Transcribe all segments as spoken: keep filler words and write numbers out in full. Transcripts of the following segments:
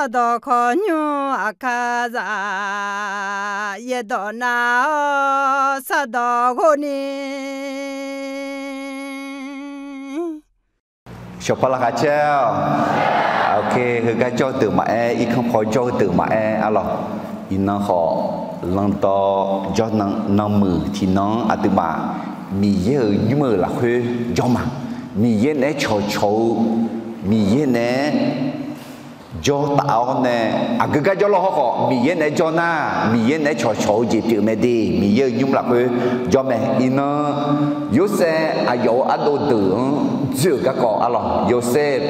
Sardawq khawqnymr aqkar zaq, yaerdawq nav-awr sardawq ghov ni. Shawqpar laqkhaq caer-awq. Heugar jawr-eu deuq maqaer, irkanr paw jawr-eu deuq maqaer arlawq. Iqnan khawf, lanqdawr jawrnan nanmuiq tiqnan-anr aqduimaf Miqyaer-euq nymr-euq lafkhoer jawr ma. Miqyaer naeq-aer cawqcawq-eu, Miqyaer naeq-aer jawr taf-awr nae, aqgeu gar jawr lawr hawrkhawf Miqyaer naeq-aer jawr nar, Miqyaer naeq-aer cawqcawq-eu jeq pyeuf mae de. Miqyaer-euq nymr lafkhoer jawr mae. Iqnan Yorsaev aqyawf-euq ardov deuq-anr dzoer-euq garkawv arlawq. Yorsaev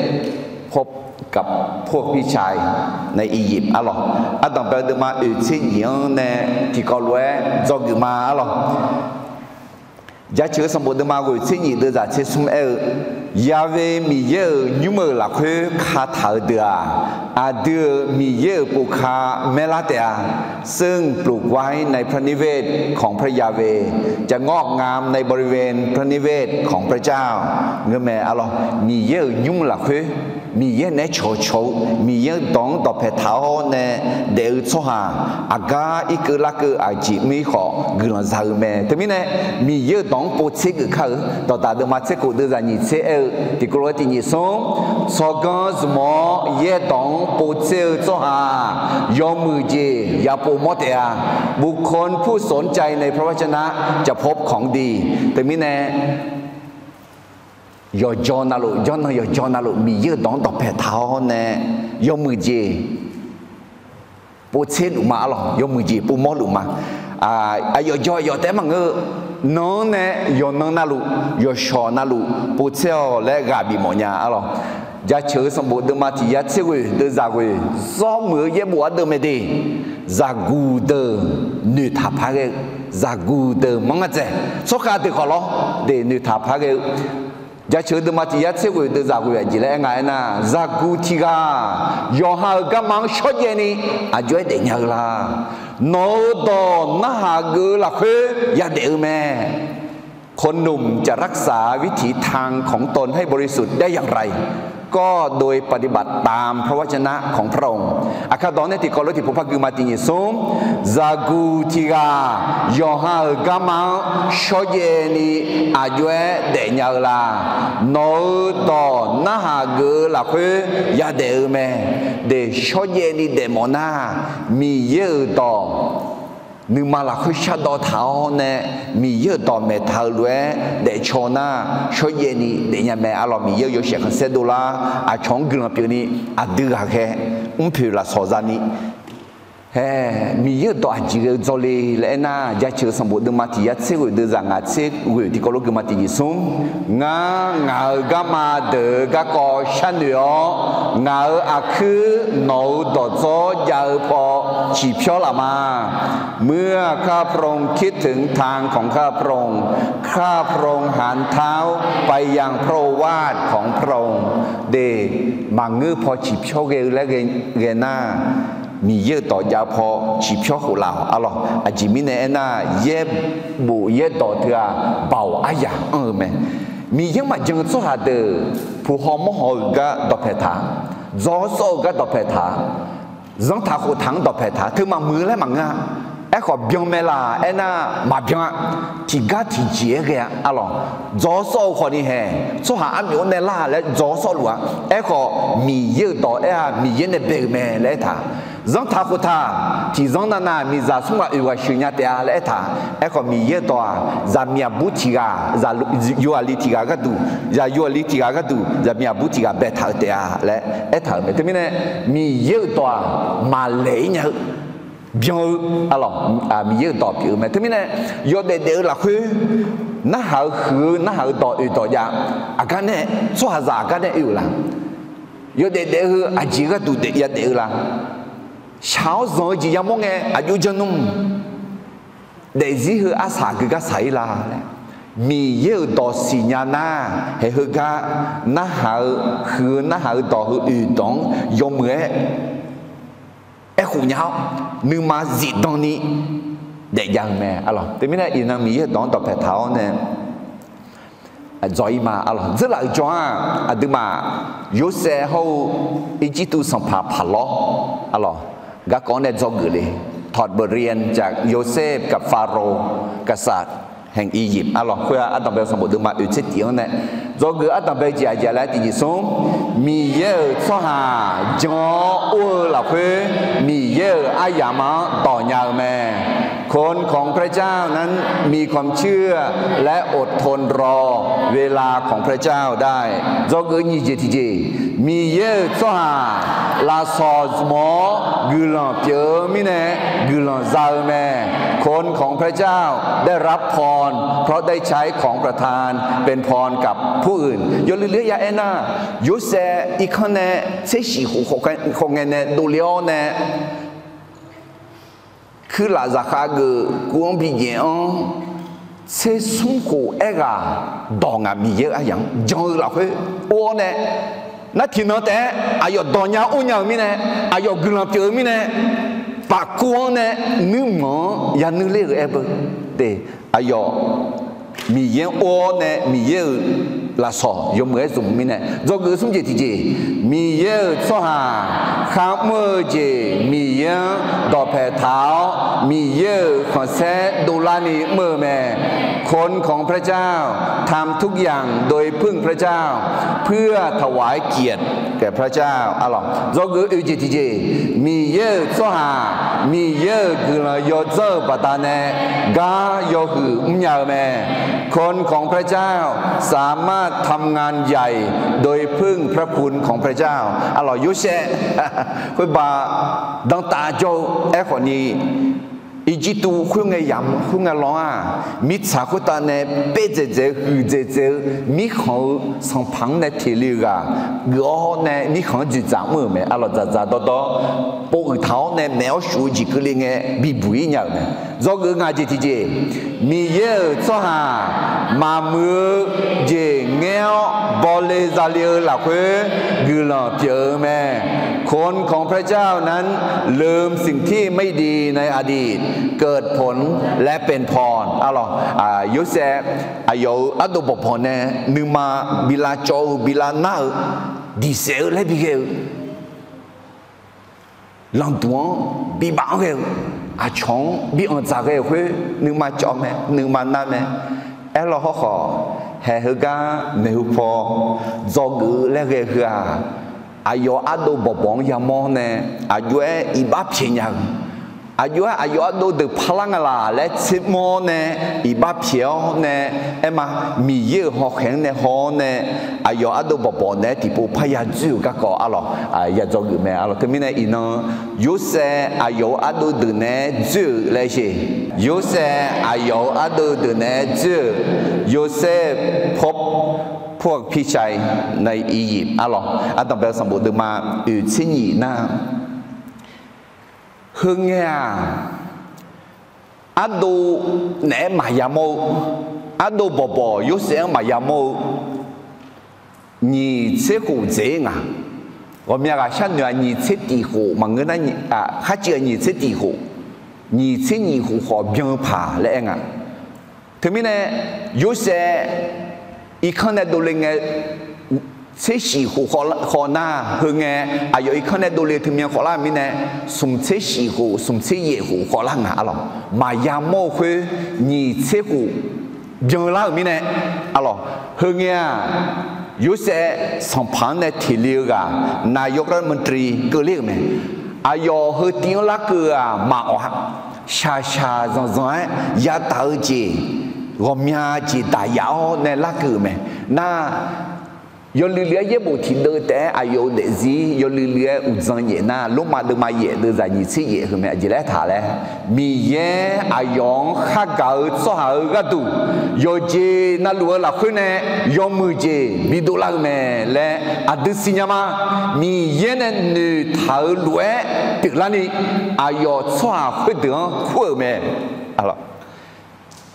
พบกับพวกพี่ชายในอียิปต์ arlawq. Ardanqbae-eu deuvma oeq tser nyiq-anr nae tiqkawv lof-aer dzawgeuf ma arlawq. Jaceuq-eu sanqbof deuvma ghoeq tser nyiq deuvzaq tser smr aer-eu, Yaqve Miqyaer-euq nymr-euq lafkhoer kataq-eu deuq-aq, aqdui-euq Miqyaer-euq povka maerlar taef-a. ซึ่งปลูกไว้ในพระนิเวศของพระยาเวห์ จะงอกงามในบริเวณพระนิเวศของพระเจ้า ngeur mae arlawq. Miqyaer-euq nymr lafkhoer Miqyaer naeq-aer cawqcawq-eu, Miqyaer-euq dawq-anr dawqpae taq-awr nae daef-eu tsawrhaq, aqgar irkeuv larkeuv aqjeq mr-ir khawf guiqlanq za-eu mae. Teumirnae, Miqyaer-euq dawq-anr povtser geuf kar-eu dawqdaq deuvma tser khof deuvzaq nyiq tser aer-eu tiqkawv lof-aer tiq nyiq smr, tsawrganr zmq-awr yaerdawq-anr povtser-eu tsawrhaq yawmuiq jeq yapov mawr taef-a. บุคคลผู้สนใจในพระวจนะจะพบของดี Teumirnae, yawqjawr navluf, jawrnan yawqjawr navluf Miqyaer-euq dawq-anr dawqpae taq-awr nae yawmuiq jeq povtser luf ma arlawq. Yawmuiq jeq pov mawr luf ma. Aqyawf jawr aqyawf taef-aer maqngeur-eu, nan-anr nae yawqnan navluf, yawqshawq navluf povtser-awq laer ghaq bifmawf nya arlawq. Jaceuq-eu sanqbof deuvma tiq yar tser ghoeq deuvzaq ghoeq, zawr muiq-eu yaerbof ardeuv mae de. Zaqguq deuq noeqtaq par ghae-eu, zaqguq deuq manr ngar dzae, tsawrkhav deuq khawf lawr de noeqtaq par ghae-eu. Jaceuq-eu deuvma tiq yar tser ghoeq deuvzaq ghoeq aqjeq laer aer nga aernar, zaqguq tiq ghaq yawqha-euq garma-anr shawrjaev ni aqjox-aer daefnya-eu la? Nawq-euq dawq narhaq geuf-eu lafkhoer yadaef-eu mae. คนหนุ่มจะรักษาวิถีทางของตนให้บริสุทธิ์ได้อย่างไร ก็โดยปฏิบัติตามพระวจนะของพระองค์ Aqkar dawq nae tiqkawv lof tiqpov par gui ma tiq nyiq smr, zaqguq tiq ghaq yawqha-euq garma-anr shawrjaev ni aqjox-aer daefnya-eu la? Nawq-euq dawq narhaq geuf-eu lafkhoer yadaef-eu mae. De shawrjaev ni daefmawf nar, Miqyaer-euq dawq nuima lafkhoer shardawv taq-awr nae, Miqyaer-euq dawq maeqtaq-eu lof-aer daefcaw nar, shawrjaev ni daefnya mae arlawq. Miqyaer-euq yawshaef khanqsaer dovlar aqcawq-anr guiqlanq pyeuf ni aqdui ghaqkhaer mrpoeq lafsawq zani, hae, Miqyaer-euq dawq aqjeq ghae-eu dzawle laer aernar, jaceuq-eu sanqbof deuvma tiq yar tser ghoeq deuvzaq ngaq tser ghoeq tiqkawv lof gui ma tiq nyiq smr, ngar ngaq-euq garma deuq-eu garkawv sharnoeq-awr, ngaq-euq aqkuir nawq-euq dawqdzawr jav-eu paw ciqpyawr laf ma. เมื่อข้าพระองค์คิดถึงทางของข้าพระองค์ ข้าพระองค์หันเท้าไปยังพระโอวาทของพระองค์ De, maqngeur paw ciqpyawr ghae-eu laer ghae nar, Miqyaer-euq dawq jav-eu paw ciqpyawr khof laf-awq arlawq. Aqjeq mirnae aernar, yaerbof yaerdawq teu-aq, baoq aryaq anr-eu mae. Miqyaer maqjan-eu tsawrhaq deuq puq haw mawr haw-euq gar dawqpae taq, dzaw sawr-eu gar dawqpae taq, zanrtaq khoftaq-anr dawqpae taq, teu maqmuiq-eu laer maqngeur-a. Aerkhawf byan mae laf aernar, maqbyan-a. Tiqgar tiqjeq-aer ghae-a arlawq. Dzaw sawr-eu khawfni hae, tsawrhaq armyawf-anr nae lar laer dzaw sawrluf-a. Aerkhawf, Miqyaer-euq dawq aer-a, Miqyaer nae bae-euq mae laer aertaq. Zanrtaq khoftaq, tiqzanr navnav miqzaq smr ghaq oeq ghaq sheuq nya taef-a laer aertaq. Aerkhawf, Miqyaer-euq dawq-aq, zaqmiq aqbur tiq ghaq, zaq yawqghaqli tiq ghaq gharduq, zaq yawqghaqli tiq ghaq gharduq zaqmiq aqbur tiq ghaq baetaq-eu taef-a laer aertaq-euq mae. Teumirnae, Miqyaer-euq dawq-aq, maqlaeq-ir nya-eu byan-eu arlawq, Miqyaer-euq dawq pyeuf-eu mae. Teumirnae, yawdaef daef-eu lafkhoer narhaq-eu huiq-eu narhaq-eu dawq oeq dawq jav, aqgar nae, tsawrhaqzaq aqgar nae oe-euq la? Yawdaef daef-eu heu aqjeq gharduq yadaef-eu la? Shaq-awr zanq-eu jeq yamawr ngae aqjox jan nmr. Daefzir heu arsaq geugar saq-ir la laer, Miqyaer-euq dawq siqnya nar, hae heugar narhaq-eu huiq-eu narhaq-eu dawq heu oeq dawq-anr yawmuiq-aer aerkhof nya-awr, nuima zifdan ni daefjav-eu mae arlawq. Teumirnae iqnan Miqyaer-euq dawq-anr dawqpae taq-awr nae Dzawq-ir ma, arlawq. Dzeurlaf-euq jawr-aq, aqduimaf Yorsaev hawr-eu Irjirtuv sanqpaq paqlawr, arlawq, garkawv-anr nae dzawgeuf le. ถอดบทเรียนจากโยเซฟกับฟาโรห์ กษัตริย์แห่งอียิปต์ arlawq. Khoer-aq, ardanqbae-eu sanqbof deuvma oeq tser tif-anr nae dzawgeuf ardanqbae jeq aqjeq laer tiqjeq smr, Miqyaer-euq tsawrhaq jan-awr or-eu lafkhoer, Miqyaer-euq aryamq-anr dawq nya-eu mae. คนของพระเจ้านั้นมีความเชื่อ และอดทนรอเวลาของพระเจ้าได้ Dzawgeuf nyiq jeq tiqjeq, Miqyaer-euq tsawrhaq lafsawq zmq-awr guiqlanq pyeuf-eu mirnae guiqlanq za-eu mae. คนของพระเจ้าได้รับพร เพราะได้ใช้ของประทานเป็นพรกับผู้อื่น Yawluiv luiv-aer ya aernar, Yorsaev irkanr nae tser shif khof khawf ngae nae dovle-awr nae, kuirlaf zaqkhav geuf kuv-anr bi jaef-anr, tser smr khof aerghaq dawq ngaq Miqyaer-euq aryamq-anr jan-eu lafkhoer or-awr nae, nar tiqnan taef-aer aqyawf dawq nya or nya-euq mirnae, aqyawf guiqlanq pyeuf-eu mirnae, pafkuv-anr nae nuirmanq-anr yanuir ler-euq aer beu de. Aqyawf Miqyaer-anr or-awr nae Miqyaer-euq lafsawq yawmuiq-aer zmq-eu mirnae dzawgeuf smr jeq tiqjeq, Miqyaer-euq tsawrhaq kharmr-eu jeq Miqyaer-anr dawqpae taq-awr, Miqyaer-euq khanqsaer dovlarni mr-eu mae. คนของพระเจ้าทำทุกอย่างโดยพึ่งพระเจ้า เพื่อถวายเกียรติแก่พระเจ้า arlawq. Dzawgeuf oeq jeq tiqjeq, Miqyaer-euq tsawrhaq Miqyaer-euq guiqlanq yawdzanr-eu baqdanae gar yawhuiq mrnya-eu mae. คนของพระเจ้าสามารถทำงานใหญ่โดยพึ่งพระคุณของพระเจ้า arlawq. Yorsaev khoerbav danrtav jawr-eu aerkhawf ni, Irjirtuv khoerngae yamq khoerngae lan-aq, mirtsaq khoertav nae paerdzaeq dzaeq-eu huiqdzaeq dzaeq-eu mirkhanq-eu sanqpaq-anr nae teq le-eu ghaq geuf-awr nae mirkhanq-anr dzoeqdzaq mr-euq mae, arlawq. Dzaqdzaq dawrdawr pov uiq taq-awr nae maeq-awr shuf-eu jeq keuvle ngae bibuq-ir nya-euq mae. Dzawgeuf ngaq jeq tiqjeq, Miqyaer-euq tsawrhaq maqmuiq-eu jeq ngaer-awr bawle zale-eu lafkhoer guiqlanq pyeuf-eu mae. คนของพระเจ้านั้นลืมสิ่งที่ไม่ดีในอดีต เกิดผลและเป็นพร arlawq. Yorsaev aqyawf-euq ardov bawqbawq nae nuima bi lavcawv-eu bi lavnar-eu diqsaef-eu laer bi ghae-eu lanqduq-anr bi baf-anr ghae-eu aqcawq-anr bi anqdzaq ghae-euq khoer nuima cawv mae, nuima nar mae. Aerlawr hawrkhawf, haeq heugar maeqhu paw dzawgeuf laer ghae heu-aq, aqyawf ardov bawqbawq-anr yamawr nae aqjox-aer iqbax pyaeq nya-eu, aqjox-aer aqyawf ardov deuq parlar nga laq laer tsermawr nae iqbax pyaeq-awr nae, aerma Miqyaer-euq hawkhaeq-anr nae haw-awr nae aqyawf ardov bawqbawq naeq-aer tiqpov parya dzoer-euq garkawv arlawq, ya dzawgeuf mae arlawq. Teumirnae iqnan Yorsaev aqyawf-euq ardov deuq naeq-aer dzoer-euq laer sheq. Yorsaev aqyawf-euq ardov deuq naeq-aer dzoer-euq, โยเซฟพบพวกพี่ชายในอียิปต์ arlawq. Ardanqbae-eu sanqbof deuvma oeq tser nyiq nar, heungae-aq, ardov naeq-aer maqya mawr-eu, ardov bawqbawq Yorsaev-anr maqya mawr-eu nyiq tser khof dzaeq-ir nga. Ghawqmya ghaqshar noeq-aq nyiq tser tiq khof maqngeur nar, kharciv-aq nyiq tser tiq khof, nyiq tser nyiq khof khawf byan-eu paq laer aer nga. Teumirnae Yorsaev irkanr nae dovle ngae tser shif khof khawf nar, heungae aqyawf irkanr nae dovle teumyan khawf lar-euq mirnae, smq tser shif khof smq tser yaef khof khawf lar nga arlawq. Maqya mawr-eu khoer nyiq tser khof byan lar-euq mirnae arlawq. Heungae-aq, Yorsaev sanqpaq-anr nae teq le-eu ghaq นายกรัฐมนตรี keuvler-euq mae. Aqyawf heu tiv-anr larkeuv-aq maqawq-a. Shaqshaq zanqzanq-aer yataf-eu jeq, ghawqmya jeq daqyaf-awr nae larkeuv-euq mae. Nar, yawluiv luiv-aer yaerbof tiqdeuv taef-aer aqyawf-euq daefzir yawluiv luiv-aer uqdzan nyaef nar, Lormav deuvma yaef deuvzaq nyiq tser yaef heu mae. Aqjeq laer taq laer, Miqyaer aqyawf-anr khargaq-eu tsawrhaq-euq gharduq yawqjeq navluf-eu lafkhoer nae yawmuiq jeq bidov lar-eu mae laer aqdui siqnya ma. Miqyaer nae noeqtaq-euq lof-aer pyeuflarni aqyawf tsawrhaq khoerdeuq-anr kur-euq mae.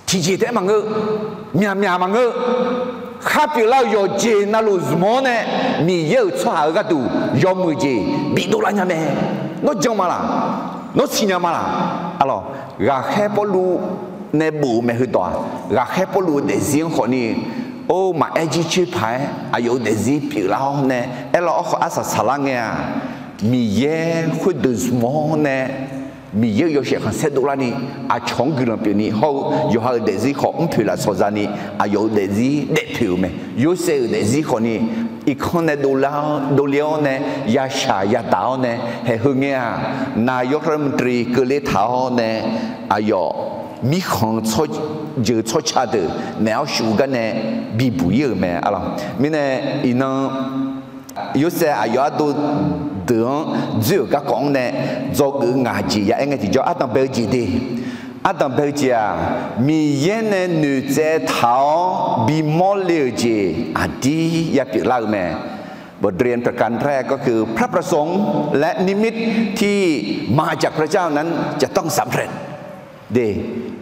Tiqjeq taef-aer maqngeur, myaqmyaq maqngeur, khar pyeuflar-euq yawqjeq navluf zmq-awr nae Miqyaer-euq tsawrhaq-euq gharduq yawmuiq jeq bidov lar nya mae. Nawr jan ma laq? Nawr siqnya ma laq? Arlawq, ghaqkhaer Pawrluv nae bof-eu mae heudawq-aq, ghaqkhaer Pawrluv-eu daefzir-anr khawfni Or, maqaer jircoer paq-aer aqyawf-euq daefzir pyeuflar-awr nae aerlawr, awrkhawf arsaq saqlar ngae-aq, Miqyaer khoerdeuq zmq-awr nae, Miqyaer-euq yawshaef khanqsaer dovlarni, aqcawq-anr guiqlanq pyeufni hawr-eu yawqha-euq daefzir khawf mrpoeq lafsawq zani, aqyawf-euq daefzir daefpoeq-euq mae. Yorsaev-euq daefzir khawfni, irkanr nae dovle-awr nae yashaq yadaq-awr nae haeq heu ngae-aq, naq yawkawr maqdri keuvle taq-awr nae, aqyawf mirkhanq-eu jeuq tsawrca deuq naeq-awr shuf-eu gar nae bibuq ir-euq mae. Arlawq mirnae, iqnan Yorsaev aqyawf ardov deuq-anr dzoer-euq garkawv-anr nae dzawgeuf-eu ngaq jeq ya aer ngae tiqjawr, ardanq bae-eu jeq de. Ardanq bae-eu jeq-aq, Miqyaer nae noeqtsaev taq-awr bimawr le-euq jeq aqdir ya pyeuflar-eu mae. บทเรียนประการแรก ก็คือพระประสงค์และนิมิตที่มาจากพระเจ้านั้นจะต้องสำเร็จ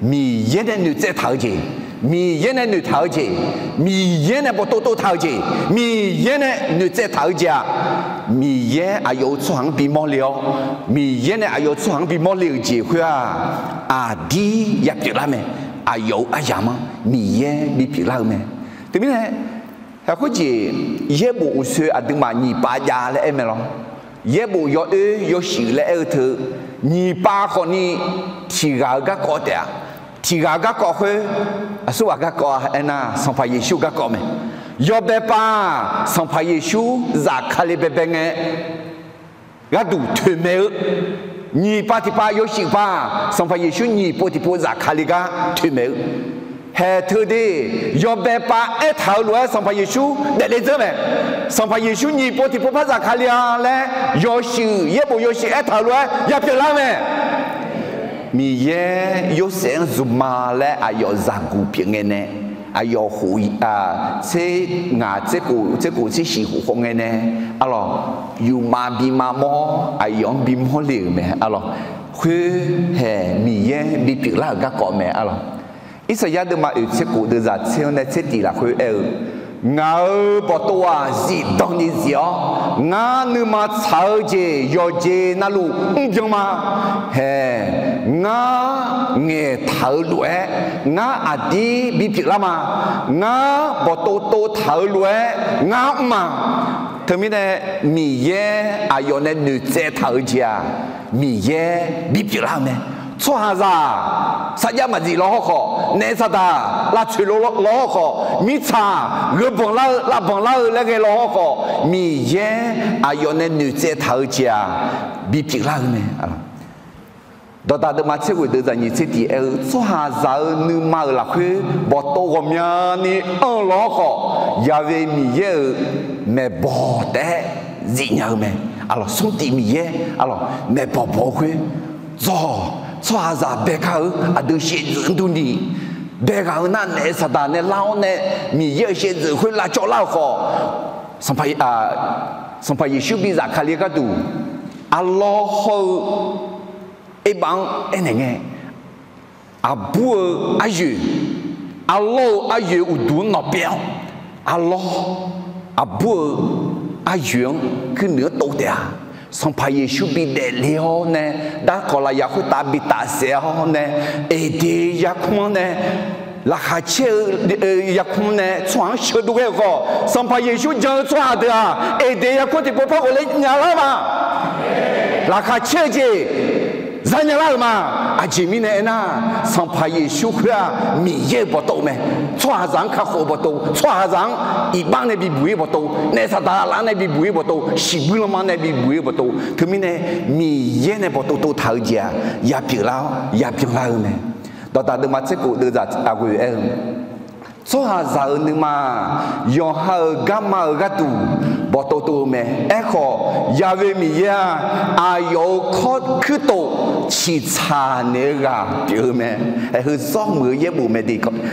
Miqyaer nae noeqtsaev taq-eu jeq, Miqyaer nae noeqtaq-eu jeq, Miqyaer nae bawqtov tov taq-eu jeq, Miqyaer nae noeqtsaev taq-eu jeq-aq, Miqyaer aqyawf-euq tsawrhaq-anr bimawr le-awr, Miqyaer nae aqyawf-euq tsawrhaq-anr bimawr le-euq jeq khoer-aq, aqdir ya pyeuflar mae. Aqyawf-euq aryamq-anr Miqyaer bipyeuflar-eu mae. Teumirnae, haeq khoerjeq, yaerbof uqsoe aqduimaf nyiq pav jav laer aer mae lawr. Yaerbof yawoer yawshuif laer aer-eu teu, nyiq pav khawfni tiq ghaq-euq garkawv taef-a. Tiq ghaq-euq garkawv khoer, aqsurghaq garkawv-a aernar, Sanqpaq Yeqsur garkawv mae. Yawbae pav-aq, Sanqpaq Yeqsur zafkale baebae ngae, gharduq toeqmaeq-eu. Nyiq pav tiq pav yawshuif pav-aq, Sanqpaq Yeqsur nyiq pov tiq pov zafkale gar toeqmaeq-eu. Haeq teu de, yawbae pav aertaq-eu lof-aer Sanqpaq Yeqsur daefle dzeur mae. Sanqpaq Yeqsur nyiq pov tiq pov par zafkale-a laer yawshuif, yaerbof yawshuif aertaq-eu lof-aer ya pyeuflar-eu mae. Miqyaer Yorsaev-anr zmqma laer aqyawf zaqguq pyeuf ngae nae, aqyawf khof, tser ngaq tser khof, tser khof tser shiq khof khawf ngae nae, arlawq, yufmav bimav mawr-awr aqyawf-anr bimawr le-euq mae. Arlawq, khoer haeq Miqyaer bipyeuflar-euq garkawv mae. Arlawq, Irsaqyar deuvma oeq tser khof deuvzaq tser-anr nae tser tiq lafkhoer aer-eu, Ngaq-euq bawqtov-aq zifdan ni zif-awr, ngar nuima tsaq-eu jeq yawqjeq navluf mrbyan ma. Haeq, ngar ngaeqtaq-eu lof-aer ngar aqdir bipyeuflar ma. Ngar bawqtov tov taq-eu lof-aer ngar mr ma. Teumirnae, Miqyaer aqyawf nae noeqtsaev taq-eu jeq-aq, Miqyaer bipyeuflar-eu mae. Tsawrhaqzaq sarjax maqzif law hawrkhawf, naef saqdaq lavtsoeq law hawrkhawf, mirtsaq gheubanq lar-eu lavbanq lar-eu laer ghae law hawrkhawf, Miqyaer aqyawf nae noeqtsaev taq-eu jeq-aq, bipyeuflar-eu mae. Dawqdaq deuvma tser ghoeq deuvzaq nyiq tser tiq aer-eu, tsawrhaqzaq-euq nuima-euq lafkhoer bawqtov ghawqmyani anr-eu law hawrkhawf, Yaqve Miqyaer-euq maeqbawq taef-aer zifnya-eu mae. Arlawq, smrtif Miqyaer, arlawq, maeqbawq bawq-eu khoer, dzawq, tsawrhaqzaq bae kar-eu aqdui shaevdzeuf durni, bae ghaq-eu nar naef saqdaq nae lar-awr nae, Miqyaer-euq shaevdzeuf khoer lavcawv lar-euq khawf, Sanqpaq, Sanqpaq Yeqsur bi zafkale gharduq, arlawr hawr-eu erbav-anr aernaeq ngae, aqbur-eu aryoeq, arlawr-eu aryoeq uqduq-anr nawqpaev-awr, arlawr, aqbur-eu aryoeq-anr kuirnoeq-anr tov taef-a. Sanqpaq Yeqsur bi daefle-awr nae, darkawq lafyaq khoertav bi tafsaef-awr nae, Eqdeq yarkmr-anr nae, laqkhaq caer-eu yarkmr nae tsawrhaq-anr sheuqdov ghae-euq khawf, Sanqpaq Yeqsur jan-eu tsawrhaq deuq-aq, Eqdeq yarkmr tiqpov par ghofler nya lar ma. Laqkhaq caer-eu jeq zanya lar-euq ma. Aqjeq mirnae aernar, Sanqpaq Yeqsur khoer-aq, Miqyaer-euq bawqtov mae. Tsawrhaqzaq-anr kakhof-eu bawqtov, tsawrhaqzaq-anr iqbax nae bibuq-ir bawqtov, naef saqdaq laf nae bibuq-ir bawqtov, shiqbuir lanma nae bibuq-ir bawqtov. Teumirnae, Miqyaer nae bawqtov tov taq-eu jeq-aq, yapyeuf lar-awr yabyan lar-eu mae. Dawqdaq deuvma tser khof deuvzaq aqghoeq aer-eu, tsawrhaqzaq-euq nuima-aq, yawqha-euq garma-euq gharduq bawqtov tov-eu mae. Aerkhawf, Yaqve Miqyaer-aq, aqyawf-euq kawr kuirtof ciqtsaq naeq-eu ghaq pyeuf-eu mae. Aer, heu zawr muiq-eu yaerbof mae.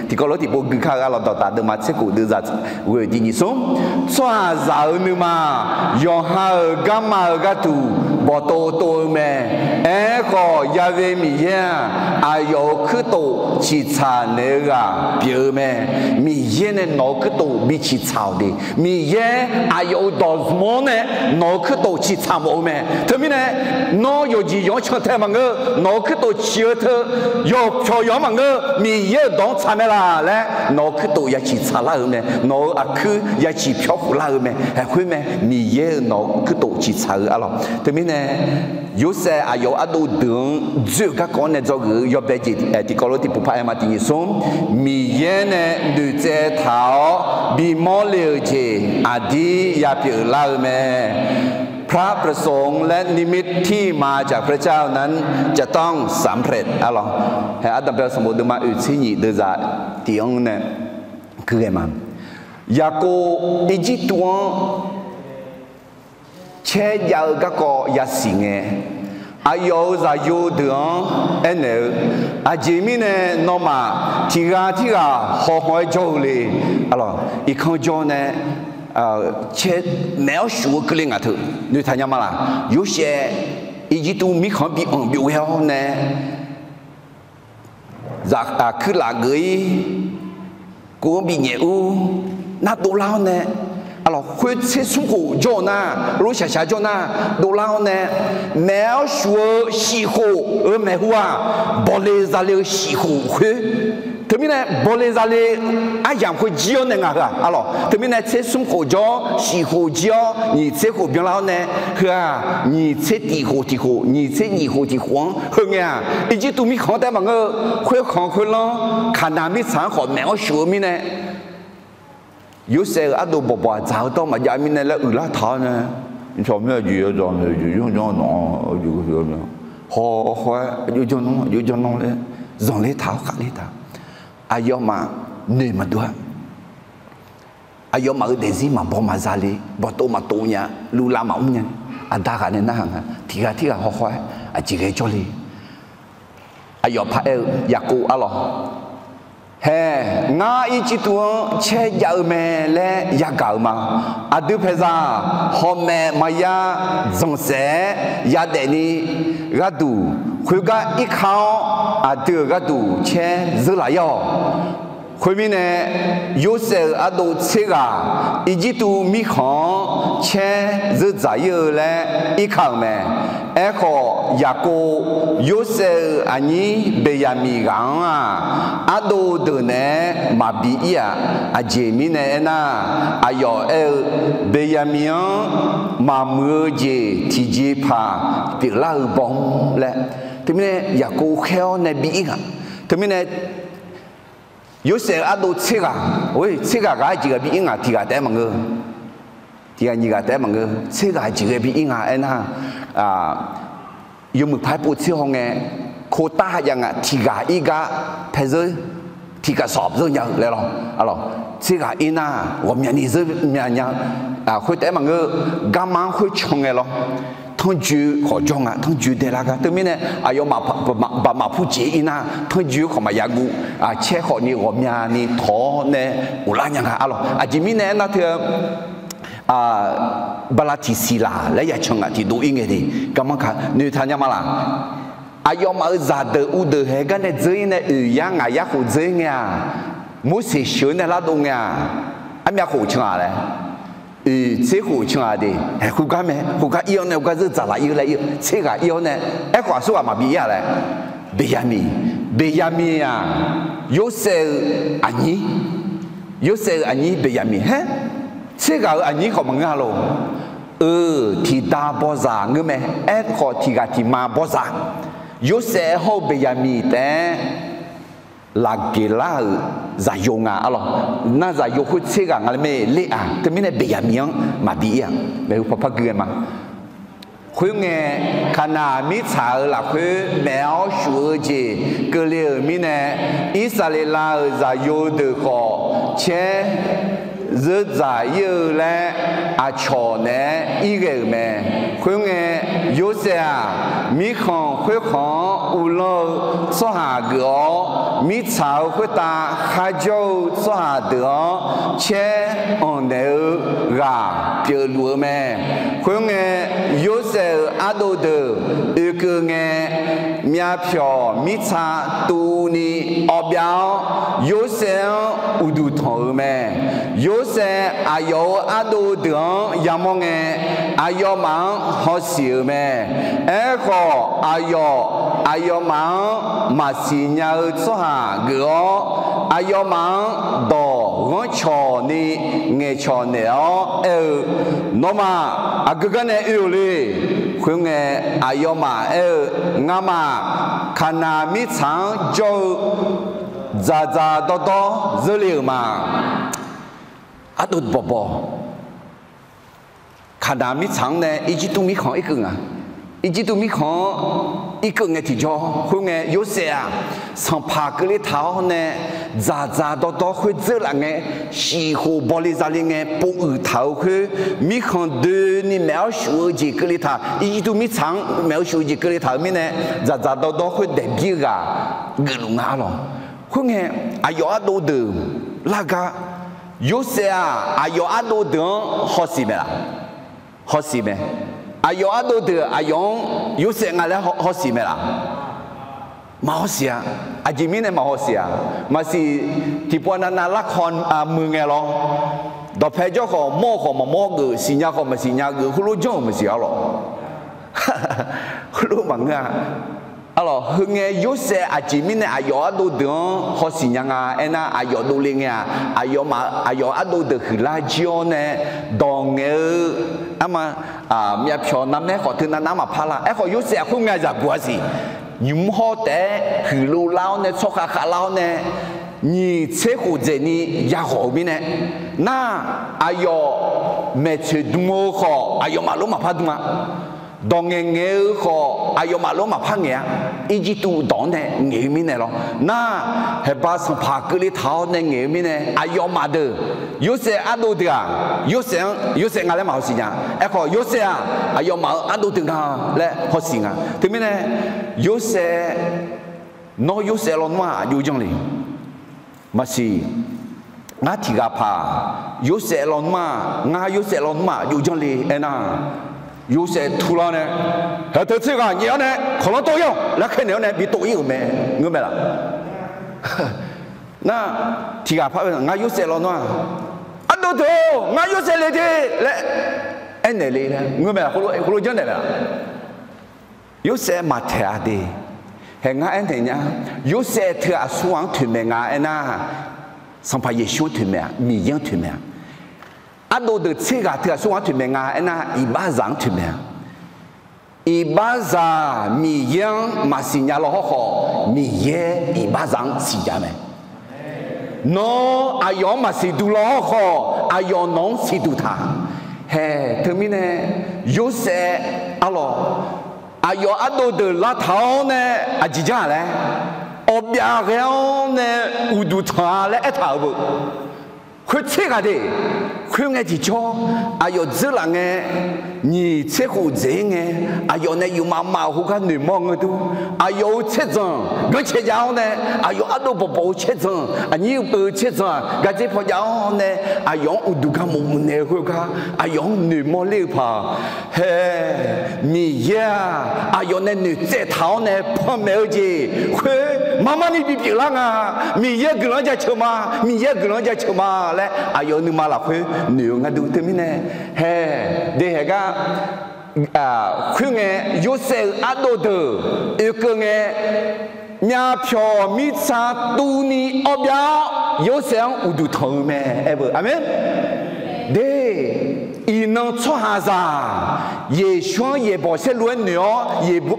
Tiqkawv lof tiqpov gui kar-eu arlawq, dawqdaq deuvma tser khof deuvzaq ghoe tiq nyiq smr. Tsawrhaqzaq-euq nuima-aq, yawqha-euq garma-euq gharduq bawqtov tov-eu mae. Aerkhawf, Ya'we Miqyaer-aq, aqyawf-euq kuirtof ciqtsaq naeq-eu ghaq pyeuf-eu mae. Miqyaer nae nawq-euq kuirtof bi ciqtsaq-awq de. Miqyaer aqyawf-euq dawqzmq-anr nae nawq-euq kuirtof ciqtsaq mawf-eu mae. Teumirnae, nawr yawqjeq yawq-anr cantae maqngeur. Nawq-euq kuirtof ciq-eu teu, yawqpyawq yawq-anr maqngeur. Miqyaer-euq dawq-anr tsaq mae laq laer nawq-euq kuirtof ya ciqtsaq lar-euq mae. Nawq-euq aqkuir ya ciqpyawr khof lar-eu mae. Aerkhoer mae, Miqyaer-euq nawq-euq kuirtof ciqtsaq-eu arlawq. Teumirnae, Yorsaev aqyawf-euq ardov deuq-anr dzoer-eu garkawv-anr nae dzawgeuf-eu yawbae jeq tiqkawv lof tiqpov paq-aer ma. Tiq nyiq smr, Miqyaer nae noeqtsaev taq-awr bimawr le-euq jeq aqdir ya pyeuflar-eu mae. พระประสงค์และนิมิตที่มาจากพระเจ้านั้นจะต้องสำเร็จ arlawq. Hae, ardanq bae-eu sanqbof deuvma oeq tser nyiq deuvzaq tiq-anr nae kuirghae ma. Yaqkov Irjirtuv-anr caer jav-eu garkawv yasiq ngae, aqyawf-euq zaqyo deuq-anr aernaeq-eu, Aqjeq mirnae nawmaf tiq ghaq tirghaq hawkhaw-aer jawr-eu le? Arlawq, irkanr jawr nae caer maeq-awr shuf-eu keuvle ngaq teu noeqtaq nya ma laq? Yorsaev Irjirtuv mirkhanq-anr bi anq byov ghae-awr nae zaq aqkuir laf geuf-ir, kov-anr binyaef ur, nar dovlar-awr nae, arlawq, khoer tser smr khof jawr-eu nar, lor shaqshaq jawr nar, dovlar-awr nae, maeq-awr shuf-eu shif khof-eu maeqhu-aq, bawle zale-eu shif khof khoer. Teumirnae bawle zale aryamq khoer jir-awr nae ngaq heu-aq, arlawq, teumirnae tser smr khof jawr-awr shif khof jir-awr nyiq tser khof byanlar-awr nae, heu-aq nyiq tser tiq khof tiq khof, nyiq tser nyiq khof tiq khof-anr heu ngae-aq, Irjirtuv mirkhanq-anr taef maqngeur-eu, khoerkhanq khoerlanr Kaqnaq mirtsaq-anr khawf maeq-awr shuf-eu mirnae, Yorsaev-euq ardov bawqbawq-aq dzaq-eu dawr maqjav mirnae laer uiqlar taq-awr nae, cawq mir aqjeq yawdzanq yawdzanq nawq-awr, hawkhaw-aer aqjox janr nawr aqjox janr nawr laer zanqler taq-awr khaqler taq. Aqyawfmaf noeq maqdov-a. Aqyawfmaf-euq daefzir maqbaw maqza le, bawqtov maqtov nya, luvlav maqmr nya. Aqda ghaq nae narhaq nga, tiq ghaq tirghaq hawkhaw-aer aqjeq ghae jawrle. Aqyawf paraer-eu Yaqkov arlawq, Hae, ngar Irjirtuv-anr caer jav-eu mae laer yagaq-euq ma. Aqdui paeqzaq hawmaeq maqya dzanqsaef-aer yadaef ni gharduq, khoergar irkar-awr aqdui-euq gharduq caer zeur laf-ir-awq. Khoermirnae, Yorsaev-euq ardov tser ghaq Irjirtuv mirkhanq-anr caer zeur dzaq-ir-eu laer irka-euq mae. Aerkhawf, Yaqkov Yorsaev-euq aqnyir Beqyaqmiq ghaq-anr-aq, ardov deuq naeq-aer maqbi ir-aq. Aqjeq mirnae aernar, aqyawf aer-eu, Beqyaqmiq-anr maqmuiq-eu jeq tiqjeqpaq pyeuflar-eu baw-anr laer. Teumirnae Yaqkov khaer-awr nae bi ir ngaq. Teumirnae Yorsaev-euq ardov tser ghaq, tser ghaq ghaq-aer jeq ghaq bi ir ngaq, tiq ghaq taef-aer maqngeur. Tiq ghaq nyiq ghaq taef-aer maqngeur, tser ghaq jeq ghae bi ir nga aernar, yawmuiq paq-aer pov tser haw ngae, kotar ha jav nga, tiq ghaq ir gar paezeur, tiq ghaq sawq zeur nya-eu laer lawr. Tser ghaq ir nar ghawqmyani zeur mya nya-eu, khoertaef-aer maqngeur, garma-anr khoercan ngae lawr. Tanrjoe khawf jawr nga, tanrjoe daelar gar. Teumirnae aqyawfmaf baqmaq pur jeq ir nar, tanrjoe khawf maqya guv, caer khawfni ghawqmyani tawq-awr nae ghoflar nya nga arlawq. Aqjeq mirnae aernar teu-eu, bala tiqsiq laq laer ya can ngaq tiqdov ir ngae de. Garmanr ka noeqtaq nya ma laq? Aqyawfmaf-euq zaqdeuq uvdeuq haeq gar nae dzeur ir nae oeq yar ngaq yar khof dzeur ir ngae-aq, Morseq sheuq-eu nae lardov ngae-aq, armyav khof can-aq laer, oeq tser khof can-aq de. Haeq khoergar mae, khoergar ir-awr nae khoergar zeur dzaq laf ir-eu laer ir-eu, tser ghaq ir-awr nae, aerkhawf aqsur ghaq maqbi ir-a laer, Beqyaqmiq, Beqyaqmiq-aq, Yorsaev-eu aqnyir, Yorsaev-eu aqnyir Beqyaqmiq haer, tser ghaq-euq aqnyir khawf maqngeur-a lor. Eu, tiqda bawzaq ngeur mae. Aerkhawf tiq ghaq tiq ma bawzaq, Yorsaev hawr-eu Beqyaqmiq taef-aer laqgeqlar-euq zaqyo nga arlawq. Nar zaqyo khoer tser ghaq nga laer mae ler-aq, teumirnae Beqyaqmiq-anr maqbi ir-aq, maeqhu paqpar gui ghae ma. Khoerngae, Kaqnaq mirtsaq-euq lafkhoer maeq-awr shuf-eu jeq keuvle-euq mirnae, Irsaqleqlav-euq zaqyo deuq khawf caer zeur dzaq ir-eu laer aqcawq naeq-aer ir ghae-euq mae. Khoerngae, Yorsaev-aq, mirkhanq khoerkhanq-anr uvlanr-eu tsawrhaq geuf-awr, mirtsaq-euq khoertav kharjawr-eu tsawrhaq deuq-anr caer anqnaeq-eu ghaq pyeufluf-eu mae. Khoerngae, Yorsaev-euq ardov deuq oekeuv ngae, myavpyawq mirtsa tuvni awbyav-awr, Yorsaev-anr uqduq tanq-euq mae. Yorsaev aqyawf-euq ardov deuq-anr yamawr ngae, aqyawfmaf-anr hawsiq-euq mae. Aerkhawf, aqyawf aqyawfmaf-anr maqsiq nya-eu tsawrhaq geuf-awr, aqyawfmaf-anr dawq ghanrcawq ni ngaeqcawq naeq-awr aer-eu, Nawmaf aqgeu gar nae oe-euq le. Khoerngae, aqyawfmaf aer-eu, Ngamaf Kaqnaq mirtsaq-anr jawr-eu dzaqdzaq dawrdawr zeurle-euq ma. Ardov bawqbawq, Kaqnaq mirtsaq-anr nae Irjirtuv mirkhanq irkeuv nga. Irjirtuv mirkhanq-anr irkeuv ngae tiqjawr, khoerngae Yorsaev-aq, sanqpaq keuvle taq-awr nae dzaqdzaq dawrdawr khoer dzeurlaf ngae, shif khof bawle zale ngae, pov uiq taq-euq khoer, mirkhanq doeni maeq-awr shuf-eu jeq keuvle taq, Irjirtuv mirtsaq-anr maeq-awr shuf-eu jeq keuvle taq-euq mirnae, dzaqdzaq dawrdawr khoer daeqbir-eu ghaq geufluf nga arlawq. Khoerngae, aqyawf ardov deuq lar gar, Yorsaev-aq, aqyawf ardov deuq-anr hawsiq mae laf? Hawsiq mae. Aqyawf ardov deuq aqyawf-anr Yorsaev nga laer haw- hawsiq mae laf? Maqhawsiq-a. Aqjeq mirnae maqhawsiq-a? Maqsiq tiqpov navnav larkawv muiq ngae lawr. Dawqpae jawr khawf mawr-eu khawf maqmawr geuf, siqnya khawf maqsiqnya geuf, heulof janr-euq maqsiq arlawq. Heulof maqngeur-a. Arlawq, heungae Yorsaev aqjeq mirnae aqyawf ardov deuq-anr hawsiq nya nga aernar, aqyawf dovle ngae-aq, aqyawfmaf aqyawf ardov deuq huiqlar jir-awr nae dawq ngaeq-eu, arma, myavpyawq narmaer khawf teu navnav maqpar lar. Aerkhawf, Yorsaev aqkhoer ngae zaqguq-a siq. Nymq-mr hawr taef-aer huiqlov lar-awr nae, tsawrkhav khavlar-awr nae, nyiq tser khof dzaeqni yaghawq-eu mirnae, nar, aqyawf maeqtsoeq dm-eu khawf, aqyawfmaf lof maqpar dm-a. Dawq ngaeq ngaeq-eu khawf, aqyawfmaf lof maqpar ngaeq-a. Irjirtuv dawq-anr nae ngaeq-eu mirnae lawr. Nar, haeqba sanqpaq keuvle taq-awr nae ngaeq-eu mirnae, aqyawfmaf deuq, Yorsaev ardov deuq-aq, Yorsaev-anr Yorsaev nga laer maqhawsiq nya. Aerkhawf, Yorsaev-aq, aqyawfmaf-euq ardov deuq nga laer hawsiq nga. Teumirnae, Yorsaev, nawr Yorsaev lawnmr-aq aqjox janr le. Maqsiq, ngar tiq ghaq paq, Yorsaev lawnmr-aq, ngar Yorsaev lawnmr-aq aqjox janr le aernar, Yorsaev turlar nae, haeq teu tser ghaq nyaef-awr nae kawqlanr tov-ir-awq laer khaernaeq-awr nae bi tov-ir-euq mae. Ngeur mae laf? Nar, tiq ghaq paq-eu ngar Yorsaev lawnmr-aq, ardov deuq-or, ngar Yorsaev le de laer aernaeq le laer ngeur mae laf? Heulof janrnaeq mae laf? Yorsaev maqtaeq-a de. Haeq ngar aernaeq nya, Yorsaev teu aqsur ghaq-anr toeqmaeq nga aernar, Sanqpaq Yeqsur-anr toeqmaeq-a, Miqyaer-anr toeqmaeq-a. Ardov deuq tser ghaq teu aqsur ghaq-anr toeqmaeq nga aernar, iqbaxzaq-anr toeqmaeq-a. Iqbaxzaq Miqyaer-anr maqsiq nya law hawrkhawf, Miqyaer iqbaxzaq-anr siqnya mae. Nawr aqyawf-anr maqsiq duq law hawrkhawf, aqyawf nawq-anr siqduq taq. Haeq teumirnae, Yorsaev arlawq, aqyawf ardov deuq lavtaq-awr nae aqjeq janr-aq laer, awqbyav ghae-awr nae uqduq tanq-a laer aertaq-euq beu. Khoertser ghaq de, khoerngae tiqjawr, aqyawf dzeurlaf ngae, nyiq tser khof dzaeq-ir ngae, aqyawf nae yufmav mav-euq heugar noeqmawr ngeur dur, aqyawf-euq tserzanq ganrcae jav-awr nae, aqyawf ardov bawqbawq-eu tserzanq, aqnyir-eu peuq-eu tserzanq-aq gardzer paw jav-awr nae, aqyawf-anr uqduq garmaf muf naeq-eu khoergar, aqyawf-anr noeqmawr ler-eu paq, haeq, Miqyaer-aq, aqyawf nae noeqtsaev taq-awr nae panmaeq-eu jeq khoer marmarni bipyeuf lar nga. Miqyaer guiqlanq-anr jaceuq ma, Miqyaer guiqlanq-anr jaceuq ma laer aqyawf nuima lafkhoer noeq-eu ngar dur. Teumirnae, haeq, de haeq gar, khoerngae, Yorsaev-euq ardov deuq oekeuv ngae, myavpyawq mirtsa tuvni awrbyav-awr, Yorsaev-anr uqduq tanq-eu mae. Aer beu, aqmeq. De, iqnan tsawrhaqzaq Yeqsur-anr yaeqbawq saerlu-aer noeq-awr,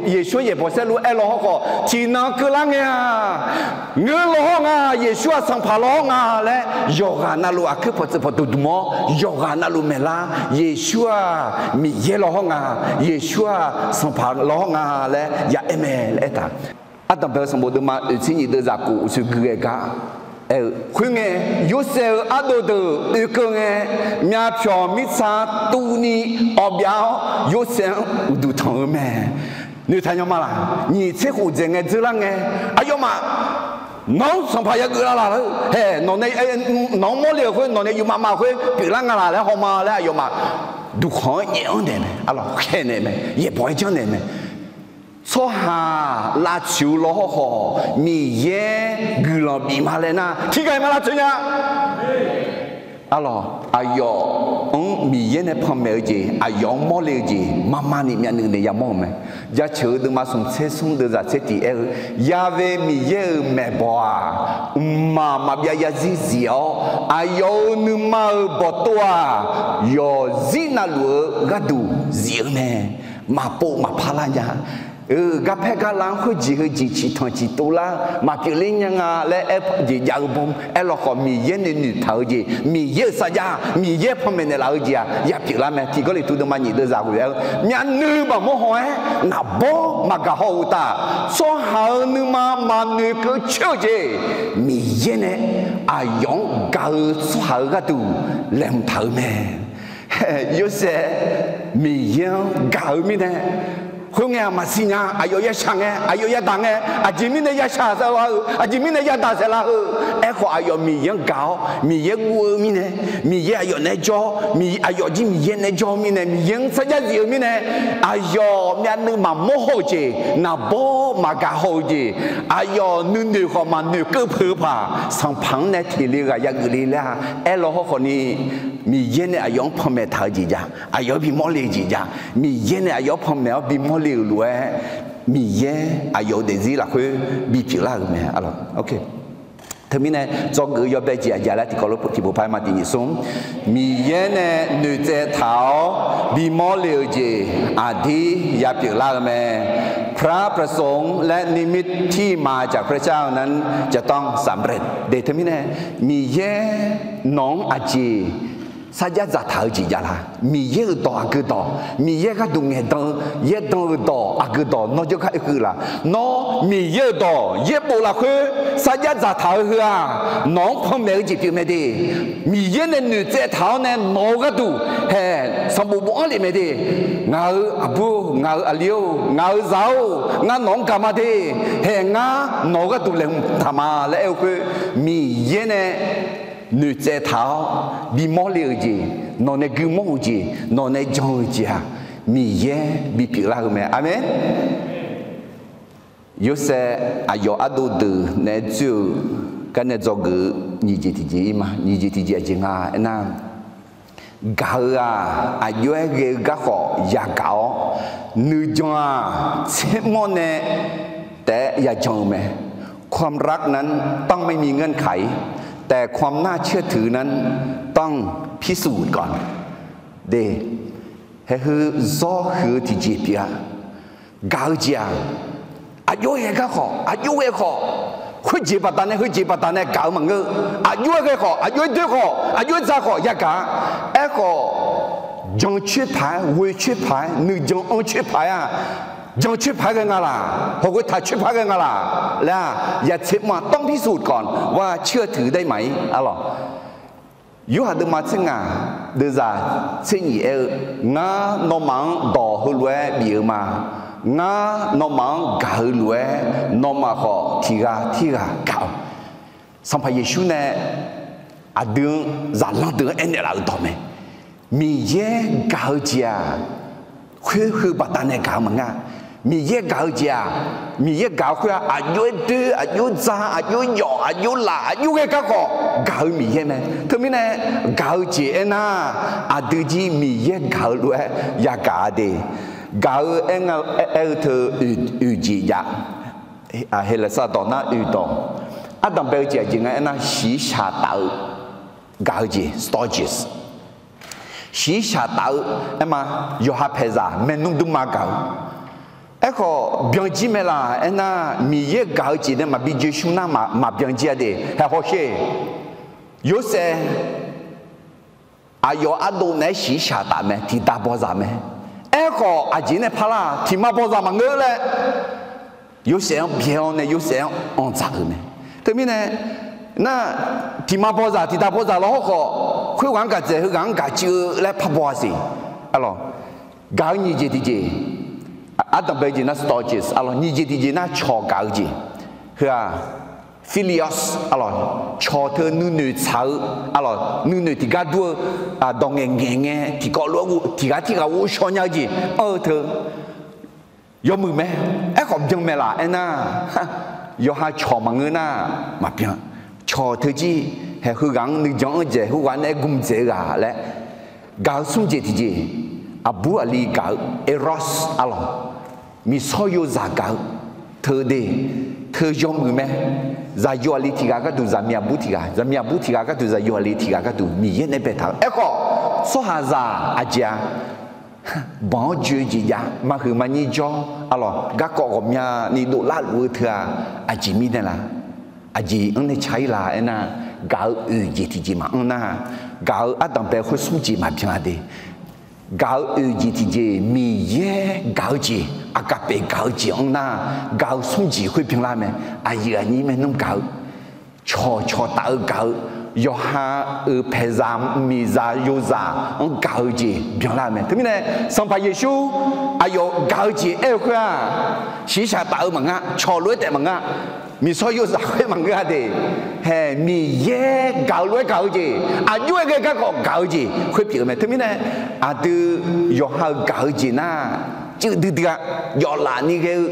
Yeqsur-anr yaeqbawq saerlu-aer law hawrkhawf, tiqnan keuvlar ngae-aq, ngeur law hawr nga, Yeqsur-aq Sanqpaq law hawr nga laer yawqghaq navluf aqkuir pawqtsuif pawqdmq dmq-awr, yawqghaq navluf maeqlar, Yeqsur-aq Miqyaer law hawr nga, Yeqsur-aq Sanqpaq law hawr nga laer ya aer mae laer aertaq. Ardanqbae-eu sanqbof deuvma oeqtser nyiq deuv zaqkhof uqshoe gui ghae gar, Aer-eu khoerngae, Yorsaev-euq ardov deuq oekeuv ngae, myavpyawq mirtsa tuvni awqbyaf-awr Yorsaev-anr uqduq tanq-eu mae. Noeqtaq nya ma laq? Nyiq tser khof dzaeq ngae dzeur lar ngae, aqyawfmaf, nawq-anr sanqpaq yageuf lar laq-eu, hae, nawq nae, nawq-anr mawrle-euq khoer, nawq nae yufmav mav khoer pyeuflar nga laq laer hawma laer aqyawfmaf duqkhanq-anr nyaef-anr naeq mae, aqlawq khaeqnaeq mae, yaeqbawq-aer janrnaeq mae. Tsawrhaq lavtsoeq-eu law hawrkhawf, Miqyaer guiqlanq bif ma laer nar, tiqghaq-iq ma lavtsoeq nya. Aqlawq, aqyawf-anr Miqyaer nae panmaeq-eu jeq, aqyawf-anr mawrle-eu jeq, marmarni myavnuiv naeq yamawr-euq mae. Jaceuq-eu deuvma smq tser smr deuvzaq tser tiq aer-eu, Ya've Miqyaer-euq maeqbawq-aq, mqmaq maqbyav yarzir zif-awr, aqyawf-euq nuima-euq bawqtov-aq, yawqzir navluf-eu gharduq zif-eu mae. Maqpov maqpar lar nya. Garpaer garlav-anr khoerjeq heujeq ciqtanq ciqtov lar, maqpyeuf ler nya nga laer aer jeq jav-eu bawr, aerlawkhawf Miqyaer nae noeqtaq-eu jeq, Miqyaer-euq sarjax, Miqyaer panmaeq naeqlaf-eu jeq-aq, yapyeuf lar mae. Tiq Gawrliqtu deuvma nyiq deuvzaq ghoe-aer-eu, myavnuiv maqmawr haw-aer, ngaqbawr maqgaq haw-euq uqtaf, tsawrhaq-euq nuima maqnoeqkeuv coer-eu jeq, Miqyaer nae aqyawf-anr gaq-eu tsawrhaq-euq gharduq laeqhmq taq-eu mae. Yorsaev Miqyaer-anr gaq-eu mirnae, khoerngae-aq maqsiq nya. Aqyawf yashaq ngae, aqyawf yadaq ngae, aqjeq mirnae yashaq saev la-eu, aqjeq mirnae yadaq saeq la-eu. Aerkhawf, aqyawf Miqyaer-anr gaq-awr, Miqyaer guv-eu mirnae, Miqyaer aqyawf naeq-aer jawr, aqyawf jir Miqyaer naeq-aer jawr-eu mirnae, Miqyaer-anr sarjax zif-eu mirnae, aqyawf myavnuiv maqmawr haw-eu jeq, naqbawr maqgaq haw-eu jeq, aqyawf nuinoeq khawf maqnoeqkeuv peuq-eu paq, Sanqpaq-anr nae teq le ghaq yageuf le laer-a. Aerlawr hawrkhawf ni, Miqyaer nae aqyawf-anr panmaeq taq-eu jeq jav, aqyawf-anr bimawr le-eu jeq jav, Miqyaer nae aqyawf-anr panmaeq-awr bimawr le-euq lof-aer, Miqyaer aqyawf-euq daefzir lafkhoer bipyeuf lar-euq mae. Teumirnae dzawgeuf-eu yawbae jeq aqjeq laer tiqkawv lof tiqpov par-aer ma tiq nyiq smr, Miqyaer nae noeqtsaev taq-awr bimawr le-euq jeq aqdir yapyeuf lar-eu mae. พระประสงค์และนิมิตที่มาจากพระเจ้านั้นจะต้องสำเร็จ de. Teumirnae Miqyaer nawq-anr aqjeq sarjax dzaqtaq-eu jeq jav la? Miqyaer-euq dawq aqgeu dawq, Miqyaer gharduq ngaeqdan-eu yaerdan-eu dawq aqgeu dawq nawr jawrgar oekeuv la? Nawr Miqyaer-euq dawq yaerbof lafkhoer sarjax dzaqtaq-eu heu-aq, nawq-anr panmaeq-eu jeq pyeuf mae de. Miqyaer nae noeqtsaev taq-awr nae nawq-eu gharduq hae sanqbof bofanr lef mae de. Ngaq-euq aqbur-or, ngaq-euq aqli-or, ngaq-euq zaq-or, ngar nawq-anr gaq ma de. Hae ngar nawq-eu gharduq laeqhmq taq ma laer aer-eu khoer, Miqyaer nae noeqtsaev taq-awr bimawr le-euq jeq, nawq nae guimawr-eu jeq, nawq nae jan-eu jeq-aq, Miqyaer bipyeuf lar-eu mae. Aqmeq. Yorsaev aqyawf ardov deuq naeq-aer dzoer-eu gar nae dzawgeuf-eu nyiq jeq tiqjeq-ir ma. Nyiq jeq tiqjeq aqjeq nga aernar, gaq-eu-aq, aqjox-aer ghae-eu garkhawf yagaq-awr, nuijan-aq, tsermawr nae taef-aer yajan-eu mae. ความรักนั้นต้องไม่มีเงื่อนไข แต่ความน่าเชื่อถือนั้นต้องพิสูจน์ก่อน de. Haeheu zawr huiq-eu tiqjeq pyeuf-a. Gaq-eu jeq-aq, aqjox-aer ghae garkhawf, aqjox ghae khawf, khoerjeq baqdanae heujeq baqdanae gaq-eu maqngeur. Aqjox-aer ghae khawf, aqjox-aer doer khawf, aqjox-aer dza khawf yagaq-a. Aerkhawf, jan coer paq-aer, ghoe coer paq-aer, nuijan anr coer paq-aer-aq, jan coer paq-aer ghae nga laq, hawq ghoe taq coer paq-aer ghae nga laq laer-aq, อย่าเชื่อ ต้องพิสูจน์ก่อนว่าเชื่อถือได้ไหม arlawq. Yorhaq deuvma tser ngaq deuvzaq tser nyiq aer-eu, Ngar nawmaf-anr dawq heulof-aer bif-eu ma. Ngar nawmaf-anr gaq-eu lof-aer, nawmaf khawf tiq ghaq tirghaq gaq-awq. Sanqpaq Yeqsur nae aqdui-anr zaqlanr deuq-anr aernaeq laf-euq dawq mae. Miqyaer gaq-eu jeq-aq, khoer heu baqdanae gaq-eu maqnga. Miqyaer gaq-eu jeq-aq, Miqyaer gaq-eu khoer-aq, aqjox-aer doer, aqjox-aer dza, aqjox-aer yawf, aqjox-aer laf, aqjox-aer ghae garkhawf gaq-eu Miqyaer mae. Teumirnae gaq-eu jeq aernar, aqdui jir Miqyaer gaq-eu lof-aer yagaq-a de. Gaq-eu aer-eu teu oeq jeq jav. Heqlaeqsav dawq nar oeq dawq. Ardanq bae-eu jeq aqjeq nga aernar, shiqshaq taf-eu gaq-eu jeq, storges. Shiqshaq taf-eu aerma, yawqha paeqzaq maernmr dmrma gaq-eu. Aerkhawf byanjir mae laq aernar, Miqyaer gaq-eu jeq nae maqbi joe shmr nar maqbyan jir-a de. Hae hawsher, Yorsaev aqyawf ardov naeq-aer shiqshaq taf mae, tiqda bawzaq mae. Aerkhawf aqjeq nae parlar-aq, tiqma bawzaq maqngeur laer Yorsaev-anr byae-awr nae Yorsaev-anr anr dzaq-euq mae. Teumirnae Nar, tiqma bawzaq tiqda bawzaq law hawrkhawf, khoerghaq-anr gaq dzaeq heughaq-anr gaq cuiv-eu laer par baw-a siq. Arlawq, gaq-eu nyiq jeq tiqjeq, ardanqbae jeq nar stages, arlawq, nyiq jeq tiqjeq nar cawq gaq-eu jeq. Heu-aq, philia, arlawq, cawq teu nuinoeq tsaq-eu, arlawq, nuinoeq tiqgar dur-eu, dawq ngaeq ngaeq ngae tiqkawv lof-aer tiqghaq tirghaq ghovshaw nya-eu jeq anr-eu teu yawmuiq mae. Aerkhawf byan mae laf aernar, yawqha cawq maqngeur nar maqbyan. Cawq teu jir, haeq heughaq-anr nuijan-anr dzaeq heughaq nae gm dzaeq-eu ghaq laer, gaq-eu smr jeq tiqjeq, aqbur aqli gaq-eu eros, arlawq, miqsawr yozaq gaq-eu teu de, teu yawmuiq mae. Zaqyo aqli tiqghaq gharduq zaqmiq aqbur tiqghaq, zaqmiq aqbur tiqghaq gharduq zaqyo aqli tiqghaq gharduq Miqyaer nae baetaq-eu. Aerkhawf, tsawrhaqzaq aqjeq-a, banq-anr joe-eu jeq jav, maqhuiq maqnyir jawr, arlawq, garkawv ghawqmyani dovlar luf-eu teu-aq, aqjeq mirnae la? Aqjeq anr nae ca-ir la aernar, gaq-eu oeq jeq tiqjeq maqanr nar, gaq-eu ardanqbae khoer smr jeq maqbyan-a de. Gaq-eu oeq jeq tiqjeq Miqyaer gaq-eu jeq, aqgaqpaef gaq-eu jeq anr nar, gaq-eu smr jeq khoer byanlar mae. Aqyuif aqnyir maernmr gaq-eu, cawqcawq taf-eu gaq-eu, yawqha-euq paeqzaq miqzaq yozaq-anr gaq-eu jeq byanlar-eu mae. Teumirnae, Sanqpaq Yeqsur aqyawf gaq-eu jeq aer-eu khoer-aq, shiqshaq taf-eu maqngeur, cawq lof-aer taef maqngeur, miqsawr yozaq khoer maqngeur-a de. Haeq, Miqyaer gaq-eu lof-aer gaq-eu jeq, aqjox-aer ghae garkawv gaq-eu jeq khoer pyeuf-eu mae. Teumirnae, aqdui yawqha-euq gaq-eu jeq nar, cuiv duidui-a, jawflaf ni ghae-eu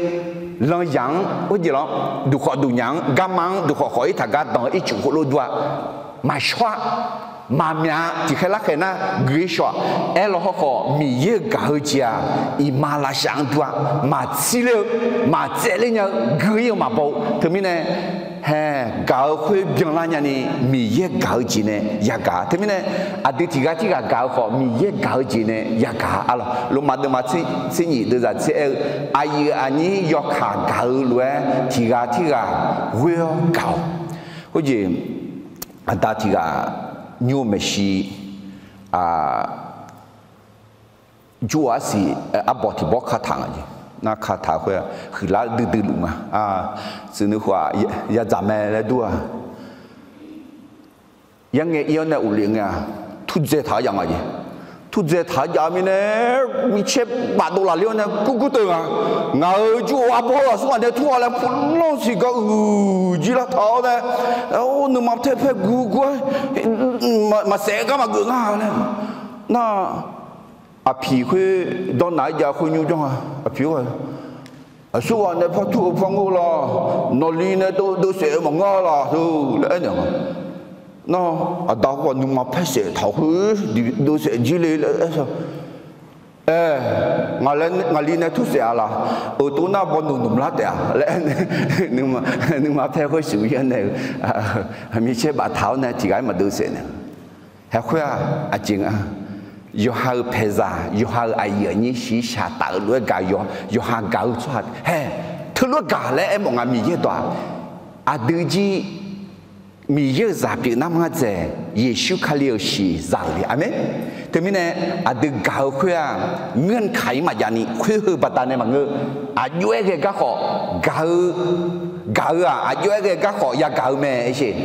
lanyaq-anr, heujeq lawr, duqkhawf duqnyaf-anr, garma-anr duqkhawf khawf-ir taqgar danq-eu ircuf khoerlof dur-a, maqshawr-a, maqmyaq-a, tiqkhaer larkhaeq nar guiqshaw-a. Aerlaw hawrkhawf, Miqyaer-euq gaq-eu jeq-aq, iqmalavshav-anr dur-a, maqtsir ler-eu, maqtsaevler nya-eu, gui-ir-eu maqbaw-eu. Teumirnae, haeq, gaq-eu khoer byanlar nyani, Miqyaer gaq-eu jeq nae yagaq. Teumirnae, aqdui tiqghaq tirghaq gaq-eu khawf, Miqyaer gaq-eu jeq nae yagaq. Arlawq, Lormav deuvma tser nyif deuvzaq tser aer-eu, aqyuif aqnyir yawkaq gaq-eu lof-aer tiqghaq tirghaq ghoer-awr gaq-awq. Khoerjeq, aqda tiqghaq nymr-eu maeqshi, jur-eu arsiq arbawq tiqbawr kataq nga jeq. Nar kataq khoer-aq huiqlar duidui luf nga. Tsuif nuikhof-aq yadzaq mae laer dur-a. Yarngae ir-awr nae of lef ngae-aq, turdzae taq-awr jav nga jeq. Turdzae taq-awr jav-eu mirnae, micaer bafdov lafler-awr nae gurgur teuv nga. Ngaq-euq jur-eu arbawr aqsur ghaq nae tur-a laer puvlanr siqgar uiq jir lar taq-awr nae, nuima taer paer gurgur-aer, maqsaef gar maqgeuf nga laer. Nar, aqpiq khoer dawrnaq-aer jav khoer nymr janr-a. Aqpiq-or, aqsur ghaq nae par tur-eu par ngeur laq, nawqli nae dov dov saef-eu maqngeur laq laer aernaeq nga. Nar, aqda khoer-aq nuima paer saef taq-awr khoer dov saef jir le laer aer-a. Aer, ngaqli nae tur saef-a laq, euq tov nar baw noeq noeq lar taef-a laer aer, nuima paer khoer sheuq-ir-awr nae-eu, micaer baftaq-awr nae tiqghaq-aer maqdov saef naeq. Haeq khoer-aq aqjeq nga, yawqha-euq paeqzaq, yawqha-euq aqyuif aqnyir shiqshaq taf-eu lof-aer gaq, yawqha gaq-eu tsawrhaq haeq, teulof-aer gaq laer aermawf nga. Miqyaer dawq-aq, aqdui jir Miqyaer-euq zaq pyeuf nar manr dzaeq, Yeqsur Kali-euq shiq zaq-euq le. Aqmeq. Teumirnae, aqdui gaq-eu khoer-aq, ngeur-anr kaq-ir maqjav ni khoer heu baqdanae maqngeur. Aqjox-aer ghae garkhawf gaq-eu, gaq-eu-aq aqjox-aer ghae garkhawf yagaq-eu mae aersheq.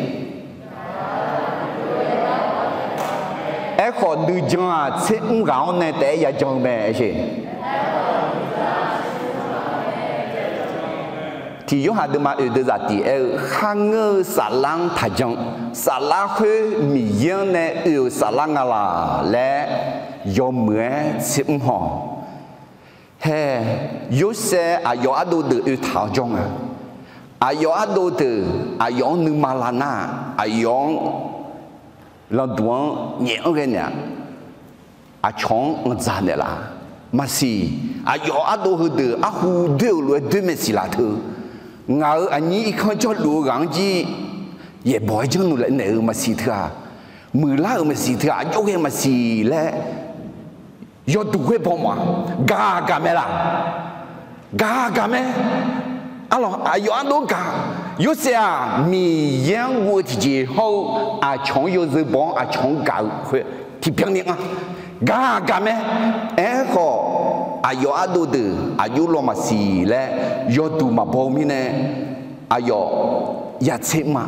Aerkhawf nuijan-aq tser mr ghaq-anr nae taef-aer yajan-eu mae aersheq. Tiq Yorhaq deuvma oeq deuvzaq tiq aer-eu, kharngeur-eu saflar-anr taqjan. Saflar khoer Miqyaer-anr nae oe-euq saflar nga laq laer yawmuiq-aer tser mr haw. Hae, Yorsaev aqyawf ardov deuq oetaq-awr jawr nga. Aqyawf ardov deuq aqyawf-anr nuima lavnar-aq, aqyawf-anr landuq-anr nyaef-anr ghae naeq-a. Aqcawq-anr anqdzaq naeqlaf. Maqsiq, aqyawf ardov heudeuq arhu doer-euq lof-aer doer maeqsiq laf teu. Ngaq-euq aqnyir irkanr jawrluf-eu ghaq-anr jir yaeqbawq-aer janrnuq naeq-euq maqsiq teu-aq, muiqlar-euq maqsiq teu-aq, aqjox ghae maqsiq laer yawduq ghoer baw mawf-a. Gaq gaq mae laq? Gaq gaq mae. Arlawq, aqyawf ardov gaq. Yorsaev-aq Miqyaer-anr guv-eu tiqjeq hawr-eu aqcawq-anr yawzeu baw-anr aqcawq-anr gaq-eu khoer tiqbyan ni nga. Gaq gaq mae. Aerkhawf, aqyawf ardov deuq aqjox law maqsiq laer yawduq maqbaw-eu mirnae, aqyawf yatser mr-a.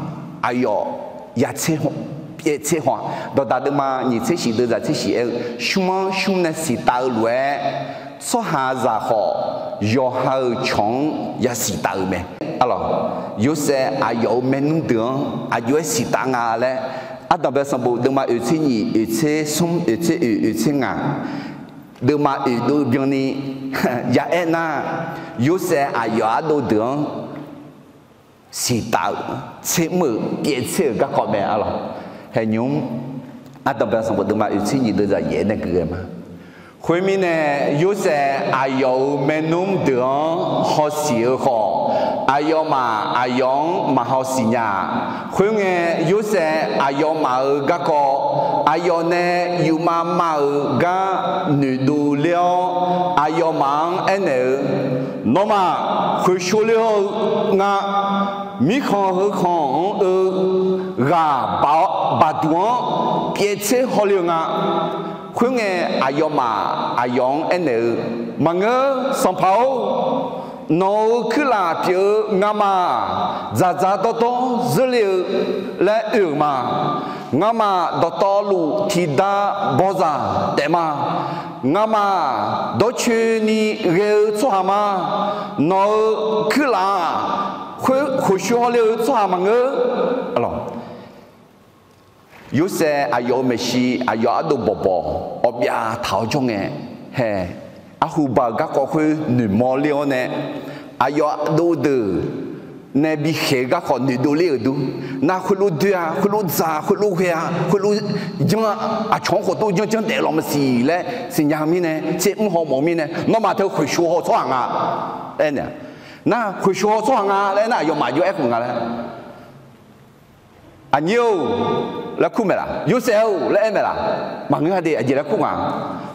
aqyawf ya tser haw, pyaev tser haw-a. Dawqdaq deuvma nyiq tser shif deuvzaq tser shif aer-eu, shmr-anr shmr nae siqtaf-eu lof-aer, tsawrhaqzaq khawf yawqha-euq cawq-anr ya siqtaf-euq mae. Arlawq, Yorsaev aqyawf-euq maernmr deuq-anr aqjox-aer siqtaf nga laer, Ardanqbae sanqbof deuvma oeq tser nyiq, oeq tser smr, oeq tser oeq, oeq tser ngaq, deuvma oeq dov byanni ya aer nar, Yorsaev aqyawf ardov deuq-anr siqtaf-euq, tsermr-euq, pyaev tser-euq garkawv mae. Arlawq, haeqnymr, Ardanqbae sanqbof deuvma oeq tser nyiq deuvzaq yaef-aer nae guiqghae ma. Khoermirnae, Yorsaev aqyawf-euq maernmr deuq-anr hawsiq-eu khawf, aqyawfmaf aqyawf-anr maqhaw siqnya-a. Khoerngae, Yorsaev aqyawfmaf-euq garkawv, aqyawf nae yufmav mav-euq gar noeqdov ler-awr, aqyawfmaf-anr aernaeq-eu, Nawmaf khoeqshov ler-eu nga. Mirkhanq heukhanq-anr-eu ghaq baq-awr, baqduq-anr pyaev tser hawle-eu nga. Khoerngae, aqyawfmaf aqyawf-anr aernaeq-eu, Maqngeur, sanqpaq-or, nawq-euq kuirlaf pyeuf-eu ngamaf dzaqdzaq dawrdawr zeurle-eu laer oe-euq ma. Ngamaf dawqtawvluf tiqda bawzaq taef ma. Ngamaf dawrcoeni ghae-eu tsawrhaq ma. Nawq-euq kuirlaf-aq, khoer khoeqshov hawle-eu tsawrhaq maqngeur. Arlawq, Yorsaev aqyawf-euq maeqshi aqyawf ardov bawqbawq awqbyav taq-awr jawr ngae, hae, arhu ba-euq garkawv khoer noeqmawr ler-awr nae, aqyawf ardov deuq nae bikhaeq-eu garkawv noeqdov ler-euq dur. Nar khoerlof doe-a, khoerlof dzaq-a, khoerlof ghae-a, khoerlof janr-a, aqcawq-anr khofdov janr janr daef lawq maqsiq laer siqnya-eu mirnae, tser mr haw mawf-eu mirnae, nawmaf teu khoeqshov haw tsawrhaq nga laer aernaeq. Nar khoeqshov haw tsawrhaq nga laer aernar, aqyawfmaf jov-aer khof nga laer Aqnyir-or laer kur maeq laf? Yorsaev-or laer aer maeq laf? Maqngeur-a de. Aqjeq laer kur nga?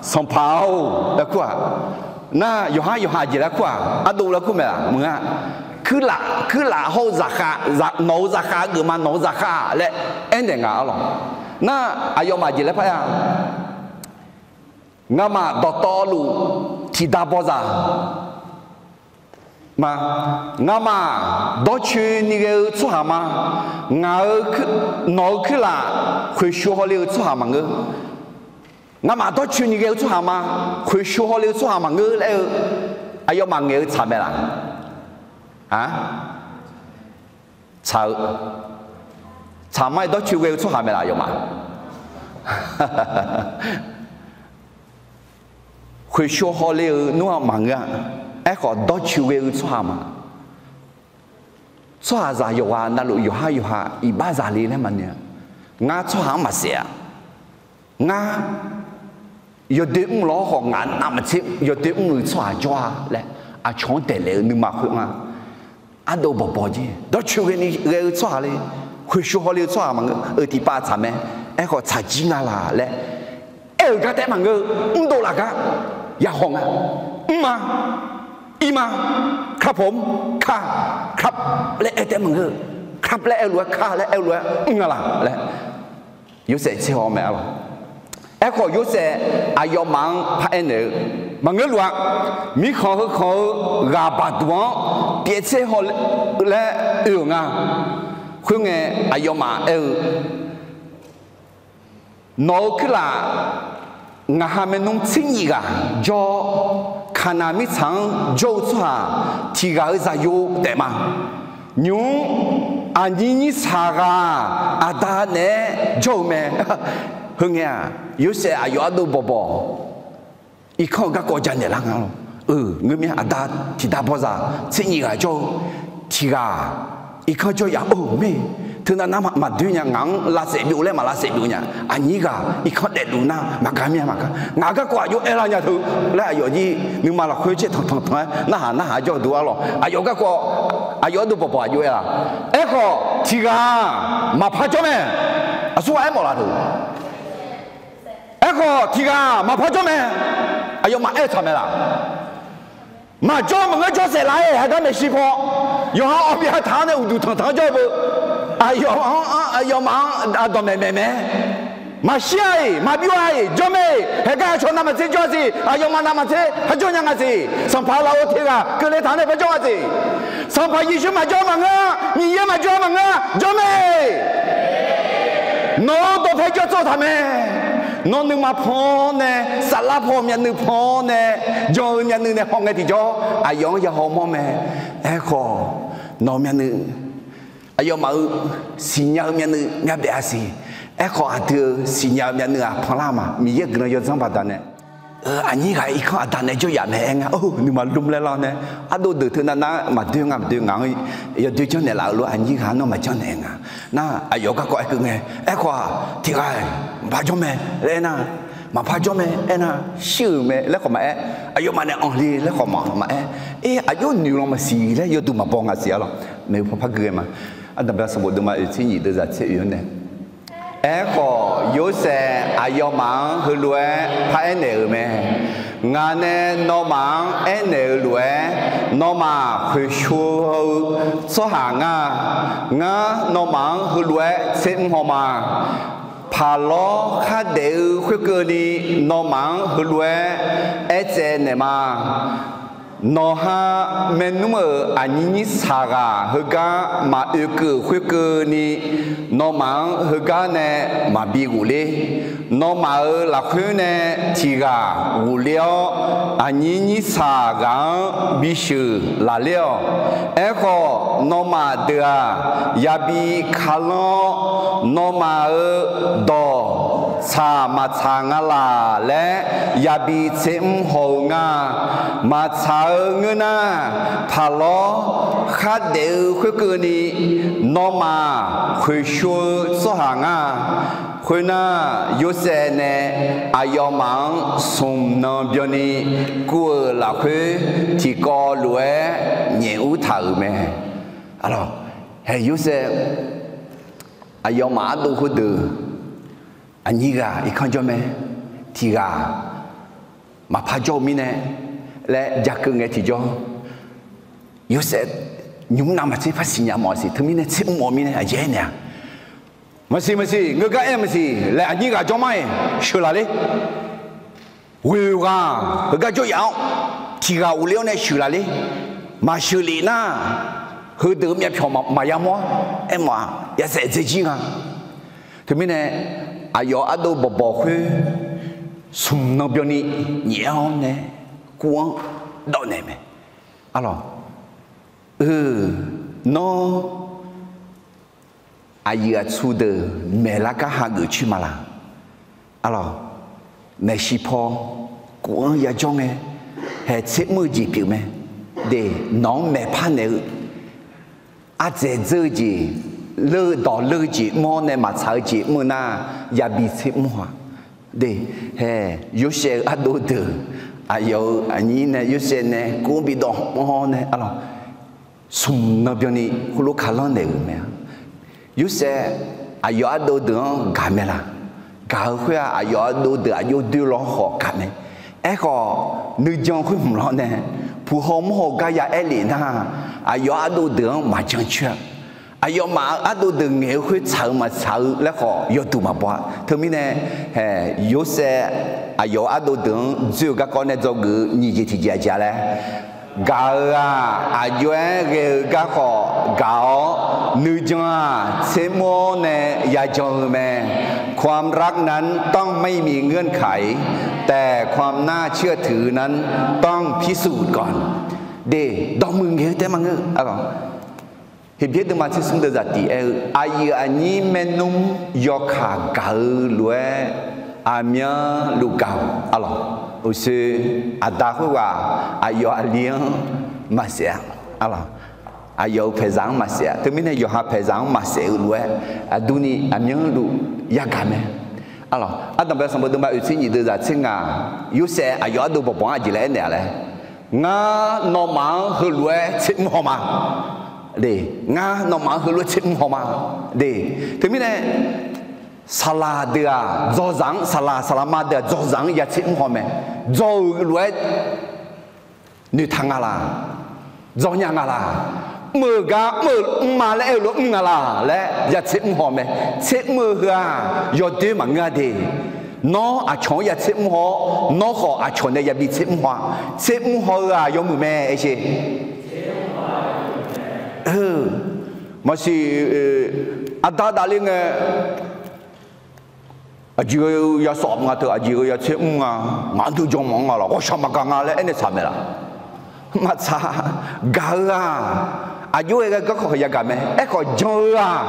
Sanqpaq-or laer kur-aq. Nar yawqhar yawqha aqjeq laer kur-aq? Ardov laer kur maeq laf? Maqngeur-a. Kuirlaf, kuirlaf hawr-eu zaqkhav, nawq-euq zaqkhav geufma, nawq-euq zaqkhav laer aernaeq nga arlawq. Nar aqyawfmaf aqjeq laer par aer-a? Ngamaf dawqtawvluf tiqda bawzaq ma. Ngamaf dawrcoeni ghae-eu tsawrhaq ma. Ngaq-euq, nawq-euq kuirlaf khoeqshov hawle-eu tsawrhaq maqngeur. Ngamaf dawrcoeni ghae-eu tsawrhaq ma. Khoeqshov hawle-eu tsawrhaq maqngeur laer aer-eu, aqyawfmaf ngaeq-eu tsaq mae laf? A, tsaq-eu, tsaq ma-aer dawrcoe ghae-eu tsawrhaq mae laf aqyawfmaf? Khoeqshov hawle-eu nmr-aq maqngeur-a. Aerkhawf dawrcoe ghae-eu tsawrhaq ma. Tsawrhaqzaq yawqghaq navluf yawqhar yawqha iqbaxzaq le laer maqnoeq-a. Ngar tsawrhaq-anr maqsaef-a. Ngar yawdoer mr lawr khawf, ngaq navmaqtser yawdoer mr-eu tsawrhaq jawr-a laer aqcawq-anr daeqlaef-eu nuima khoer nga. Ardov bawqbawq jir dawrcoeni ghae-eu tsawrhaq le, khoeqshov hawle-eu tsawrhaq maqngeur-eu tiqpav tsaq mae. Aerkhawf tsaqjir nga laq laer aer-euq gar taef-aer maqngeur-eu, mrdov laf gar ya haw nga. Mr ma, ir ma, kar pawq mr, kar, kar laer aer taef-aer maqngeur-eu, kar laer aer lof-aer, kar laer aer lof-aer mr nga laq laer Yorsaev tser haw mae arlawq. Aerkhawf Yorsaev aqyawfmaf-anr paraer naeq-eu, maqngeur luf-a. Mirkhanq heukhanq-eu ghaq baqduq-anr pyaev tser haw laer oe-euq nga. Khoerngae aqyawfmaf aer-eu, nawq-euq kuirlaf ngaq ha maernmr tser nyif ghaq jawr-awr, Kaqnaq mirtsaq-anr jawr-eu tsawrhaq tiq ghaq-euq zaqyo taef ma. Nymq-mr aqnyir nyir saq ghaq aqda naeq-aer jawr-eu mae. Heungae-aq, Yorsaev aqyawf ardov bawqbawq irkanr-eu garkawv janaeq lar nga lawr. Eu, ngeur mir-a, aqda tiqda bawzaq tser nyif ghaq jawr-eu tiq ghaq irkanr jawr ya-or, mir, teunav nar maqdoer nya, ngaq-anr lavsaef byov laer maq lavsaef byov nya, aqnyir ghaq irkanr daefluf nar maqgar mir-a maqgar, ngaq garkawv aqjox aer lar nya teu laer aqyawf jir nuima lafkhoer caer tanqtanq tanq-aer narhaq narhaq jawr-eu duq arlawq. Aqyawf garkawv, aqyawf ardov bawqbawq aqjox aer-a. Aerkhawf tiq ghaq maqpar jawr mae. Aqsur ghaq aermawf laf teu Aerkhawf tiq ghaq maqpar jawr mae. Aqyawfmaf aer-eu tsaq mae laf? Maqjawr maqngeur jawr saef laf-aer haegar maeqshi paw, yawqha-anr awqbyav taq-anr nae uqduq tanqtanq-anr jawr-eu beu. Aqyawf-anr, aqyawfmaf-anr aqdawq maeqmaeq mae. Maqshir-a-iq maqbyov-a-iq jawr mae. Haegar aqcawq navmaqtser jawr-a siq, aqyawfmaf navmaqtser ha jawr nya nga siq. Sanqpaq lafov tiq ghaq keuvle taq-anr nae par jawr nga siq. Sanqpaq Yeqsur maqjawr maqngeur-a, Miqyaer maqjawr maqngeur-a, jawr mae. Nawq-eu dawqpae jawr tsawv taq mae. Nawr nuima pan-awr nae, saflar paw myavnuiv pan-awr nae, jan-eu myavnuiv nae hawngae tiqjawr, aqyawf-anr yahaw mawr mae. Aerkhawf, nawq-eu myavnuiv, aqyawfmaf-euq siqnya-eu myavnuiv myavbaef-a siq. Aerkhawf, aqdui-euq siqnya-eu myavnuiv-aq panlar ma. Miqyaer guiqlanq yawdzanr baqdanae aqnyir ghaq irkanr aqda nae jawr yaf mae aer nga. Or, nuima lmr laer lar nae, ardov deuq teu navnar maqdoer nga, maqdoer ngaq-anr yawdoer janrnaeq laf-eu lof, aqnyir ghaq nawr maqjanr naeq nga. Nar, aqyawf garkawv aer keuv ngae, aerkhawf-aq, tiq ghaq-iq maqpar jawr mae laer aernar, maqpar jawr mae aernar, shir-euq mae laer khawf maqaer, aqyawfmaf nae anqle laer khawf maqaer, er, aqjox noeq lan maqsiq laer yawduq maqbaw nga siq-a lawq. Maeqhu paw par gui ghae ma. Ardanqbae sanqbof deuvma oeq tser nyiq deuvzaq tser oeq-anr nae Aerkhawf, Yorsaev aqyawfmaf-anr heulof-aer paraer naeq-euq mae. Ngaq nae nawmaf-anr aernaeq-eu lof-aer, nawmaf khoeqshov-eu tsawrhaq ngar. Ngar nawmaf-anr heulof-aer tsermr haw ma. Paqlawr khardaef-eu khoerkeuvni nawmaf-anr heulof-aer aertsaev naeq ma. Nawqha maernmr-euq aqnyir nyir saqghaq heugar maqoe keuv khoerkeuvni, nawmaf-anr heugar nae maqbi ghofler. Nawmaf-euq lafkhoer nae tiq ghaq ghofler-awr, aqnyir nyir saqghaq-anr bisheuq laqler-awq. Aerkhawf, nawmaf deuq-aq, yabi kalanr-awr, nawmaf-euq dawq tsaq maqtsaq nga laq laer yabi tsermr haw-eu nga. Maqtsaq-eu ngeur nar, paqlawr khardaef-eu khoerkeuvni nawmaf khoeqshov-eu tsawrhaq ngar. Khoernar, Yorsaev nae aqyawfmaf-anr smq nan byanni kuv-euq lafkhoer tiqkawv lof-aer nyaef ur taq-euq mae. Aqlawq, hae Yorsaev aqyawfmaf ardov khoerdeuq aqnyir ghaq irkanr jawr mae, tiq ghaq maqpar jawr-eu mirnae laer ja keuv ngae tiqjawr, Yorsaev nymq mr navmaqtser par siqnya mawf-a siq. Teumirnae tsermr mawf-eu mirnae aqjeq aernaeq-a, maqsiq maqsiq, ngeur gar aer maqsiq laer aqnyir ghaq jawr mar-iq sheuqlaq ler. Ghoeq ghaq heugar jawr yaf-awr, tiq ghaq ghofler-awr nae sheuqlaq ler. Maqsheuq lef nar, heudeuq-eu myavpyawq maqya mawr-ar. Aermawf-aq, yashaef dzaejir nga. Teumirnae, aqyawf ardov bawqbawq khoer smq nan byanni nyaef-awr nae kuv-anr dawv naeq mae. Aqlawq, eu, nawr aqyuif aqtsu deuq maeqlar gar hageuf coer ma laq? Aqlawq, maeqshi paw kuv-anr yajawr ngae, hae tsermr-eu jeq pyeuf mae. De, nawq-anr maeqpar naeq-eu ardzaeq dzeur-eu jeq, leur-eu dawq leur-eu jeq mr-awr nae maqtsaq-eu jeq mr-eu nar, yabi tsermr haw-a. De, hae, Yorsaev-eu ardov deuq, aqyawf-euq aqnyir nae Yorsaev nae kuv-anr bidawv hawr-awr nae, aqlawq, smq nan byanni heulof kalanr naeq-euq mae-a. Yorsaev aqyawf ardov deuq-anr gaq mae laq? Gaq-eu khoer-aq, aqyawf ardov deuq aqjox doer law-anr khawf gaq mae. Aerkhawf, nuijan khoer hmq lawr nae puq haw mawr haw gar ya aer lef nar, aqyawf ardov deuq-anr maqjan coer-a. Aqyawfmaf ardov deuq ngaeq-eu khoer tsaq-eu maqtsaq-eu laer khawf yawduq maqbaw-a. Teumirnae, hae, Yorsaev aqyawf-euq ardov deuq-anr dzoer-eu garkawv nae dzawgeuf-eu nyiq jeq tiqjeq aqjeq-a laer, gaq-euq-aq, aqjox-aer ghae-eu garkawv gaq-awr, nuijan-aq tsermr-awr nae yajan-eu mae. ความรักนั้นต้องไม่มีเงื่อนไข แต่ความน่าเชื่อถือนั้นต้องพิสูจน์ก่อน De, dawqmuiq ngaeq-eu taef maqngeur. Heqbyaer deuvma tser smr deuvzaq tiq aer-eu, aqyuif aqnyir maernmr yawkaq gaq-eu lof-aer aqmyanluf gaq-awq. Aqlawq, uqshoe, aqda khoerghaq aqyawf aqli-anr maqsaef-a. Aqlawq, aqyawf-euq paeqzaq-anr maqsaef-a. Teumirnae yawqha paeqzaq-anr maqsaef-eu lof-aer aqdurni aqmyanluf yagaq mae. Aqlawq, ardanqbae sanqbof deuvma oeq tser nyiq deuvzaq tser ngaq, Yorsaev aqyawf ardov bawqbawq-anr aqjeq laer aernaeq-a laer, ngar nawmaf-anr heulof-aer tsermr haw ma. De, ngar nawmaf-anr heulof-aer tsermr haw ma. De, teumirnae saqlaq deuq-aq dzawzaq-anr, saqlaq saqlaqma deuq-aq dzawzaq-anr ya tsermr haw mae. Dzaw-euq lof-aer noeqtaq nga laq? Dzawnya nga laq? Mr-euq gar mr-eu mrma laer aer-eu lof mr nga laq laer ya tsermr haw mae. Tsermr-eu heu-aq yawdoer maqngeur-a de. Nawr aqcawq-anr ya tsermr haw-awr, nawr khawf aqcawq nae yabi tsermr haw-a. Tsermr haw-eu-aq yawmuiq mae, aer sher. Maqsiq, aqda dafle ngae, Aqjeq-eu yasawf nga teu, aqjeq-eu yatser mr nga, ngaq-anr duq jan mawf-anr nga laq, ghawqshaq maqgaq nga laer aernaeq saq maeq laf. Maqtsaq, gaq-eu-aq, aqjox-aer ghae garkawv yagaq mae. Aerkhawf jan-eu-aq,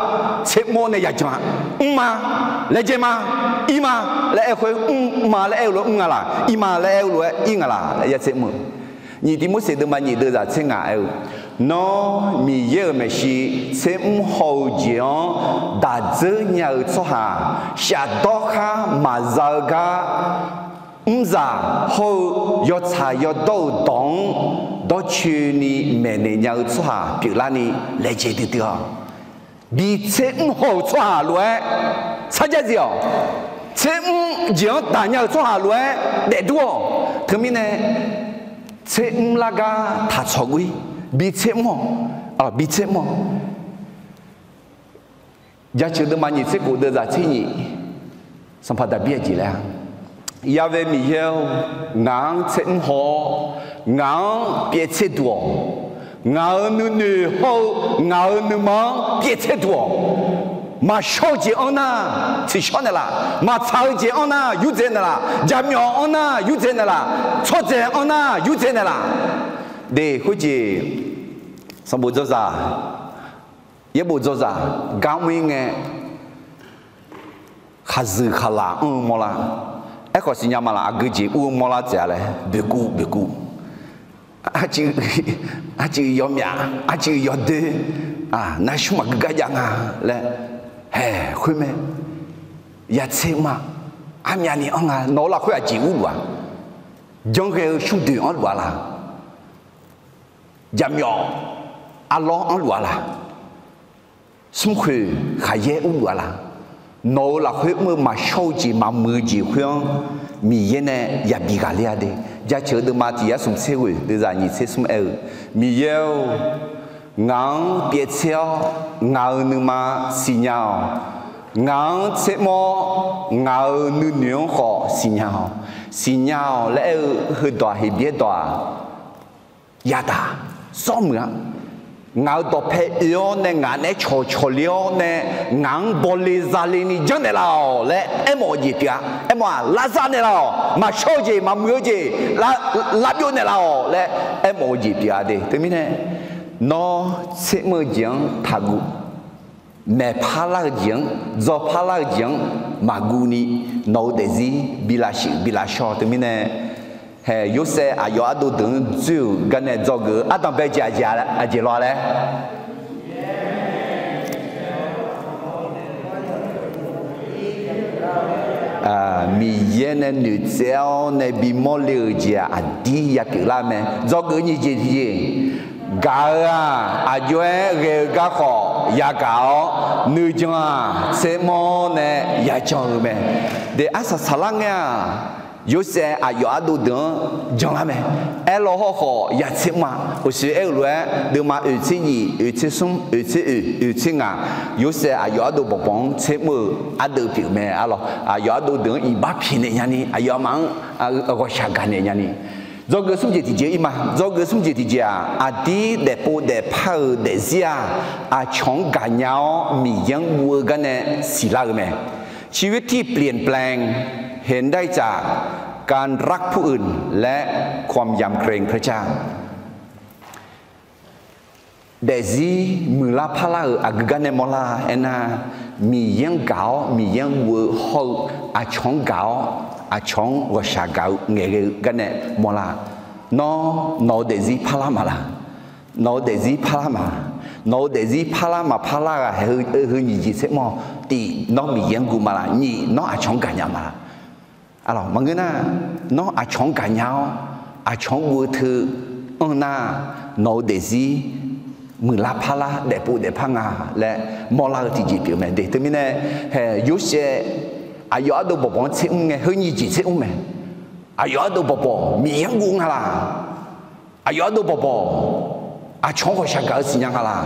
tser mr-awr nae yajan-a. Mr ma, laejae ma, ir ma laer aer-eu khoer, mr ma laer aer-eu lof-aer mr nga laq, ir ma laer aer-eu lof-aer ir nga laq laer yatser mr-eu. Nyiq Tiqmorseq deuvma nyiq deuvzaq tser ngaq aer-eu, Nawr Miqyaer-euq maeqshi tser mr haw-eu jeq-anr daq dzeur nya-eu tsawrhaq, shafdawr khar maqza-eu gar mrzaq hawr-eu yawtsaq yawdawr-euq dawq-anr dawrcoeni maeqnaeq nya-eu tsawrhaq pyeuflarni laejae duidui-awq. Bi tser mr haw-euq tsawrhaq lof-aer sarjax zif-awq. Tser mr jeq-anr daq nya-euq tsawrhaq lof-aer daefdur-awq. Teumirnae tser mr lar gar taqtsawq guv-ir. Bi tser mr-awq. Bi tser mr-awq. Jaceuq deuvma nyiq tser khof deuvzaq tser nyiq, Sanqpaq Daqbir aqjeq laer-a, Ya'we Miqyaer-or, ngaq-anr tser mr haw-awr, ngaq-anr pyaev tser duq-awq. Ngaq-euq nuinoeq hawr-eu ngaq-euq nuima-anr pyaev tser duq-awq. Maqshawr-eu jeq anr nar tsiqshawr naeqlaf, maqtsaq-eu jeq anr nar yurdzaeq naeqlaf, jaqmyawf anr nar yurdzaeq naeqlaf, tsawrdzaeq anr nar yurdzaeq naeqlaf. De, khoerjeq sanqbof dzawzaq, yaerbof dzawzaq gar mr-ir ngae, khaqzuiq khaqlaq anr-eu mawrlar. Aerkhawf siqnya ma laf, aqgeu jeq ur-eu mawrlar tsaev-a laer boeqkuv boeqkuv, arcuiv yawmyaf, arcuiv yawdoer, narsmr maqgeu gar jav nga laer, haeq khoermae, yatser mr-a, armyavni anr nga, nawq-eu lafkhoer aqjeq urluf-a, janrghae-eu shmrdoeq anrluf-a laq, jaqmyawf arlawr anrluf-a laq, smrkhoeq khaqyaer urluf-a laq, nawq-eu lafkhoer mr-eu maqshawr-eu jeq maqmuiq-eu jeq khoer-anr Miqyaer nae yabi ghaqler-a de. Jaceuq deuvma tiq yar smq tser ghoeq deuvzaq nyiq tser smr aer-eu, Miqyaer-or, ngaq-anr pyaev tser-awr ngaq-euq nuima siqnya-awq. Ngaq-anr tser mr-awr ngaq-euq nuinoeq-anr khawf siqnya-awq. Siqnya-awq laer aer-eu heudawq-aq, Heqbyaer dawq-aq, yadaq, sawr muiq-a. Ngaq-euq dawqpae oe-awr nae ngaq naeq-aer cawqcawq le-awr nae ngaq-anr bawle zale ni janrnaeq laf-awq laer aermawf-eu jeq pyeuf-a. Aermawf-aq, lavzaq naeqlaf-awq. Maqshawr-eu jeq, maqmuiq-eu jeq, lavbyov naeqlaf-awq laer aermawf-eu jeq pyeuf-a de. Teumirnae, nawr tser mr-eu jeq-anr taqguv. Maeq parlar-eu jeq-anr, dzaw parlar-eu jeq-anr maqguv ni, nawq-eu daefzir bi lavshuif bi lavshawr. Teumirnae, haeq Yorsaev aqyawf ardov deuq-anr dzoer-euq garnae dzawgeuf-eu ardanqbae jeq aqjeq law laer Miqyaer nae noeqtsaev-awr nae bimawr le-euq jeq-aq, aqdir yapyeuf lar mae. Dzawgeuf nyiq jeq tiqjeq, gaq-eu-aq, aqjox-aer ghae-eu garkhawf yagaq-awr, nuijan-aq tser mr-awr nae yajan-eu mae. De, arsaq saqlar ngae-aq, Yorsaev aqyawf ardov deuq-anr janlar mae. Aerlaw hawrkhawf yatser mr-a. Uqshoe aer-eu lof-aer deuvma oeq tser nyiq, oeq tser smr, oeq tser oeq, oeq tser ngaq, Yorsaev aqyawf ardov bawqbawq-anr tser mr-eu ardeuv pyeuf mae. Arlawq, aqyawf ardov deuq-anr iqbax pyaeqnaeq nyani, aqyawfmaf-anr ghawqshaq gaqnaeq nyani. Dzawgeuf smr jeq tiqjeq-ir ma. Dzawgeuf smr jeq tiqjeq-aq, aqdir daefpov daefpar-euq daefzir-aq, aqcawq-anr gaqnya-awr Miqyaer-anr guv-eu garnae siqlar-eu mae. ชีวิตที่เปลี่ยนแปลง เห็นได้จากการรักผู้อื่น และความยำเกรงพระเจ้า Daefzir muiqlar parlar-euq aqgeu garnae mawrlar aernar, Miqyaer-anr gaq-awr Miqyaer-anr guv-eu hawr-eu, aqcawq-anr gaq-awr aqcawq-anr ghawqshaq gaq-eu ngaeqghae-eu garnae mawrlar. Nawr nawq-eu daefzir parlar maqlaq? Nawq-eu daefzir parlar maqlaq? Nawq-eu daefzir parlar maqparlar ghaq hae heu nyiq jeq tser mr-awq. Tiq, nawr Miqyaer-anr guv maqlaq? Nyiq, nawr aqcawq-anr gaqnya maqlaq? Maqngeur nar, nawr aqcawq-anr gaqnya-awr aqcawq-anr guv-eu teu anr nar, nawq-eu daefzir muiqlar parlar daefpov daefpar nga laer mawrlar-eu tiqjeq pyeuf mae de. Teumirnae, hae Yorsaev aqyawf ardov bawqbawq-anr tser mr ngae heu nyiq jeq tser mr mae. Aqyawf ardov bawqbawq Miqyaer-anr guv nga laq? Aqyawf ardov bawqbawq aqcawq-anr ghawqshaq gaq-eu siqnya nga laq?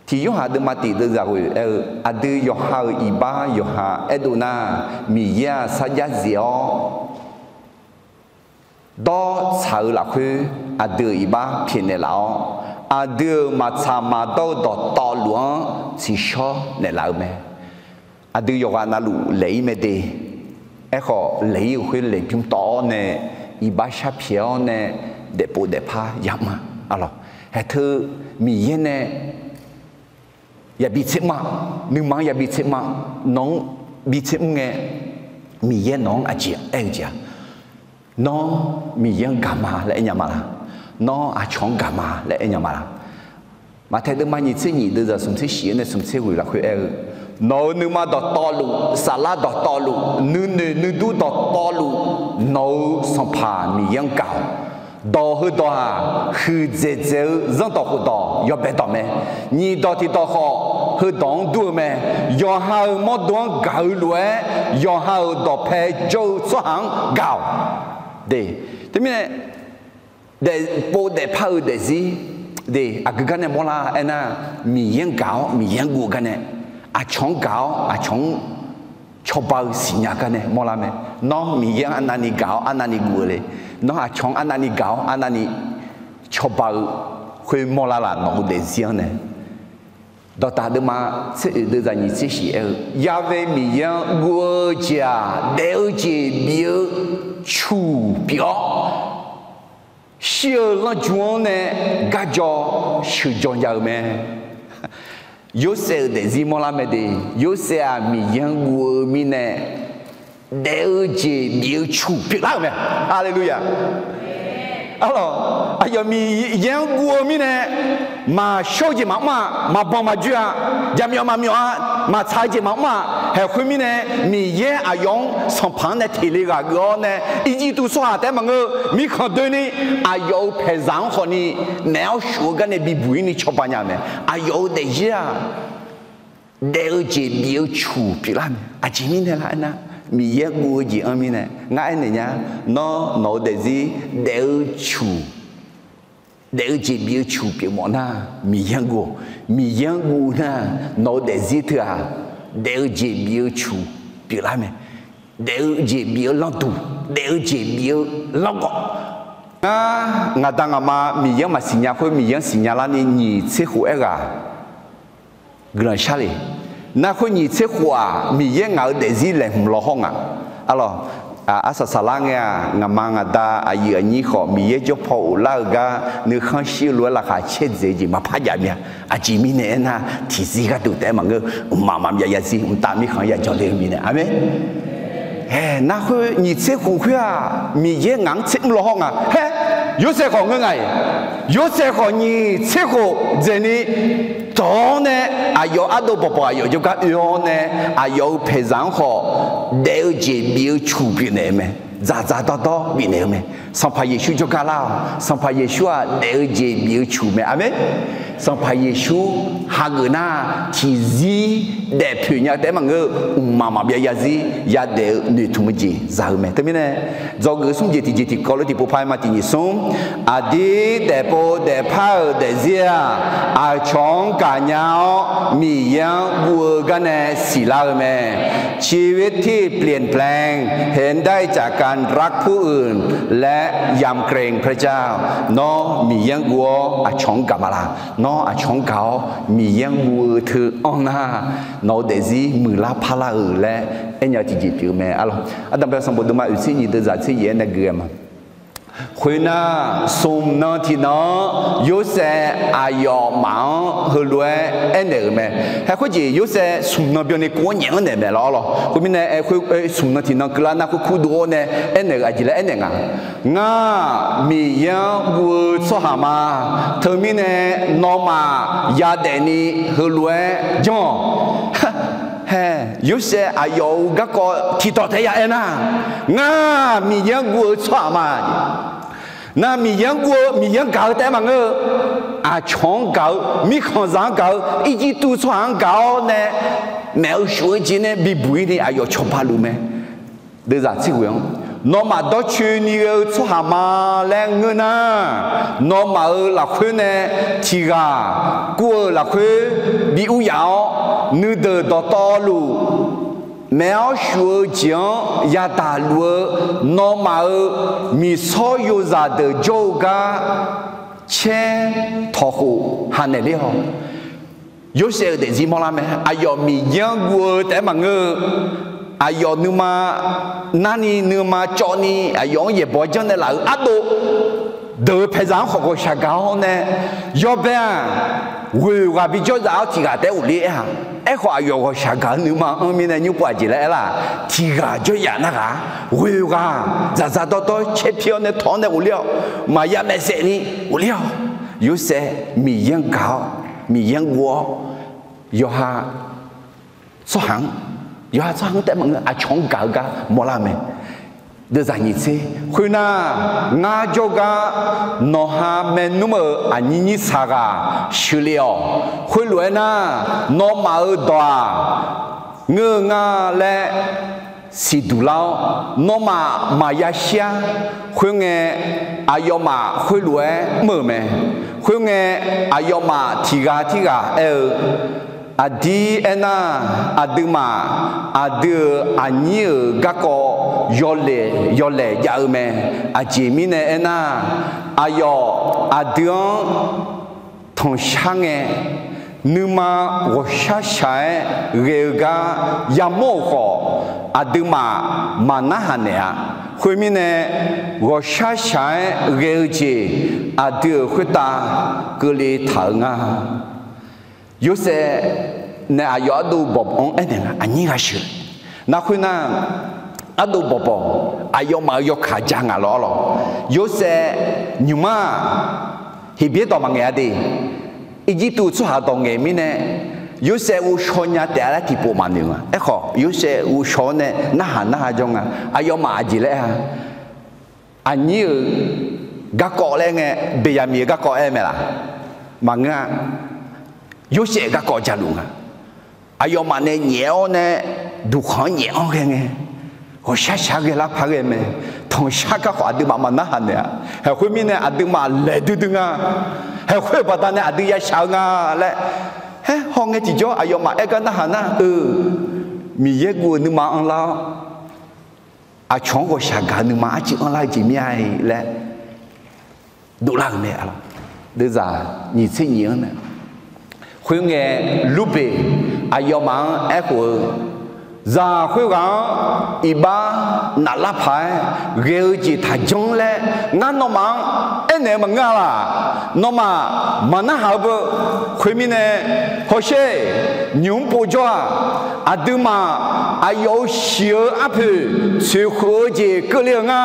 Tiq Yorhaq deuvma tiq deuvzaq ghoeq aer-eu, aqdui yawqha-euq iqbax yawqha aerdov nar, Miqyaer-aq sarjax zif-awr dawr tsaq-eu lafkhoer aqdui-euq iqbax pyaeqnaeq laf-awr, aqdui-euq maqtsaq maqdawr-eu dawqtawvluf-anr tsiqshawr naeqlaf-eu mae. aqdui yawqghaq navluf laeq-ir mae de. Aerkhawf, laeq-ir-euq khoer laeqbymr tawv-awr nae, iqbax sharpyaeq-awr nae, daefpov daefpar yamr-a. Arlawq, haeqteu Miqyaer nae yabi tser mr-a, nuima-anr yabi tser mr-a, nawq-anr bi tser mr ngae, Miqyaer nawq-anr aqjeq aer-eu jeq-a, Nawr Miqyaer-anr gaq ma laer aer nya ma laq? Nawr aqcawq-anr gaq ma laer aer nya ma laq? Maqtaeq deuvma nyiq tser nyiq deuvzaq smq tser shif-anr nae smq tser ghoeq lafkhoer aer-eu, nawq-euq nuima dawqtawvluf, saflar dawqtawvluf, nuinoeq nuidur dawqtawvluf, nawq-euq Sanqpaq Miqyaer-anr gaq-awq. Dawq heudawq-aq, huiqdzaeq dzaeq-eu zanrdawq khofdawq yawbae dawq mae. Nyiq dawq tiq dawq khawf, heudawq-anr dur-eu mae. Yawqha-euq mawrdo-anr gaq-eu lof-aer, yawqha-euq dawqpae jawr-eu tsawrhaq-anr gaq-awq. De, teumirnae, daefpov daefpar-euq daefzir, de, aqgeu gar nae mawrlar aernar, Miqyaer-anr gaq-awr Miqyaer-anr guv-eu gar nae, aqcawq-anr gaq-awr aqcawq-anr cawba-eu siqnya gar nae mawrlar mae. Nawr Miqyaer-anr arnavni gaq-awr arnavni guv-eu le, nawr aqcawq-anr arnavni gaq-awr arnavni cawba-eu khoer mawrlar laf? Nawq-euq daefzir-anr nae, dawqtaq deuvma tser oeq deuvzaq nyiq tser shif aer-eu, Ya've Miqyaer-anr guv-eu jeq-aq, daef-eu jeq bif-eu cuq pyeuf-awr, shir-eu lanrju-anr nae garjaw sheuqjaw nya-eu mae. Yorsaev-euq daefzir mawrlar mae de. Yorsaev-aq, Miqyaer-anr guv-eu mirnae, daef-eu jeq bif-eu cuq pyeuflar-euq mae. Haleluya! Arlawq, aqyawf Miqyaer-anr guv-eu mirnae, maqshawr-eu jeq maqmr-a, maqbanq maqjoe-a, jaqmyawf maqmyawf-a, maqtsaq-eu jeq maqmr-a. Haeq khoermirnae, Miqyaer aqyawf-anr Sanqpaq-anr nae teq le ghaq geuf-awr nae, Irjirtuv tsawrhaq taef-aer maqngeur-eu mirkhanq doeni, aqyawf-euq paeqzaq-anr khawfni, maef-awr shuf-eu gar nae bibuq-ir ni cawba nya-euq mae. Aqyawf-euq daefzir-aq, daef-eu jeq bif-eu cuq pyeuflar mae. Aqjeq mirnae lar aernar, Miqyaer guv-eu jeq-anr mirnae ngar aernaeq nya. Nawr nawq-eu daefzir daef-eu cuq, daef-eu jeq bif-eu cuq pyeufmawf nar, Miqyaer-anr guv-awq. Miqyaer-anr guv nar, nawq-eu daefzir teu-aq, daef-eu jeq bif-eu cuq pyeuflar mae. Daef-eu jeq bif-eu lanrduq, daef-eu jeq bif-eu lanrgawv. Ngar ngaqda ngaqma Miqyaer-anr maqsiq nya khoer Miqyaer-anr siqnya larni nyiq tser khof aerghaq guiqlanq shar le. Nar khoer nyiq tser khof-aq, Miqyaer ngaq-euq daefzir laeqhmq lawhawr nga. Arlawq, arsaq saqlar ngae-aq, ngaqma ngaqda aqyuif aqnyir khawf Miqyaer jawr paw ghoflar-eu gar nuikhanr shir-eu lof-aer laqkhaq caer dzaeq-eu jeq maqpar jav mya. Aqjeq mirnae aernar, tiqzir gharduq taef-aer maqngeur, mqmaq maqbyav yarzir mqtav mirkhanq-anr yajan le-eu mirnae. Aqmeq. Aer, nar khoer nyiq tser khof khoer-aq, Miqyaer ngaq-anr tser mr lawhawr nga. Haer, Yorsaev khawf ngeur nga-iq. Yorsaev khawf nyiq tser khof dzaeqni dawq-awr nae, aqyawf ardov bawqbawq aqyawf jawrgar oe-awr nae, aqyawf-euq paeqzaq-anr khawf, daef-eu jeq bif-eu cuq pyeufnaeq-eu mae. Dzaqdzaq dawrdawr bifnaeq-eu mae. Sanqpaq Yeqsur jawrgar lar-awq. Sanqpaq Yeqsur-aq, daef-eu jeq bif-eu cuq mae. Aqmeq. Sanqpaq Yeqsur hageuf nar, tiqzir daefpoeq nya taef-aer maqngeur-eu, mqmaq maqbyav yarzir yadaef-eu noeqtmq-eu jeq za-eu mae. Teumirnae, dzawgeuf smr jeq tiqjeq tiqkawv lof tiqpov par-aer ma tiq nyiq smr. Aqdir daefpov daefpar-euq daefzir-aq, aqcawq-anr gaqnya-awr Miqyaer-anr guv-eu gar nae siqlar-eu mae. ชีวิตที่เปลี่ยนแปลง เห็นได้จากการรักผู้อื่น และยำเกรงพระเจ้า Nawr Miqyaer-anr guv-awr aqcawq-anr gaq ma laq? Nawr aqcawq-anr gaq-awr Miqyaer-anr guv-eu teu anr nar, nawq-eu daefzir muiqlar parlar-euq laer aernya-eu tiqjeq pyeuf-eu mae. Arlawq, ardanqbae sanqbof deuvma oeqtser nyiq deuvzaq tser yaef-aer nae gui-a ma. Khoernar, smq nan tiqnan-anr Yorsaev aqyawfmaf-anr heulof-aer aernaeq-euq mae. Haer khoerjeq Yorsaev smq nan byanni kov-anr nyaef-anr naeq maeq lawr lawr. Khoermirnae, aer, khoer, smq nan tiqnan keuvlar nar khoer kurdov-awr nae aernaeq-euq aqjeq laer aernaeq nga. Ngar Miqyaer-anr guv-eu tsawrhaq ma. Teumirnae nawmaf yadaef ni heulof-aer janr-awq. Haer, Yorsaev aqyawf-euq garkawv tiqdawq taef-aer ya aernar, ngar Miqyaer-anr guv-eu tsawrhaq ma. Nar Miqyaer-anr guv-eu, Miqyaer-anr gaq-eu taef-aer maqngeur-eu, aqcawq-anr gaq-eu, mirkhanqzaq-anr gaq-eu, Irjirtuv tsawrhaq-anr gaq-awr nae, maef-eu shuf-eu jeq nae bibuq-ir ni aqyawf cawba luf mae. Deuvzaq tser ghoeq-anr, nawmaf dawrcoeni ghae-eu tsawrhaq ma laer ngeur nar, nawmaf-euq lafkhoer nae tiq ghaq guv-euq lafkhoer bi ur yaf-awr, nuideuq dawqtawvluf maef-awr shuf-eu jeq-anr yadaq luf-eu nawmaf-euq miqsawr yozaq deuq jawr-eu gar caer tawqkhof hanaeq ler-awq. Yorsaev-euq daefzir mawrlar mae. Aqyawf Miqyaer-anr guv-eu taef-aer maqngeur-eu, aqyawf nuima narni nuima cawvni aqyawf-anr yaeqbawq janrnaeq laf-euq ardov deuq-eu paeqzaq-anr khawf ghawqshaq gaq-awr nae, yawbae-aq, ghoeq ghaq bijawr zaf-awr tiq ghaq taef-aer ghofler aer-a. Aerkhawf, aqyawf ghawqshaq gaq-eu nuima anr mirnae nymr pov aqjeq laer aer-aq, tiq ghaq jawryaf nar ghaq, ghoeq ghaq dzaqdzaq dawrdawr caer pi-awr nae tawq-awr nae ghofler-awq. Maqya maeqsaef ni ghofler-awq. Yorsaev Miqyaer-anr gaq-awr, Miqyaer-anr guv-awr, yawqha tsawrhaq-anr, yawqha tsawrhaq-anr taef-aer maqngeur, aqcawq-anr gaq-eu gar mawrlar-eu mae. Deuvzaq nyiq tser khoernar, ngar jawrgar nawqha maernmr-euq aqnyir nyir saq ghaq sheuqle-awq. Khoerlof-aer nar, nawmaf-euq dawq-aq ngeur-eu nga laer siqduq lar-awr, nawmaf maqya shir-ar. Khoerngae, aqyawfmaf khoerlof-aer mr-euq mae. Khoerngae, aqyawfmaf tiq ghaq tirghaq aer-eu, aqdir aernar, aqduimaf aqdui-euq aqnyir-euq garkawv yawlaeq yawlaeq jav-eu mae. Aqjeq mirnae aernar, aqyawf aqdui-anr tanqshar ngae, nuima ghawqshar shaq-aer ghae-eu gar yamawr-euq khawf, aqduimaf maqnarhaq naeq-a. Khoermirnae, ghawqshar shaq-aer ghae-eu jeq aqdui-euq khoertav keuvle taq-euq nga. Yorsaev nae aqyawf ardov bawq bawq-anr aernaeq nga, aqnyir ghaq sheuq. Nar khoernar, ardov bawq bawq aqyawfmaf-euq yawkaq ja ngaq lawr-awr lawq. Yorsaev nymq-mr-aq, Heqbyaer dawq maqngaeq-a de. Irjirtuv tsawrhaq dawq ngaeq mirnae, Yorsaev ghovshaw nya taef-a laer tiqpov maqnoeq nga. Aerkhawf, Yorsaev ghovshaw-awr nae narhaq narhaq jawr nga. Aqyawfmaf aqjeq laer aer-a, aqnyir-euq garkawv laer ngae, Beqyaqmiq-euq garkawv aer mae laf? Maqngeur-a. Yorsaev-euq garkawv jaluf nga. Aqyawfmaf nae nyaef-awr nae duqkhanq-anr nyaef-anr ghae ngae, ghawqshar shaq-aer ghae lar par ghae mae. Tanqshar gar khawf aqduimaf maqnarhaq naeq-a. Haeq khoermirnae aqduimaf laeq duidui nga. Haeq khoer-euq baqdanae aqdui yashaq-eu nga laer, haer hawngae tiqjawr aqyawfmaf aer gar narhaq nar-eu, Miqyaer guv-eu nuima anrlar-awr, aqcawq-anr ghawqshaq gaq-eu nuima arcuiv anrlar-eu jeq mir-a laer dovlar-euq mae. Deuvzaq nyiq tser nyiq-anr nae, khoerngae, Lurbeq aqyawfmaf-anr aerkhof-eu, zaq khoerghaq-anr iqbax naflar paq-aer ghae-eu jeq taqjanr laer ngar nawmaf-anr aernaeq-eu maqngeur-a laq? Nawmaf maqnarhaq-eu beu. Khoermirnae, hawsher, nymq-mr povjawr-aq, aqduimaf aqyawf-euq shiq-eu arpoeq tsoeqkhof-eu jeq keuvle-eu nga.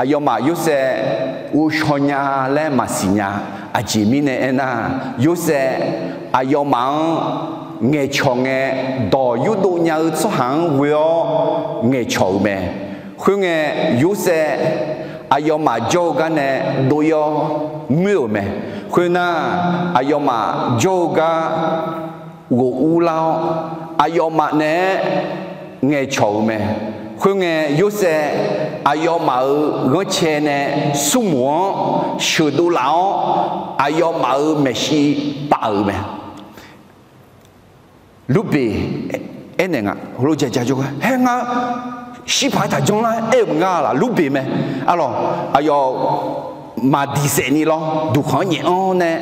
Aqyawfmaf Yorsaev ghovshaw nya laer maqsiq nya. Aqjeq mirnae aernar, Yorsaev aqyawfmaf-anr ngaeqcawq ngae, dawq yurdov nya-eu tsawrhaq-anr ghoe-awr ngaeqcawq-euq mae. Khoerngae, Yorsaev aqyawfmaf jawr-eu gar nae dov-ir-awr ngoer-euq mae. Khoernar, aqyawfmaf jawr-eu gar ghof urlar-awr, aqyawfmaf naeq-aer ngaeqcawq-euq mae. Khoerngae, Yorsaev aqyawfmaf-euq ghanrcae nae smrmuiq-anr sheuqdov laf-awr, aqyawfmaf-euq maeqshi pav-euq mae. Lurbeq aernaeq nga, heulof-aer ja jawrgar, haer ngar shirpaq-aer taqjanr lar aer-euq maqnga laf? Lurbeq mae. Arlawq, aqyawf maqdiq saef ni lawr, duqkhanq-anr nyaef-anr nae,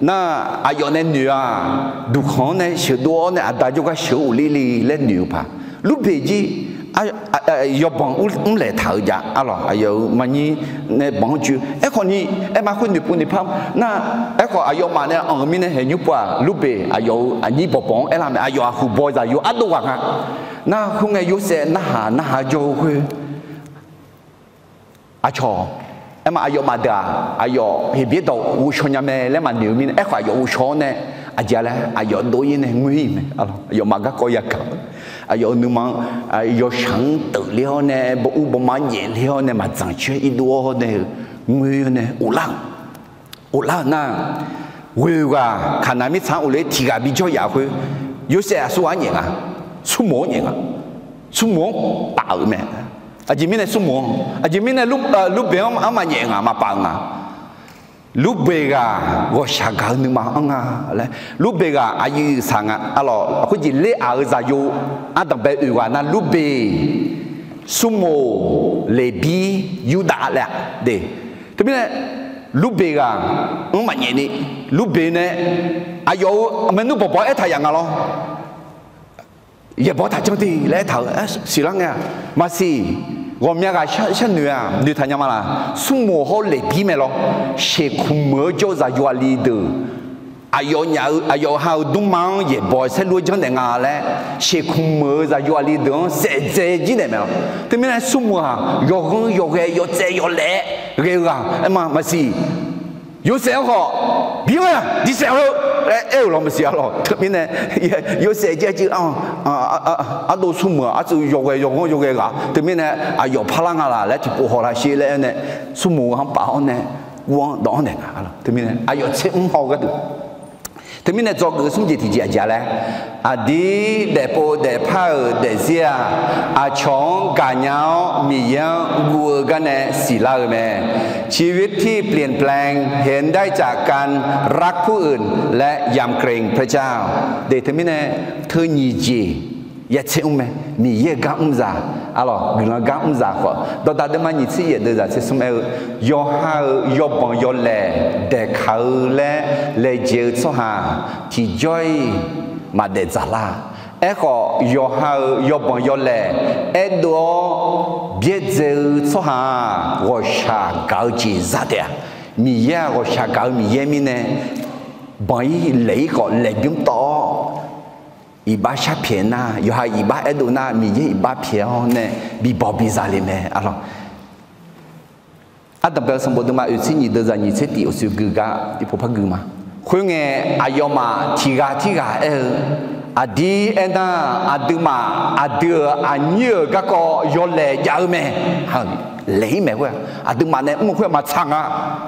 nar, aqyawf nae noeq-aq, duqkhanq-anr nae sheuqdov-awr nae aqda jawrgar sheuq-eu ghofler le laer noeq-eu paq. Lurbeq jir, yawbanq mrlaeq taq-eu jav. Arlawq, aqyawf-euq maqnyir nae banq-anr joe. Aerkhawf ni, aerma khoer noeqpov noeqpar nar, aerkhawf aqyawfmaf nae anq-eu mirnae haeqnymr pov-aq, Lurbeq aqyawf-euq aqnyir bawqbawq-anr aerlar mae. Aqyawf aqhuiq baw zaqyo ardov ghaq nga. Nar khoerngae, Yorsaev narhaq narhaq jawr-eu khoer, aqcawq, aerma aqyawfmaf deuq-aq, aqyawf Heqbyaer dawq ghovshaw nya mae laer maqnoeq-eu mirnae, aerkhawf aqyawf ghovshaw-awr nae, aqjeq laer aqyawf dov-ir nae ngoer-ir mae. Aqyawfmaf garkawv yagaq-eu, aqyawf-euq nuima-anr, yawshaq-anr teufler-awr nae, bawuv bawma nyaefler-awr nae, maqdzanq coer irdov-awr nae-eu, ngoer-awr nae uvlar-euq uvlar-euq nar, ghoeq ghaq Kaqnaq mirtsaq-anr uvler tiq ghaq bijawr yaf khoer, Yorsaev aqsur ghaq-anr nyaef nga, smrmuiq-anr nyaef nga, smrmuiq-anr paf-euq mae. Aqjeq mirnae smrmuiq-anr, aqjeq mirnae Lurbeq-anr arma nyaef nga, maqpaf-euq nga. Lurbeq ghaq ghawqshaq gaq-eu nuima anr nga laer, Lurbeq ghaq aqyuif saq nga. Arlawq, khoerjeq ler-aq-eu zaqyo ardanqbae oeq ghaq nar, Lurbeq, Smrmuiq, Leqbir, Yurdav laer-a de. Teumirnae, Lurbeq ghaq-anr maqnyaef ni, lurbeq nae aqyawf-euq maernmr bawqbawq aertaq yaf nga lawr. Yaeqbawq taqjanr de laer aertaq-euq siqlar ngae-aq, maqsiq. Ghawqmya ghaq sharnoeq-aq noeqtaq nya ma laq? Smrmuiq hawr-eu laeqbir mae lawr. Shekmq meuq-eu jawr-eu zaqyo aqli deuq, aqyawf nya-eu aqyawf ha-euq dmrma-anr yaeqbawq saerlu-aer janrnaeq nga laer, shekmq meuq-eu zaqyo aqli deuq-anr saef dzae jir naeq mae lawr. Teumirnae smrmuiq-aq yawghanr yawghae yawtsaev yawlaef-aer ghae-eu ghaq aer ma, maqsiq. Yorsaev-anr khawf, bi-anr-aq diqsaef heu laer aer-euq lawr maqsiq-a lawr. Teumirnae Yorsaev jaercuiv ardov smrmuiq-aq artsuiv yawghae yawghanr yawghae ghaq, teumirnae aqyawf parlar nga laq laer tiqpov hawlar sher laer aer nae, smrmuiq-anr paf-awr nae ur-anr dawq-anr naeq nga. Teumirnae aqyawf tser mr haw-eu gharduq, teumirnae dzawgeuf-eu smr jeq tiqjeq aqjeq-a laer, aqdir daefpov daefpar-euq daefzir-aq, aqcawq-anr gaqnya-awr Miqyaer-anr guv-eu garnae siqlar-eu mae. ชีวิตที่เปลี่ยนแปลง เห็นได้จากการรักผู้อื่น และยำเกรงพระเจ้า Deuq teumirnae teu nyiq jeq ya tser mr mae. Miqyaer-euq gar mr zaq, arlawq guiqlanq gar mr zaq khawf, dawqdaq deuvma nyiq tser yaef deuv zaq tser smr aer-eu, yawqha-euq yawbanq yawlaeq daeqkaq-eu laer laejae-eu tsawrhaq-aq, tiqjawr-iq maqdaef dzaqlar. Aerkhawf, yawqha-euq yawbanq yawlaeq aerdov-awr byaerdzae-eu tsawrhaq-aq, ghawqshaq gaq-eu jeq za taef-a. Miqyaer-aq ghawqshaq gaq-eu Miqyaer mirnae, banq-ir laeq-ir khawf laeqbymr tawv-awr, iqbax sharpyaeq nar, yawqha iqbax aerdov nar, Miqyaer iqbax pyaeq-awr nae bibawq biza le mae, arlawq. Ardanqbae-eu sanqbof deuvma oeq tser nyiq deuv zaq nyiq tser tiq awqsur gui gar tiqpov par gui ma. Khoerngae, aqyawfmaf tiq ghaq tirghaq aer-eu, aqdir aernar, aqduimaf aqdui-euq aqnyir-euq garkawv yawlaeq jav-eu mae. Laeq-ir maeq khoer-aq, aqduimaf nae mr-eu khoer-aq maqtsaq nga,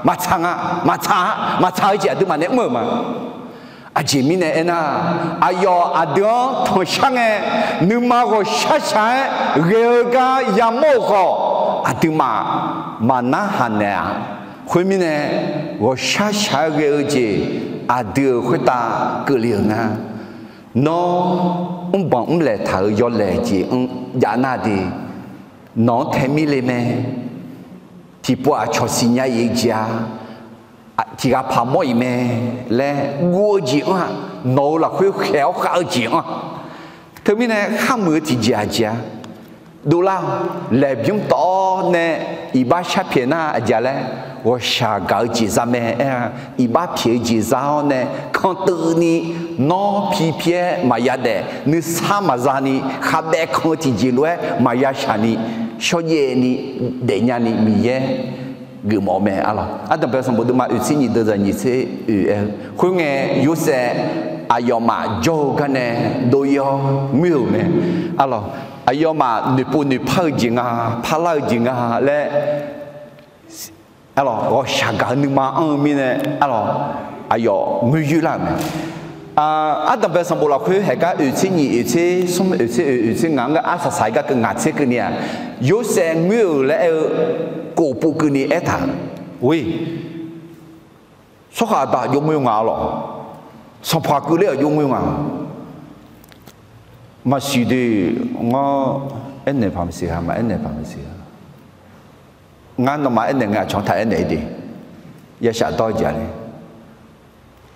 maqtsaq nga, maqtsaq-a, maqtsaq-eu jeq aqduimaf nae mr-euq ma. Aqjeq mirnae aernar, aqyawf aqdui-anr tanqshar ngae, nuima ghawqshaq shaq-aer ghae-eu gar yamawr-euq khawf, aqduimaf maqnar haq naeq-aq. Khoermirnae, ghawqshaq shaq-aer ghae-eu jeq aqdui-euq khoertav keuvle-euq nga. Nawr mrbanq mrlaeq taq-euq yawlaeq jeq-anr jav nar de, nawq-anr tae mir le mae. Tiqpov aqcawq siqnya-iq jeq-a, tiq ghaq paq mawr-iq mae laer guv-eu jeq-anr-aq, nawq-euq lafkhoer khaeq-awr khav-eu jeq-anr-aq, teumirnae kharmuiq-eu tiqjeq aqjeq-a. Dovlar-awq. Laeqbymr tawv-awr nae iqbax sharpyaeq nar aqjeq laer, ghawqshaq gaq-eu jeq za mae aer-a. Iqbax pyaeq-eu jeq za-awr nae kanteuvni nawr pi pyaer maqya daef, nuisar maqza ni khavbaev kan-eu tiqjeq lof-aer maqya shaq ni, shawrjaev ni daefnya ni Miqyaer geufmawf-eu mae, arlawq. Ardanqbae sanqbof deuvma oeq tser nyiq deuv zaq nyiq tser oeq aer-eu, khoerngae, Yorsaev aqyawfmaf jawr-eu garnae dov-ir-awr ngoer-euq mae, arlawq. Aqyawfmaf noeqpov noeqpar-eu jeq nga, parlar-eu jeq nga laer, arlawq, ghawqshaq gaq-eu nuima anr-eu mirnae, arlawq, aqyawf ngoer yoerlar-euq mae. Ardanqbae sanqbof lafkhoer haeq gar oeq tser nyiq, oeq tser smr, oeq tser oeq, oeq tser ngaq-anr gar arsaq saq-ir gar keuv ngaq tser keuvni-aq, Yorsaev ngoer-euq laer aer-eu kof pov keuvni aertaq-euq, or, tsawrhaq aqda aqjox ngoer nga, arlawq. Sanqpaq keuvler aqjox ngoer nga. Maqsiq de, ngar aernaeq paq maqsiq ha, maqaer naeq paq maqsiq ha. Ngar nawmaf aernaeq ngae aqcawq-anr taq aernaeq-ir de. Yashaf dawr-eu jeq-a le.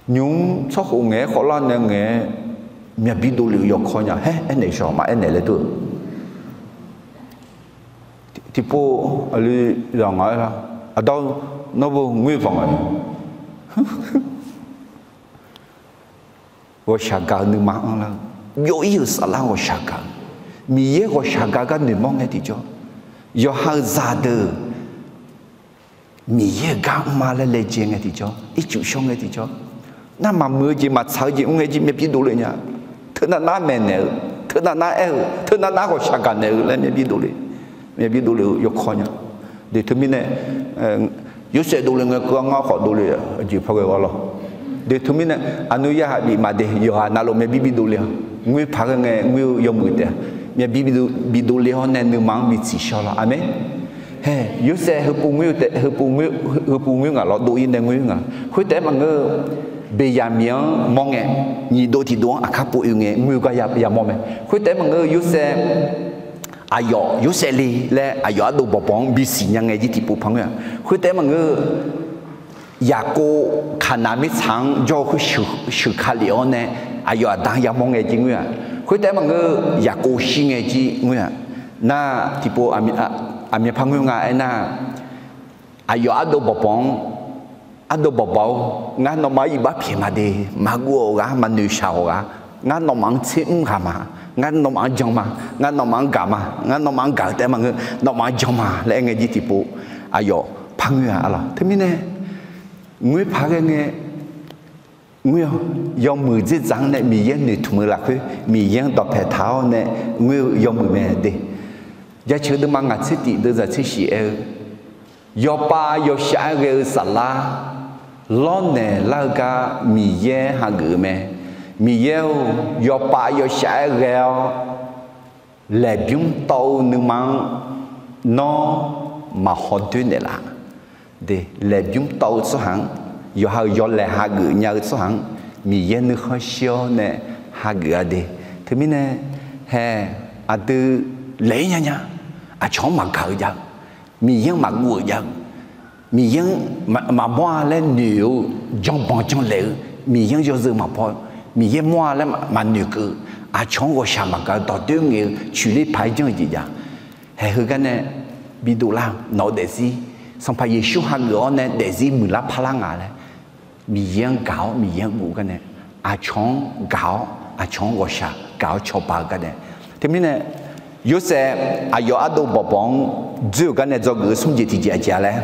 Nymq-mr tsawrkhof ngaeq-aer khawvlar nae ngaeq-aer myaqbir dovlef-eu yawkawr nya. Haer, aernaeq shawq maqaer naeq laer dur-eu. Tiqpov aqli zaq ngaq-aer lar, aqda-or, nawr bo ngoer paq nga. Ghawqshaq gaq-eu nuima anrlar-eu, jov-ir-euq saflar ghawqshaq gaq-eu, Miqyaer ghawqshaq gaq gar noeqmawr ngae tiqjawr, yawqha-euq zaqdeuq Miqyaer-euq gar mrma laer laejae ngae tiqjawr, ircuf shawr ngae tiqjawr, nar maqmuiq-eu jeq maqtsaq-eu jeq mr ngae jir myavbir dovle nya. Teunav nar maeqnaeq-eu, teunav nar aer-eu, teunav nar ghawqshaq gaq naeq-eu laer myavbir dovle, myavbir dovle-eu yawkawr nya. De teumirnae, Yorsaev dovle ngae keuv-awr ngar khawf dovle-eu jeq pawghae ghae lawr. De teumirnae, aqnur yarhaq bif maqde, yawqghaq navluf myavbir bi dovle-awq. Ngoer paq ghae ngae ngoer-eu yawmuiq taef-a. Myavbir bi dovle-awr nae nuima-anr bi tsiqshawr lawr. Aqmeq. Hae, Yorsaev heupov ngoer-eu taef, heupov ngoer, heupov ngoer ngaq lawr, dov-ir nae ngoer ngaq. Khoertaef-aer maqngeur-eu, Beqyaqmiq-anr mawr ngae, nyiq dov tiq dov-anr aqkar pov oe ngae ngoer-eu gar yamawr mae. Khoertaef-aer maqngeur-eu, Yorsaev, aqyawf Yorsaev le laer aqyawf ardov bawqbawq-anr bisiq nya ngae jir tiqpov par ngoer-a. Khoertaef-aer maqngeur-eu, Yaqkov Kaqnaq mirtsaq-anr jawr-eu khoer sheuq ka lef-awr nae, aqyawf aqda-anr yamawr ngae jir ngoer-aq. Khoertaef maqngeur, Yaqkov shir ngae jir ngoer-aq. Nar tiqpov aqmyanpar ngoer nga aernar, aqyawf ardov bawqbawq-anr, ardov bawqbawq-or, ngar nawmaf-anr iqbax pyaeq ma de, maqguv-awq ghaq, maqnoeq shaq-awq ghaq, ngar nawmaf-anr tser mr ghaq ma, ngar nawmaf-anr jan ma, ngar nawmaf-anr gaq ma, ngar nawmaf-anr gaq-eu taef maqngeur, nawmaf-anr jan ma laer aer ngae jir tiqpov aqyawf par ngoer-a lawq. Teumirnae ngoer paq ghae ngae, ngoer-awr yawmuiq dzerdzaq-anr nae Miqyaer noeqtmq-eu lafkhoer Miqyaer-anr dawqpae taq-awr nae ngoer-eu yawmuiq mae de. Jaceuq deuvma ngaq tser tif deuvzaq tser shif aer-eu, yawpav yawshaf-aer ghae-eu saflar lawrnaeq lar-eu gar Miqyaer hageuf-eu mae. Miqyaer-or, yawpav yawshaf-aer ghae-awr laeqbymr tawv-eu nuima-anr nawr maqhaw doer naeqlaf. De, laeqbymr tawv-eu tsawrhaq-anr, yawqha-euq yawlaeq hageuf nya-eu tsawrhaq-anr Miqyaer nuikhanr shir-awr nae hageuf-a de. Teumirnae hae, aqdui laeq-ir nya nya, aqcawq-anr maqgaq-eu jav-eu, Miqyaer-anr maqguv-euq jav-eu, Miqyaer-anr maqmawr-a laer noeq-eu, janbanq janlaeq-eu, Miqyaer-anr yawzeu maqbaw, Miqyaer mawr-a laer maqnoeqkeuv-eu, aqcawq-anr ghawqshaq maqgaq-eu dawqdoer ngaeq-eu coeqler paq-aer janr-eu jeq jav. Haeq heugar nae bidov lar-eu nawq-eu daefzir, Sanqpaq Yeqsur hageuf-awr nae daefzir muiqlar parlar nga laer, Miqyaer-anr gaq-awr Miqyaer-anr guv-eu gar nae, aqcawq-anr gaq-awr aqcawq-anr ghawqshaq gaq-awr cawba-eu gar nae. Teumirnae Yorsaev aqyawf ardov bawqbawq-anr dzoer-euq gar nae dzawgeuf-eu smr jeq tiqjeq aqjeq-a laer,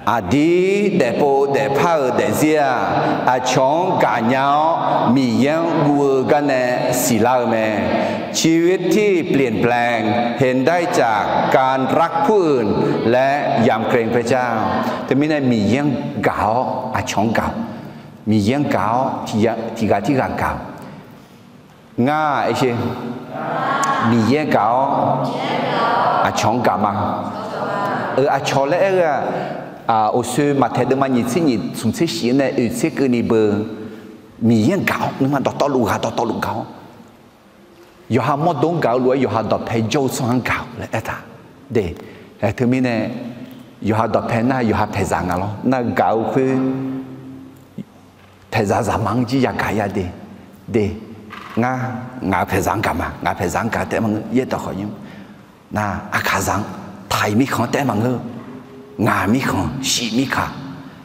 aqdir daefpov daefpar-euq daefzir-aq, aqcawq-anr gaqnya-awr Miqyaer-anr guv-eu gar nae siqlar-eu mae. ชีวิตที่เปลี่ยนแปลง เห็นได้จากการรักผู้อื่น และยำเกรงพระเจ้า Teumirnae Miqyaer-anr gaq-awr aqcawq-anr gaq-awq. Miqyaer-anr gaq-awr tiqghaq tirghaq gaq-awq. Ngar-aq, aer sher, Miqyaer gaq-awr aqcawq-anr gaq ma. Aqcawq laer aer-eu-aq, uqsoe Maqtaeq deuvma nyiq tser nyiq smq tser shif-anr nae oeq tser keuvni beu, Miqyaer-anr gaq-awr nuima dawqtawvluf ghaq dawqtawvluf gaq-awr, yawqha mawrdo-anr gaq-eu lof-aer yawqha dawqpae jawr-eu tsawrhaq-anr gaq-awq laer aertaq. De, teumirnae yawqha dawqpae nar yawqha paeqzaq nga lawr. Nar gaq-eu khoer paeqzaq zaqmar-anr jir yagaq ya de. De, ngar, ngaq-euq paeqzaq-anr gaq ma, ngaq-euq paeqzaq-anr gaq taef maqngeur, yaerdawq khawf nymr. Nar aqkaqzaq-anr, taq-iq mirkhanq taef maqngeur, ngaq mirkhanq, shif mirkaq,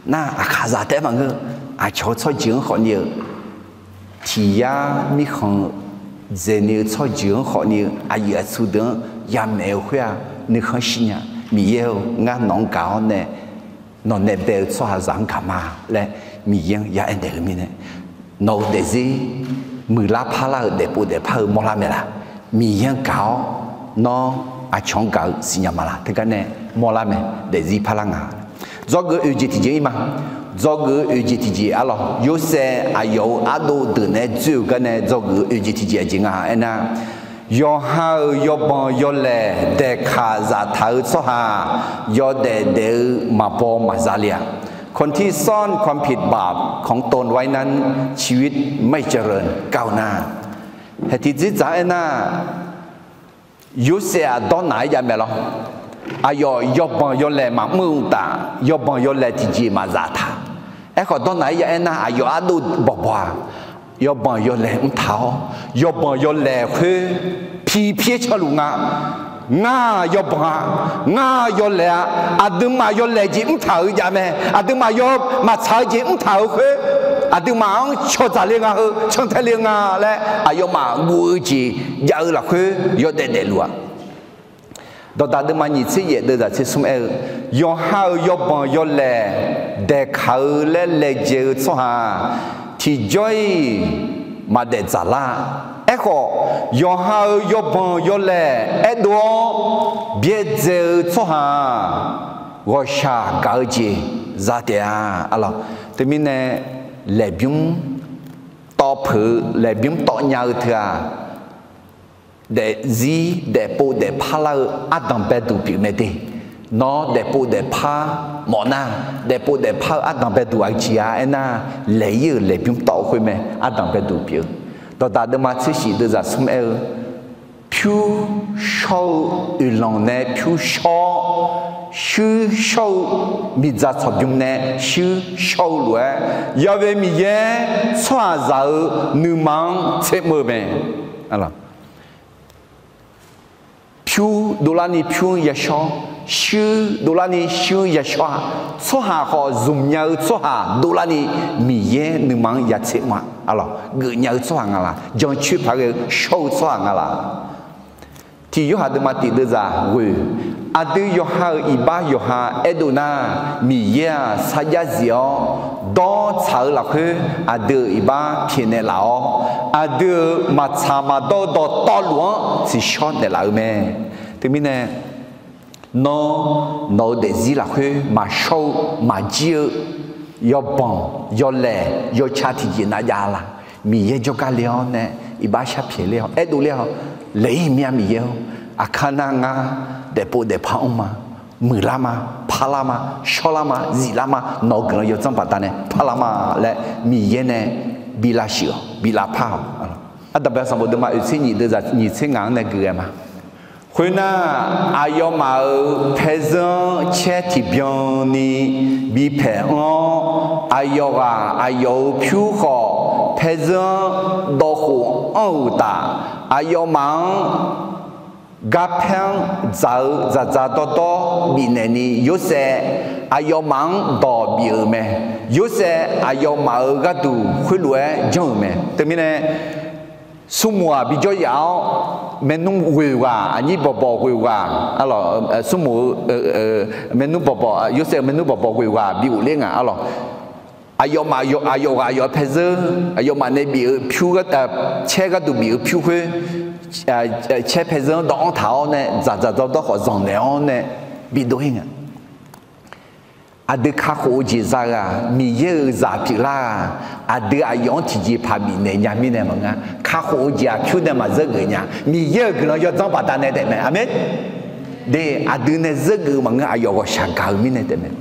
nar aqkaqzaq taef maqngeur, aqcawq-eu tsawrjeuq-anr khawfni-eu, tiq yar mirkhanq-eu dzaeqni-eu tsawrjeuq-anr khawfni-eu aqyuif aqtsu deuq-anr yamaeq-eu khoer-aq, nuikhanr shirnya. Miqyaer-eu, ngar nawq-anr gaq-awr nae nawq nae bae-eu tsawrhaqzaq-anr gaq ma laer Miqyaer-anr ya aernaeq-eu mirnae, nawq-eu daefzir muiqlar parlar-euq daefpov daefpar-eu mawrlar mae laq? Miqyaer-anr gaq-awr nawr aqcawq-anr gaq-eu siqnya ma laq? Teugar nae mawrlar mae, daefzir parlar nga. Dzawgeuf-eu oeq jeq tiqjeq-ir ma. Dzawgeuf-eu oeq jeq tiqjeq arlawq, Yorsaev aqyawf-euq ardov deuq naeq-aer dzoer-euq gar nae dzawgeuf-eu oeq jeq tiqjeq aqjeq nga aernar, yawqha-euq yawbanq yawlaeq daeqkaq zaftaq-eu tsawrhaq yawdaef daef-eu maqbaw maqza le-aq. คนที่ซ่อนความผิดบาปของตนไว้นั้น ชีวิตไม่เจริญก้าวหน้า Haeq tiqdzir dzaq-aer nar, Yorsaev-aq dawrnaq-aer jav mae lawr. Aqyawf yawbanq yawlaeq maqmr-eu uqtaf, yawbanq yawlaeq tiqjeq maqzaf taq. Aerkhawf dawrnaq-aer jav-aer nar, aqyawf ardov bawqbawq-aq, yawbanq yawlaeq mrtaq-awr, yawbanq yawlaeq khoer pi pyaer canluf nga. Ngar-aq yawbanq-a, ngar-aq yawlaeq-a, aqduimaf yawlaeq jeq mrtaq-euq jav mae, aqduimaf yaw maqtsaq-eu jeq mrtaq-euq khoer, aqduimaf-anr cawqdzaq le nga heu cantae le-eu nga laer aqyawfmaf guv-eu jeq jav-eu lafkhoer yawdaef daefluf-aq. Dawqdaq deuvma nyiq tser yaef deuvzaq tser smr aer-eu, yawqha-euq yawbanq yawlaeq daeqkaq-eu laer laejae-eu tsawrhaq tiqjawr-iq maqdaef dzaqlar. Aerkhawf, yawqha-euq yawbanq yawlaeq aerdov-awr byaerdzae-eu tsawrhaq ghawqshaq gaq-eu jeq za taef-a. Arlawq, teumirnae laeqbymr tawv peuq-eu, laeqbymr tawv nya-eu teu-aq, daefzir daefpov daefpar lar-eu ardanq baeduq pyeuf mae de. Nawr daefpov daefpar mawfnar, daefpov daefpar-eu ardanq baeduq aqjeq-a aernar, laeq-ir-euq laeqbymr tawv khoer mae ardanq baeduq pyeuf-eu. Dawqdaq deuvma tser shif deuvzaq smr aer-eu, pyur shawr-eu oeqlanq nae pyur shawr-awr shuir shawr-eu, miqdzaq tsawqbymr nae shuir shawr-eu lof-aer, Ya'we Miqyaer tsawrhaqzaq-euq nuima-anr tsermr-eu mae. Pyur dovlarni pyur-anr yashawr, shuir dovlarni shuir-anr yashawr-a. Tsawrhaq khawf zmqnya-eu tsawrhaq dovlarni Miqyaer nuima-anr ya tsermr-a. Arlawq, geufnya-eu tsawrhaq nga laq? Jancoer paq-aer ghae-eu shawr-eu tsawrhaq nga laq? Tiq Yorhaq deuvma tiq deuvzaq ghoe, aqdui yawqha-euq iqbax yawqha aerdov nar, Miqyaer-aq sarjax zif-awr, dawr tsaq-eu lafkhoer aqdui-euq iqbax pyaeqnaeq laf-awr, aqdui-euq maqtsaq maqdawr-eu dawqtawvluf-anr tsiqshawr naeqlaf-eu mae. Teumirnae, nawr, nawq-eu daefzir lafkhoer maqshawr-eu, maqjir-eu, yawbanq yawlaeq yawca tiqjeq nav jav laq? Miqyaer jawrgar le-awr nae iqbax sharpyaeq ler-awr aerdov ler-awr, Laeq-ir mir-a Miqyaer-or, aqkar nar ngar daefpov daefpar anr ma, muiqlar ma, parlar ma, shawrlar ma, ziflar ma, nawq-eu guiqlanq yawdzanr baqdanae parlar ma laer Miqyaer nae bi lavshuif-awq, bi lavpar-awq. Ardanqbae sanqbof deuvma oeqtser nyiq deuvzaq nyiq tser ngaq-anr nae gui ghae ma. Khoernar, aqyawfmaf-euq paerzeur-anr caer tiqbyan ni bipaeq anr-awr, aqyawfghaq aqyawf-euq pyur khawf paerzeur-anr dawvkhof anr-euq uqtaf, aqyawfmaf-anr garpaer-anr dzaq-eu dzaqdzaq dawrdawr bifnaeq ni Yorsaev aqyawfmaf-anr dawq bif-euq mae. Yorsaev aqyawfmaf-euq gharduq khoerlof-aer janr-euq mae. Teumirnae, smrmuiq-aq bijawr yaf-awr, maernmr ghoeq ghaq, aqnyir bawqbawq ghoeq ghaq, arlawq, smrmuiq-eu maernmr bawqbawq, Yorsaev-euq maernmr bawqbawq ghoeq ghaq bi ghofler nga, arlawq. Aqyawfmaf, aqyawf ghaq aqyawf-euq paerzeur, aqyawfmaf nae bif-eu pyur, caer gharduq bif-eu pyur khoer, caer paerzeur-anr dawv-anr taq-awr nae dzaqdzaq dawrdawr khawf zanqnaeq-awr nae bidov-ir nga. Aqdui kakhof-eu jeq za-eu-aq, Miqyaer-euq zaq pyeuflar-aq, aqdui aqyawf-anr tiqjeqpaq bifnaeq nya mirnae maqngeur. Kakhof-eu jeq-aq pyur nae maqzeur geuf nya. Miqyaer-euq guiqlanq yawdzanr baqdanae taefmae. Aqmeq. De, aqdui nae zeur geuf-eu maqngeur, aqyawf ghawqshaq gaq-eu mirnae taefmae.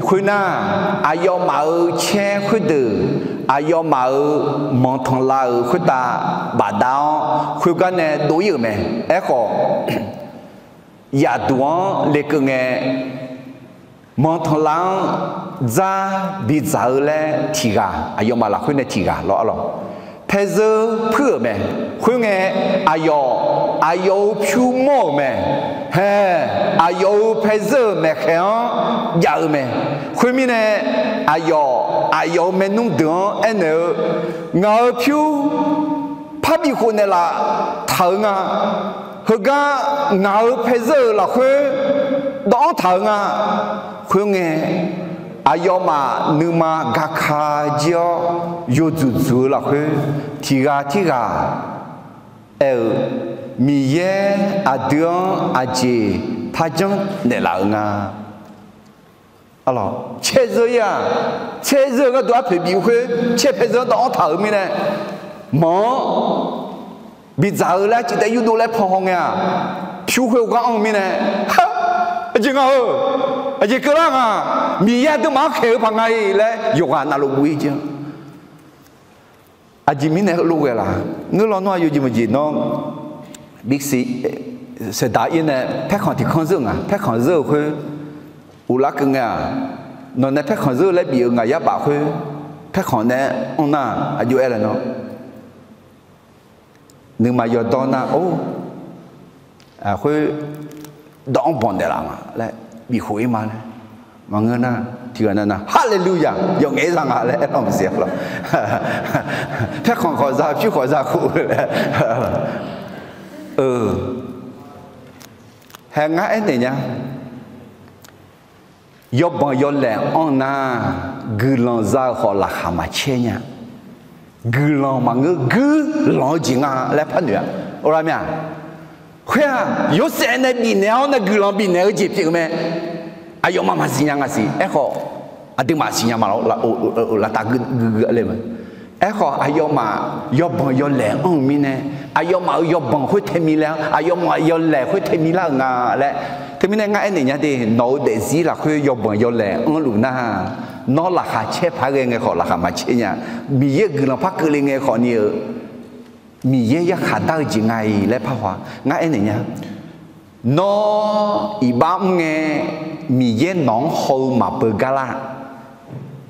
Khoernar, aqyawfmaf-euq caer khoerdeuq, aqyawfmaf-euq manqtanqlav-euq khoertav bafdav-awr, khoergar nae dov-ir-euq mae. Aerkhawf, yaqduq-anr lekeuv ngae, manqtanqlav-anr dzar bidzaq-eu laer tiq ghaq, aqyawfmaf lafkhoer nae tiq ghaq lawr, arlawq. Paerzeur puir-euq mae. Khoerngae, aqyawf, aqyawf-euq pyur mawr-euq mae. Hae, aqyawf-euq paerzeur-euq maeqkhaeq-anr jav-eu mae. Khoermirnae, aqyawf, aqyawf-euq maernmr deuq-anr aernaeq-eu, Ngaq-euq pyur parbi khof naeqlaf taq-eu nga. Heugar ngaq-euq paerzeur-euq lafkhoer dawv-anr taq-eu nga. Khoerngae, aqyawfmaf nuima gaka jir-awr yawdzuq dzuq-eu lafkhoer, tiq ghaq tirghaq aer-eu, Miqyaer aqdui-anr aqjeq parjanr naeqlaf-euq nga. Arlawq, caerzeur-ir-aq, caerzeur-eu gharduq arpoeq bif-eu khoer, caer paerzeur-anr dawv-anr taq-euq mirnae, manq-anr bidzaq-eu laer arcuiv taef yurdov laer pan haw ngae-aq, pyur khoer ghanr-anr-eu mirnae, Aqjeq nga-eu, aqjeq keuvlar nga, Miqyaer aqduimaf-anr khaeq-eu paq nga-iq laer yawqghaq navluf guv-ir jeq-anr. Aqjeq mirnae heulof ghae laf? Ngeur lawnmr-aq, yawjeq maqjeq nawr, bisiq, saeqdaq-ir nae paerkhanq tiq kanr zeur-eu nga, paerkhanq zeur-eu khoer, uvlar keuv ngae-aq, nawq nae paerkhanq zeur-eu laer bif-eu ngaq yar baf khoer, paerkhanq nae anr nar, aqjox-aer laer nawr, nuima yawdawr nar, or, khoer, dawv-anr banq naeqlaf ma laer bifkhof-ir ma laer maqngeur nar, tiq ghaq nav nav, Haleluya, yawf ngaef-aer za nga laer aer-awr maqsiq lawr. Paerkhanq khawf za, pyur khawf za khof-eu laer. Hae, ngar aernaeq nya. Yawbanq yawlaeq anr nar, guiqlanq za-eu khawf laqkhaq maqcaer nya. Guiqlanq maqngeur, guirlanq-eu jeq nga laer par noeq-a. Or lar mir-a. Khoer-aq, Yorsaev nae bifnaeq-awr nae guiqlanq bifnaeq-eu jeq pyeuf-eu mae. Aqyawfmaf maqsiq nya nga siq. Aerkhawf, aqduimaf siqnya ma laf, laftav guiqguiq le ma. Aerkhawf, aqyawfmaf yawbanq yawlaeq anr-eu mirnae, aqyawfmaf-euq yawbanq khoer tae mi laer-anr, aqyawfmaf yawlaeq khoer tae mi lar-euq nga laer. Teumirnae ngar aernaeq nya de, nawq-eu daefzir lafkhoer yawbanq yawlaeq anrluf nar, nawr laqkhaq caer paq-aer ghae ngae khawf laqkhaq maqcaer nya. Miqyaer-euq guiqlanq par keuvle ngae khawfni-eu, Miqyaer yarkhaq dar-eu jeq nga-iq laer parhaw-a. Ngar aernaeq nya. Nawr iqbax mr ngae, Miqyaer nawq-anr haw-eu maqbeugar lar.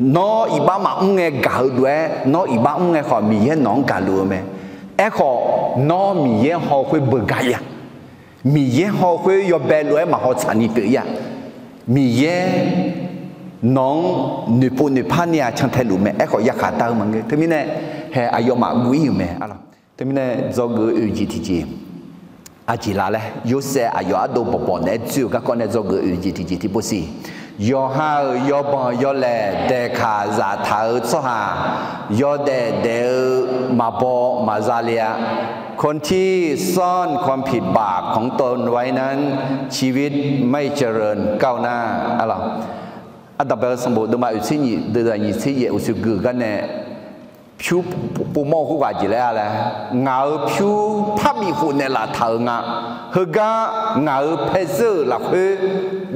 Nawr iqbax maqmr ngae gaq-eu lof-aer, nawr iqbax mr ngae khawf Miqyaer nawq-anr gaqluf-eu mae. Aerkhawf, nawr Miqyaer haw khoer beugar ir-a. Miqyaer haw khoer yawbae lof-aer maqhaw tsaqni pyeuf ir-a. Miqyaer nawq-anr noeqpov noeqpar ni-aq cantae luf mae. Aerkhawf, yakhaq dar-eu maqngeur. Teumirnae, hae aqyawfmaf guv ir-euq mae. Teumirnae, dzawgeuf-eu oeq jeq tiqjeq aqjeq laf laer, Yorsaev aqyawf ardov bawqbawq naeq-aer dzoer-euq garkawv nae dzawgeuf-eu oeq jeq tiqjeq tiqpov siq. Yawqha-euq yawbanq yawlaeq daeqkaq zaftaq-eu tsawrhaq, yawdaef daef-eu maqbaw maqza le-a. คนที่ซ่อนความผิดบาปของตนไว้นั้น ชีวิตไม่เจริญก้าวหน้า Arlawq, Ardanqbae-eu sanqbof deuvma oeq tser nyiq deuvzaq nyiq tser yaef uqshoe gui-eu gar nae, pyur povmawr-eu khoerghaq jeq laer-a laer, ngaq-euq pyur parbif khof naeqlaf taq-euq nga. Heugar ngaq-euq paezeur-euq lafkhoer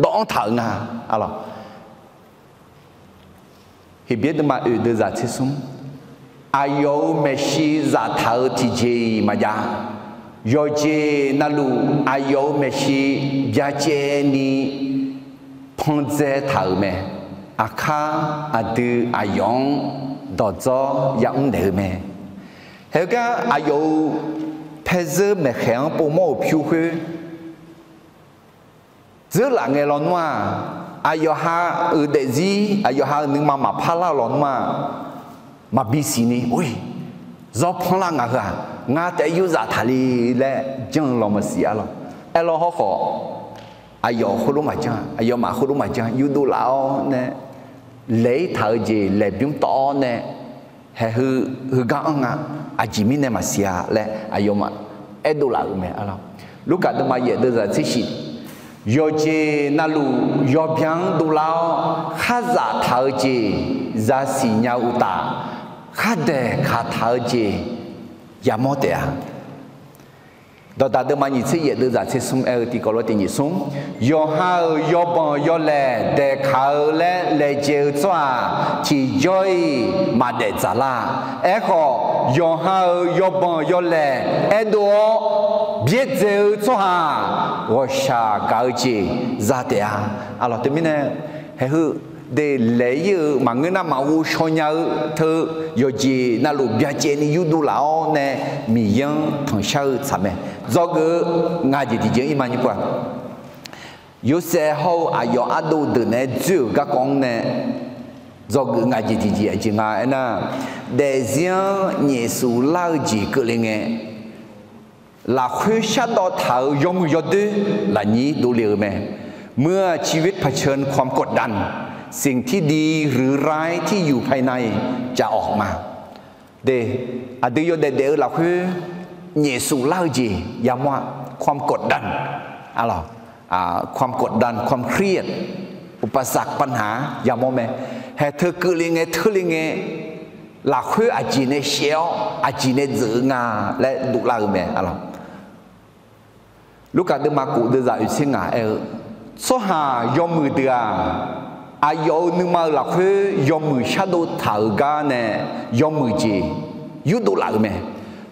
dawv-anr taq-euq nga. Arlawq, Heqbyaer deuvma oeq deuvzaq tser smr, aqyawf-euq maeqshi zaftaq-eu tiqjeq-iq maqjav. Yawqjeq navluf aqyawf-euq maeqshi byacaevni pandzae taq-euq mae. Aqkar aqdui aqyawf-anr dawqdzawr yamr naeq-eu mae. Heugar aqyawf-euq paezeur maeqkhaeq-anr povmawr-euq pyur khoer dzeurlaf ngae lawnmr-aq, aqyawf ha-euq daefzir, aqyawf ha-euq nuima maqpar lar-eu lawnmr-aq, maqbi siqni, or, zawr panlar ngaq heu-aq, ngar taef-aer yurzaf taqle laer janr-eu law maqsiq arlawq. Aerlawr hawrkhawf, aqyawf khoerlof maqjanr, aqyawfmaf khoerlof maqjanr, yurdov laf-awr nae, laeq-ir taq-eu jeq laeqbymr tawv-awr nae, haeq heu, heugar anr nga, aqjeq mirnae maqsiq-a laer aqyawfmaf aerdov laf-euq mae arlawq. Lurkaf deuvma yaef deuvzaq tser shif, yawqjeq navluf yawbyan-anr dovlar-awr kharzaf taq-eu jeq zaqsiq nya-eu uqtaf, khardaeq kaq taq-eu jeq yamawr taef-a. Dawqdaq deuvma nyiq tser yaef deuvzaq tser smr aer-eu tiqkawv lof tiq nyiq smr, yawqha-euq yawbanq yawlaeq daeqkaq-eu laer laejae-eu tsawrhaq tiqjawr-iq maqdaef dzaqlar. Aerkhawf, yawqha-euq yawbanq yawlaeq aerdov-awr byaerdzae-eu tsawrhaq ghawqshaq gaq-eu jeq za taef-a. Arlawq, teumirnae, haeq heu de laeq-ir-eu maqngeur nar maqghov shaw nya-eu teu, yawqjeq navluf byacaevni yurdov laf-awr nae Miqyaer-anr tanqshar-eu tsaq mae. Dzawgeuf-eu ngaq jeq tiqjeq-anr ir ma nymr pov-aq, Yorsaev hawr-eu aqyawf ardov deuq naeq-aer dzoer-euq garkawv-anr nae, dzawgeuf ngaq jeq tiqjeq aqjeq nga aernar, daefzir-anr nyaefsuf lar-eu jeq keuvle ngae, lafkhoer shardawv taq-euq yawmuiq yawdoer lafnyir dovle-euq mae. เมื่อชีวิตเผชิญความกดดัน สิ่งที่ดีหรือร้ายที่อยู่ภายในจะออกมา De, aqdui yawdaef daef-eu lafkhoer nyaefsuf lar-eu jeq yamawr-a, ความกดดัน arlawq, ความกดดัน ความเครียด อุปสรรค ปัญหา yamawr mae. Haeq teu keuvle ngae teurle ngae, lafkhoer aqjeq nae shaev-awr aqjeq nae dzeuf-eu nga laer dovlar-eu mae arlawq. Lurkaf deuvma kof deuvzaq oeq tser ngaq aer-eu, tsawrhaq yawmuiq deuq-aq, aqyawf-euq nuima-euq lafkhoer yawmuiq shardov taq-euq gar nae yawmuiq jeq yurdov laf-euq mae.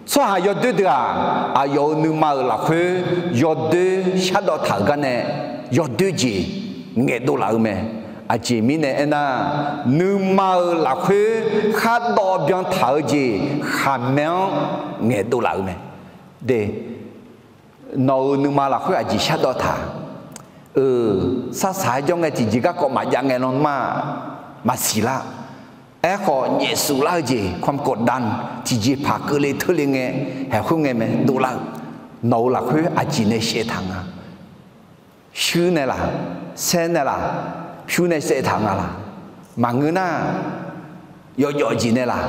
Tsawrhaq yawdoer deuq-aq, aqyawf-euq nuima-euq lafkhoer yawdoer shardawv taq-euq gar nae yawdoer jeq ngaeqdov laf-eu mae. Aqjeq mirnae aernar, nuima-euq lafkhoer khardawv byan taq-eu jeq khaqmae-anr ngaeqdov laf-eu mae. De, nawq-euq nuima lafkhoer aqjeq shardawv taq-a? Euq, sarsaq-aer jawr ngae tiqjeq garkawv maqjav ngae lanma maqsiq lar. Aerkhawf, nyaefsuf lar-eu jeq ความกดดัน tiqjeq paq keuvle teurle ngae, haeq khoerngae mae dovlar-eu, nawq-euq lafkhoer aqjeq nae shaev taq nga. Shuir nae laq, saer nae laq, pyur nae saev taq nga laq? Maqngeur nar, yawjawf jeq nae laq,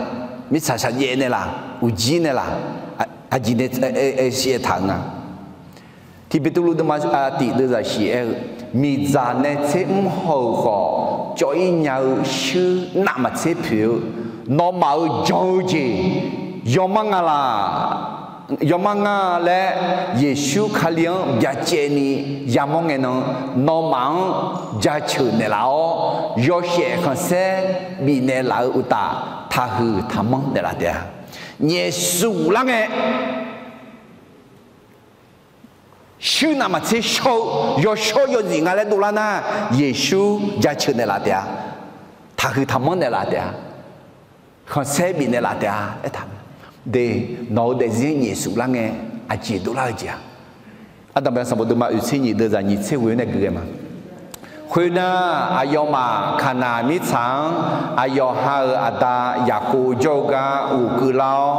mirtsaq shaqjaev nae laq, uqjir nae laq, aqjeq nae saev taq-eu nga. Tiqbeqtuvluv deuvma tiq deuvzaq shiq aer-eu, miqdzaq nae tser mr haw-euq khawf, cawv-ir nya-eu shuir navmaqtser poeq-eu, nawmaf-euq jan-eu jeq yawmar nga laq, yawmar nga laer Yeqsur Kali-anr byacaevni yamawr ngae nan, nawmaf-anr jaceuq naeqlaf-awr, yawshaef khanqsaer bifnaeq laf-eu uqtaf, taqhuiq taqmanr naeqlaf taef-a. Nyaefsuf lar ngae, shuir navmaqtser shawr-eu yawshawr yawzif nga laer dovlar nar, Yeqsur jaceuq naeqlaf taef-a. Taqhuiq taqmanr naeqlaf taef-a. Khanqsaer bifnaeq laf taef-a aertaq-eu. De, nawq-eu daefzir nyaef suflar ngae, aqjeq dovlar-eu jeq-a. Ardanqbae sanqbof deuvma oeqtser nyiq deuq zaq nyiq tser ghoe nae gui ghae ma. Khoernar, aqyawfmaf Kaqnaq mirtsaq-anr aqyawf ha-euq aqda Yaqkov jawr-eu gar ghofkeuv lar-awr,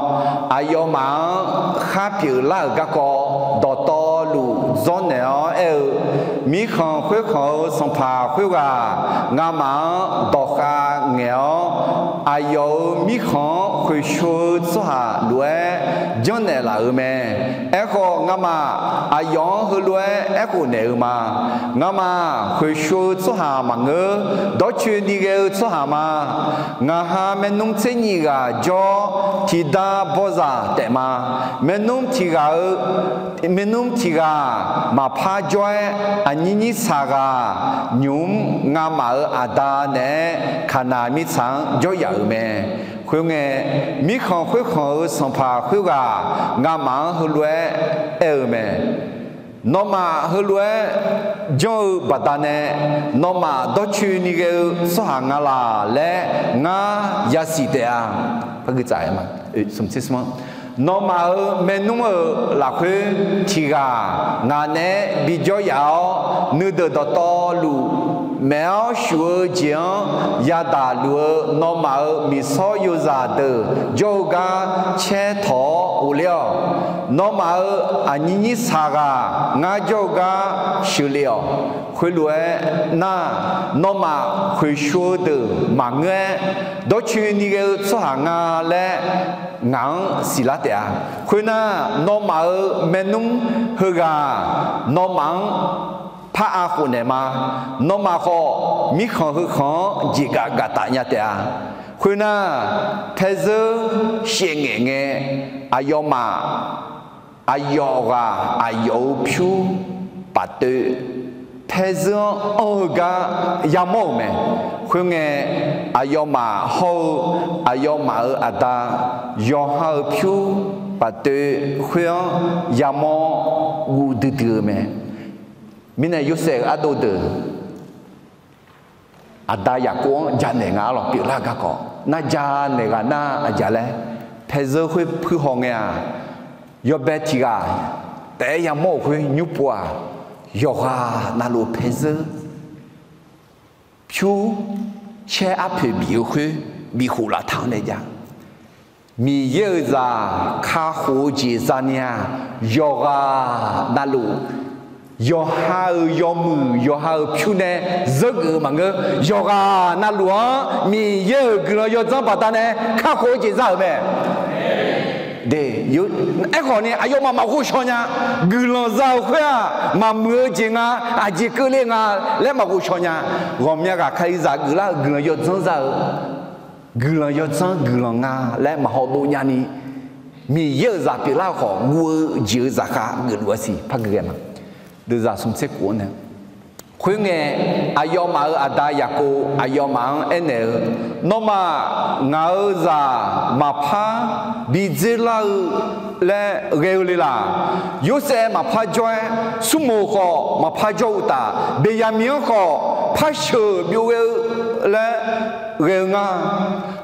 aqyawfmaf-anr khar pyeuflar-euq garkawv dawqtawvluf dzawrnaeq-awr aer-eu, Mirkhanq khoerkhanq-eu sanqpaq khoerghaq ngamaf-anr dawqkhav ngaeq-awr, aqyawf-euq mirkhanq-anr khoeqshov-eu tsawrhaq lof-aer janrnaeq laf-euq mae. Aerkhawf, ngamaf aqyawf-anr heulof-aer aerkhof naeq-eu ma. Ngamaf khoeqshov-eu tsawrhaq maqngeur. Dawrcoeni ghae-eu tsawrhaq ma. Ngaq ha maernmr tser nyiq ghaq jawr, tiqdar bawrzaq taef ma. Maernmr tiq ghaq-eu, maernmr tiq ghaq maqpar jawr-aer, aqnyir nyir saq ghaq nymq-mr ngamaf-euq aqda naeq-aer Kaqnaq mirtsaq-anr jawryaf-euq mae. Khoerngae, mirkhanq khoerkhanq-eu sanqpaq khoerghaq ngamaf-anr heulof-aer aer-eu mae. Nawmaf heulof-aer janr-eu baqdanae, nawmaf dawrcoeni ghae-eu tsawrhaq nga laq laer ngar yasiq taef-a. Nawmaf-euq maernmr-euq lafkhoer tiq ghaq ngaq naeq-aer bijawr yaf-awr, nuideuq dawqtawvluf maef-awr shuf-eu jeq-anr yadaq luf-eu nawmaf-euq miqsawr yozaq deuq jawr-eu gar caer tawq-awr ghofler-awq. Nawmaf-euq aqnyir nyir saq ghaq ngar jawr-eu gar sheuqlef-awq. Khoerlof-aer nar, nawmaf khoeqshov-eu deuq maqngeur-aer, dawrcoeni ghae-eu tsawrhaq nga laer ngaq-anr siqlar taef-a. Khoernar, nawmaf-euq maernmr heughaq nawmaf-anr par-a khofnaeq ma. Nawmaf khawf, mirkhanq heukhanq-anr jeqgaf gaf taf nya taef-a. Khoernar, paerzeur shaevngaeq ngae, aqyawfmaf aqyawf ghaq aqyawf-euq pyur paf toev, paerzeur-anr anr-eu gar yamawr-euq mae. Khoerngae, aqyawfmaf hawr-eu aqyawfmaf-euq aqda yawqha-euq pyur paf toev khoer-anr yamawr guv duidui-eu mae. Mirnae Yorsaev-euq ardov deuq aqda Yaqkov-anr janaeq nga arlawq pyeuflar-eu garkawv nar, janaeq ghaq nar aqjeq laer, paerzeur khoer puir haw ngae-aq, yawbae tiq ghaq taef-aer yamawr-euq khoer nymr pov-aq, yawqghaq navluf paerzeur pyur caer arpoeq bif-eu khoer bifkhof laftaq-anr nae jav. Miqyaer-euq zaq kakhof-eu jeq zani-aq, yawqghaq navluf, yawqha-euq yawmuiq yawqha-euq pyur nae zeurgeuf-eu maqngeur. Yawqghaq navluf-anr Miqyaer-euq guiqlanq yawdzanr baqdanae kakhof-eu jeq za-euq mae. De, aerkhawf ni aqyawfmaf maqghov shaw nya. Guiqlanq za-euq khoer-aq, maqmuiq-eu jeq nga, aqjeq keuvle nga laer maqghov shaw nya. Ghawqmya ghaq Kalizaq geuflar-euq guiqlanq yawdzanr za-eu, guiqlanq yawdzanr guiqlanq nga laer maqhaw dov nyani, Miqyaer-euq zaq pyeuflar-eu khawf, guv-eu jeq-euq zaqkhav geufluf-a siq par gui ghae ma. Deuvzaq smq tser kof-anr nae, khoerngae, aqyawfmaf-euq aqda Yaqkov aqyawfmaf-anr aernaeq-eu, Nawmaf ngaq-euq zaq maqpar bi dzer lar-eu laer ghae-eu le laq? Yorsaev maqpar jawr-aer, Smrmuiq khawf maqpar jawr-eu uqtaf, Beqyaqmiq-anr khawf par sheuq byov ghae-eu laer ghae-eu nga.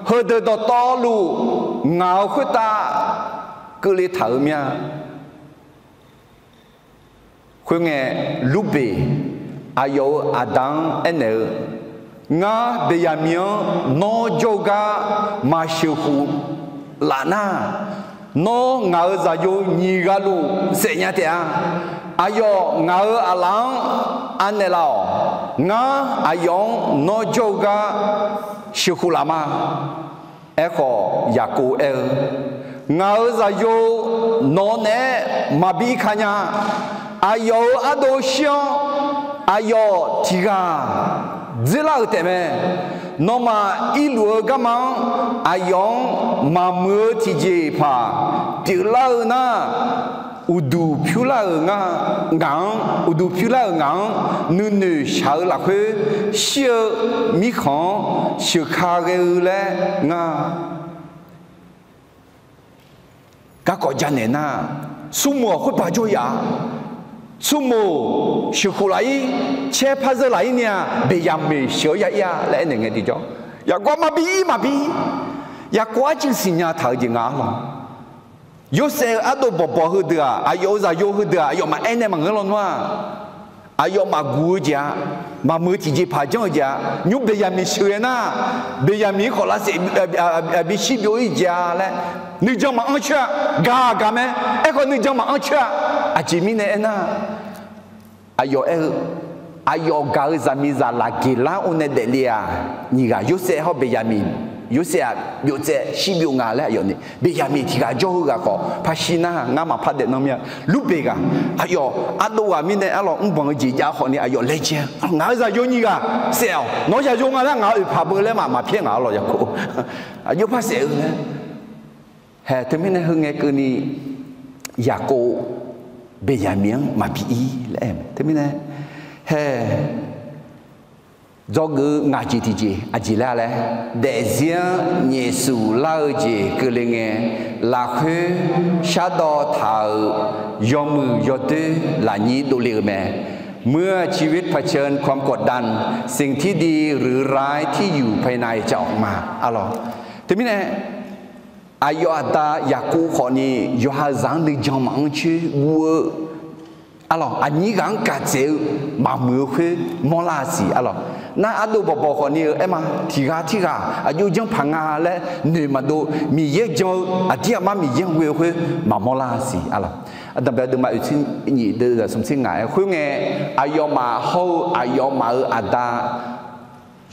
Heudeuq dawqtawvluf ngaq-euq khoertav keuvle taq-euq mir-a. Khoerngae, Lurbeq aqyawf-euq aqda-anr aernaeq-eu, Ngar Beqyaqmiq-anr nawr jawr-eu gar maqsheuq khof laf nar, nawr ngaq-euq zaqyo nyiq ghaq luf saef nya taef-a. Aqyawf ngaq-euq aqlaf-anr anaeq laf-awq. Ngar aqyawf-anr nawr jawr-eu gar sheuq khof laf ma. Aerkhawf, Yaqkov aer-eu, Ngaq-euq zaqyo nawq naeq-aer maqbi ka nya. Aqyawf-euq ardov shir-anr aqyawf tiq ghaq dzer lar-euq taef mae. Nawmaf irluf-eu garma-anr aqyawf-anr maqmuiq-eu tiqjeqpaq pyeuflar-eu nar, uqduq pyur lar-euq nga, ngaq-anr, uqduq pyur lar-euq ngaq-anr nuinoeq shaq-eu lafkhoer shir-eu mirkhanq-anr sheuq ka ghae-eu laer ngar. Garkawv janaeq nar, smrmuiq-aq khoerpaq jawr yaf-a. tsawrmoq sheuqkhof laf-ir, caer par zeur laf-ir ni-aq, Beqyaqmeq sheuq-awr ya-ir-a laer aernaeq ngae tiqjawr, Yaqkov maqbi ir maqbi ir. Yaqkov arcuiv siqnya taq-eu jeq nga arlawq. Yorsaev-eu ardov bawqbawq heudeuq-aq, aqyawf-euq zaqyo heudeuq-aq, aqyawf maqaer nae maqngeur lawnmr-aq, aqyawf maqguq-eu jeq-a, maqmuiq-eu tiqjeqpaq janr-eu jeq-a, nymr Beqyaqmeq sheuq-aer nar, Beqyaqmeq-anr khawf lavsaef bishir byov-ir jeq-a laer, nuijan maqanr coer-a, gaq gaq mae. Aerkhawf nuijan maqanr coer-a. Aqjeq mirnae aernar, aqyawf aer-eu, aqyawf gaq-eu zaqmiqzaq lafgeq lar-awr nae daefle-aq, nyiq ghaq Yorsaev hawr Beqyaqmeq, Yorsaev-aq byov tsaev shir byov nga laer aqyawf ni, Beqyaqmeq tiq ghaq jawr-eu ghaq khawf par shir nar, ngar maqpar daefnan mir-a. Lurbeq ghaq, aqyawf ardov ghaq mirnae arlawq mrbanq-eu jeq jav khawf ni aqyawf laejae, ngaq-euq zaqyo nyiq ghaq saef-awq, nawq-eu zaqyo nga laer ngaq-euq oeqpaq beu laer maq maqpyaer ngaq arlawq Yaqkov. Aqjox par saef-eu laer. Hae, teumirnae heu ngae keuvni Yaqkov Beqyaqmeq-anr maqbi ir laer aer-eu mae. Teumirnae hae, dzawgeuf-eu ngaq jeq tiqjeq aqjeq laer laer, daefzir-anr nyaefsuf lar-eu jeq keuvle ngae, lafkhoer shardawv taq-euq yawmuiq yawdoer lafnyir dovle-eu mae. เมื่อชีวิตเผชิญความกดดัน สิ่งที่ดีหรือร้ายที่อยู่ภายในจะออกมา arlawq. Teumirnae aqyawf aqda Yaqkov khawf ni yawqha-euq zaq-anr nuijan maqanr coer guv-eu arlawq, aqnyir ghaq-anr gaq dzaeq-eu maqmuiq-eu khoer mawrlar-a siq arlawq. Nar ardov bawqbawq khawf ni-eu aer ma, tiq ghaq tirghaq aqjox janr paq nga laer noeq maqdov, Miqyaer jan-eu aqdir aqmar Miqyaer-anr ghoe-eu khoer maqmawr lar-a siq arlawq. Ardanqbae deuvma oeqtser nyif deuv zaqsmq tser ngaq-aer khoerngae, aqyawfmaf hawr-eu aqyawfmaf-euq aqda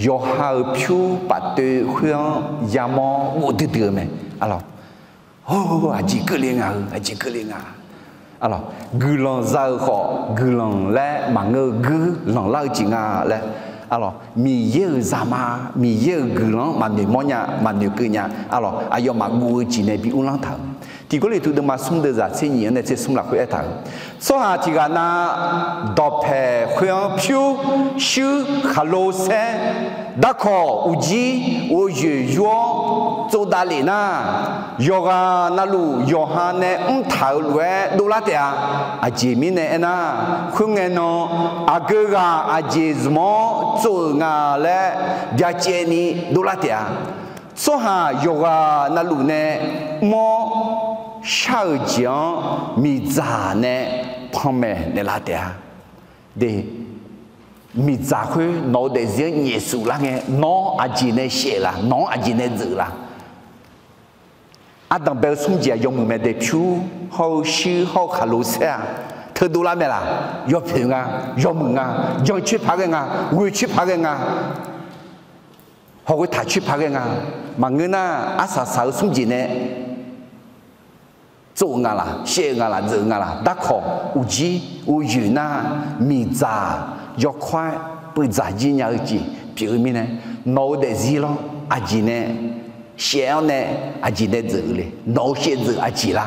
yawqha-euq pyur paf toev khoer-anr yamawr ghofdui dui-eu mae arlawq. Hawr, aqjeq keuvle nga-eu, aqjeq keuvle nga. Arlawq, guiqlanq za-eu khawf guiqlanq laer maqngeur-eu guiqlanq lar-eu jeq nga laer arlawq, Miqyaer-euq zaqma, Miqyaer-euq guiqlanq-anr maqnoeq mawrnya, maqnoeq keuvnya arlawq, aqyawfmaf guv-eu jeq nae bi uvlanr taq-euq. Tiq Gawrliqtu deuvma smr deuv zaq tser nyif-anr nae tser smr lafkhoer aertaq-euq, tsawrhaq tiq ghaq na dawqpaeq khoer-anr pyur, shuir, khaqlo saer, darkawq, uqjir, ghovyoeq yur-awr tsovdav lef nar, yawqghaq navluf yawqha nae mrtaq-euq lof-aer dovlar taef-a. Aqjeq mirnae aernar, khoerngae nan aqgeu ghaq aqjeq zmq-awr tsov-euq nga laer byacaevni dovlar taef-a. Tsawrhaq yawqghaq navluf nae mr-awr shar-euq jeq-anr miqdzaq nae panmaeq naeqlaf taef-a. De, miqdzaq khoer nawq-eu daefzir-anr nyaefsuf lar ngae, nawq-anr aqjeq nae shaef-euq la? Nawq-anr aqjeq nae dzeuq la? Ardanqbae-eu smr jeq-aq yawmuiq mae de, pyur hawr-eu shuir hawr-eu khaqlo saer-aq, teudov lar mae laq? Yawpoeq nga, yawmuiq nga, jan coer paq ghae nga, ghoe coer paq ghae nga, hawghoe taq coer paq ghae nga. Maqngeur nar, arsaq saq-eu smr jeq nae tsov-eu nga laq, shaev-eu nga laq, dzeuq-eu nga laq? Darkawq, uqjir, ghovyoeq nar, miqdzaq yawkawr-aer peudzaq jir nya-eu jeq pyeuf-eu mirnae, nawq-eu daefzir lawr aqjeq nae shaev-awr nae aqjeq nae dzeuq-eu le? Nawq-eu shaevdzeuf aqjeq la?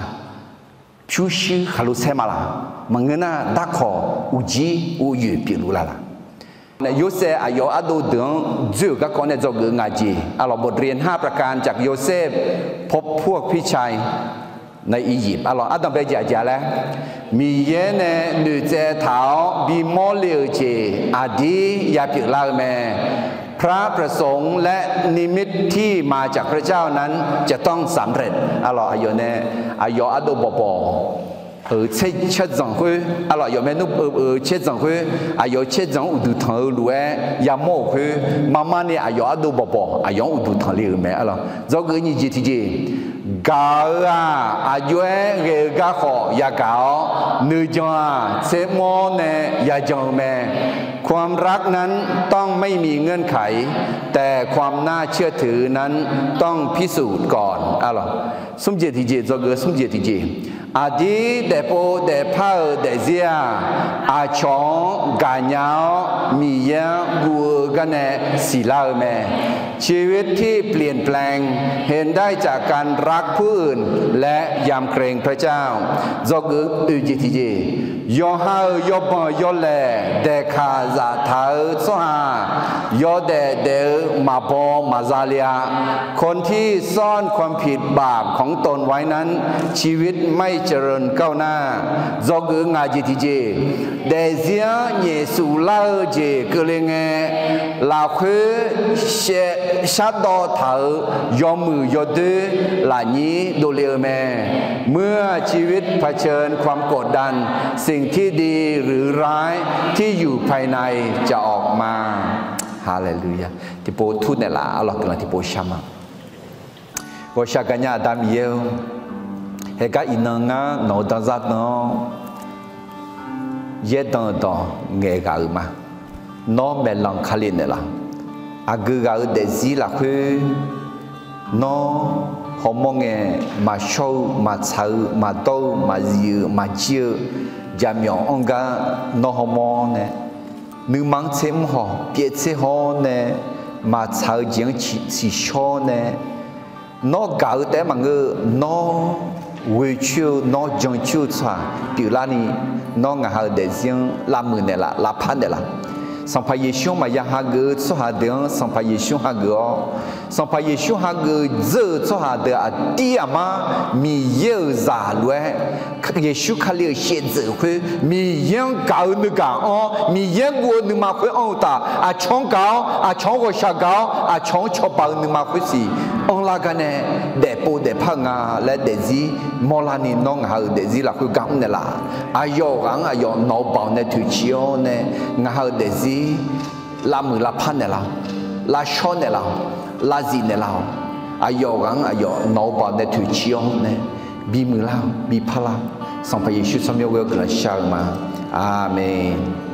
Pyurshuir khaqlo saer ma laq? Maqngeur nar, darkawq, uqjir, ghovyoeq pyeufluf la laq? Yorsaev aqyawf ardov deuq-anr dzoer-euq garkawv nae dzawgeuf-eu ngaq jeq arlawq, บทเรียนห้าประการจากโยเซฟ พบพวกพี่ชายในอียิปต์ arlawq, ardanqbae jeq aqjeq laer, Miqyaer nae noeqtsaev taq-awr bimawr le-euq jeq aqdir yapyeuf lar-eu mae. พระประสงค์และนิมิตที่มาจากพระเจ้านั้นจะต้องสำเร็จ arlawq, aqyawf nae aqyawf ardov bawqbawq-euq caerzanq khoer arlawq, aqyawf maernmr-eu caerzanq khoer, aqyawf-euq caerzanq-anr uqduq tanq-eu lof-aer yamawr-euq khoer, marmar ni aqyawf ardov bawqbawq aqyawf-anr uqduq tanq le-euq mae arlawq. Dzawgeuf nyiq jeq tiqjeq, gaq-euq-aq, aqjox-aer ghae-eu garkhawf yagaq-awr, nuijan-aq, tsermr-awr nae yajan-eu mae. ความรักนั้นต้องไม่มีเงื่อนไข แต่ความน่าเชื่อถือนั้นต้องพิสูจน์ก่อน arlawq. Smr jeq tiqjeq, dzawgeuf smr jeq tiqjeq, aqdir daefpov daefpar-euq daefzir-aq, aqcawq-anr gaqnya-awr Miqyaer-anr guv-eu garnae siqlar-eu mae. ชีวิตที่เปลี่ยนแปลงเห็นได้จากการรักผู้อื่นและยำเกรงพระเจ้า Dzawgeuf oeq jeq tiqjeq, yawqha-euq yawbanq yawlaeq daeqkaq zaftaq-eu tsawrhaq Yawdaef daef-eu maqbaw maqza le-a. คนที่ซ่อนความผิดบาปของตนไว้นั้น ชีวิตไม่เจริญก้าวหน้า dzawgeuf-eu ngaq jeq tiqjeq, daefzir-anr nyaefsuf lar-eu jeq keuvle ngae, lafkhoer shardawv taq-euq yawmuiq yawdoer lafnyir dovle-eu mae. เมื่อชีวิตเผชิญความกดดัน สิ่งที่ดีหรือร้ายที่อยู่ภายในจะออกมา Haleluya. Tiqpov tur naeqlaf arlawq guiqlanq tiqpov shar ma. Ghawqshaq gaqnya Aqda Miqyaer-or, haeqgar iqnan ngar nawq-eu danzar dan-awr yaerdan-eu dawq ngaeq ghaq-euq ma. Nawr maeqlanq Kali naeqlaf. Aqgeu ghaq-eu daefzir lafkhoer, nawr hawmawr ngae, maqshawr-eu, maqtsaq-eu, maqdawr-eu, maqzif-eu, maqjir-eu jaqmyawf anr gar nawr hawmawr nae, nuima-anr tser mr haw, pyaev tser haw-awr nae, maqtsaq-eu jeq-anr tsiqshawr nae, nawr gaq-eu taef-aer maqngeur-eu, nawr ghoecoer-eu, nawr jancoer-eu tsawrhaq pyeuflarni, nawr ngaq ha-euq daefzir-anr lavmuiq naeqlaf, lavpar naeqlaf. Sanqpaq Yeqsur-anr maqya hageuf-eu tsawrhaq deuq-anr Sanqpaq Yeqsur hageuf-awr, Sanqpaq Yeqsur hageuf dzeur-eu tsawrhaq deuq aqdir aqmar Miqyaer-euq zaq lof-aer, Yeqsur Kali-euq shaevdzeuf khoer Miqyaer-anr gaq-eu nuigaq anr-awr, Miqyaer-anr guv-eu nuima khoer anr-eu taf. Aqcawq-anr gaq-awr, aqcawq-anr ghawqshaq gaq-awr, aqcawq-anr cawba-eu nuima khoer siq anrlar gar nae daefpov daefpar-eu nga laer daefzir mawrlarni, nawr ngaq ha-euq daefzir lafkhoer gar mr naeqlaf. Aqyawf ghaq-anr aqyawf nawq-eu baoq nae toeqciv-awr nae, ngaq ha-euq daefzir lavmuiq lavpar naeqlaf-awq, lavshawr naeqlaf-awq, lavzif naeqlaf-awq. Aqyawf ghaq-anr aqyawf nawq-eu baoq nae toeqciv-awr nae bimuiq lar-awq, bipar lar-awq. Sanqpaq Yeqsur tsawrmyanr ghoer-awr guiqlanq shar-eu ma. Aqmeq.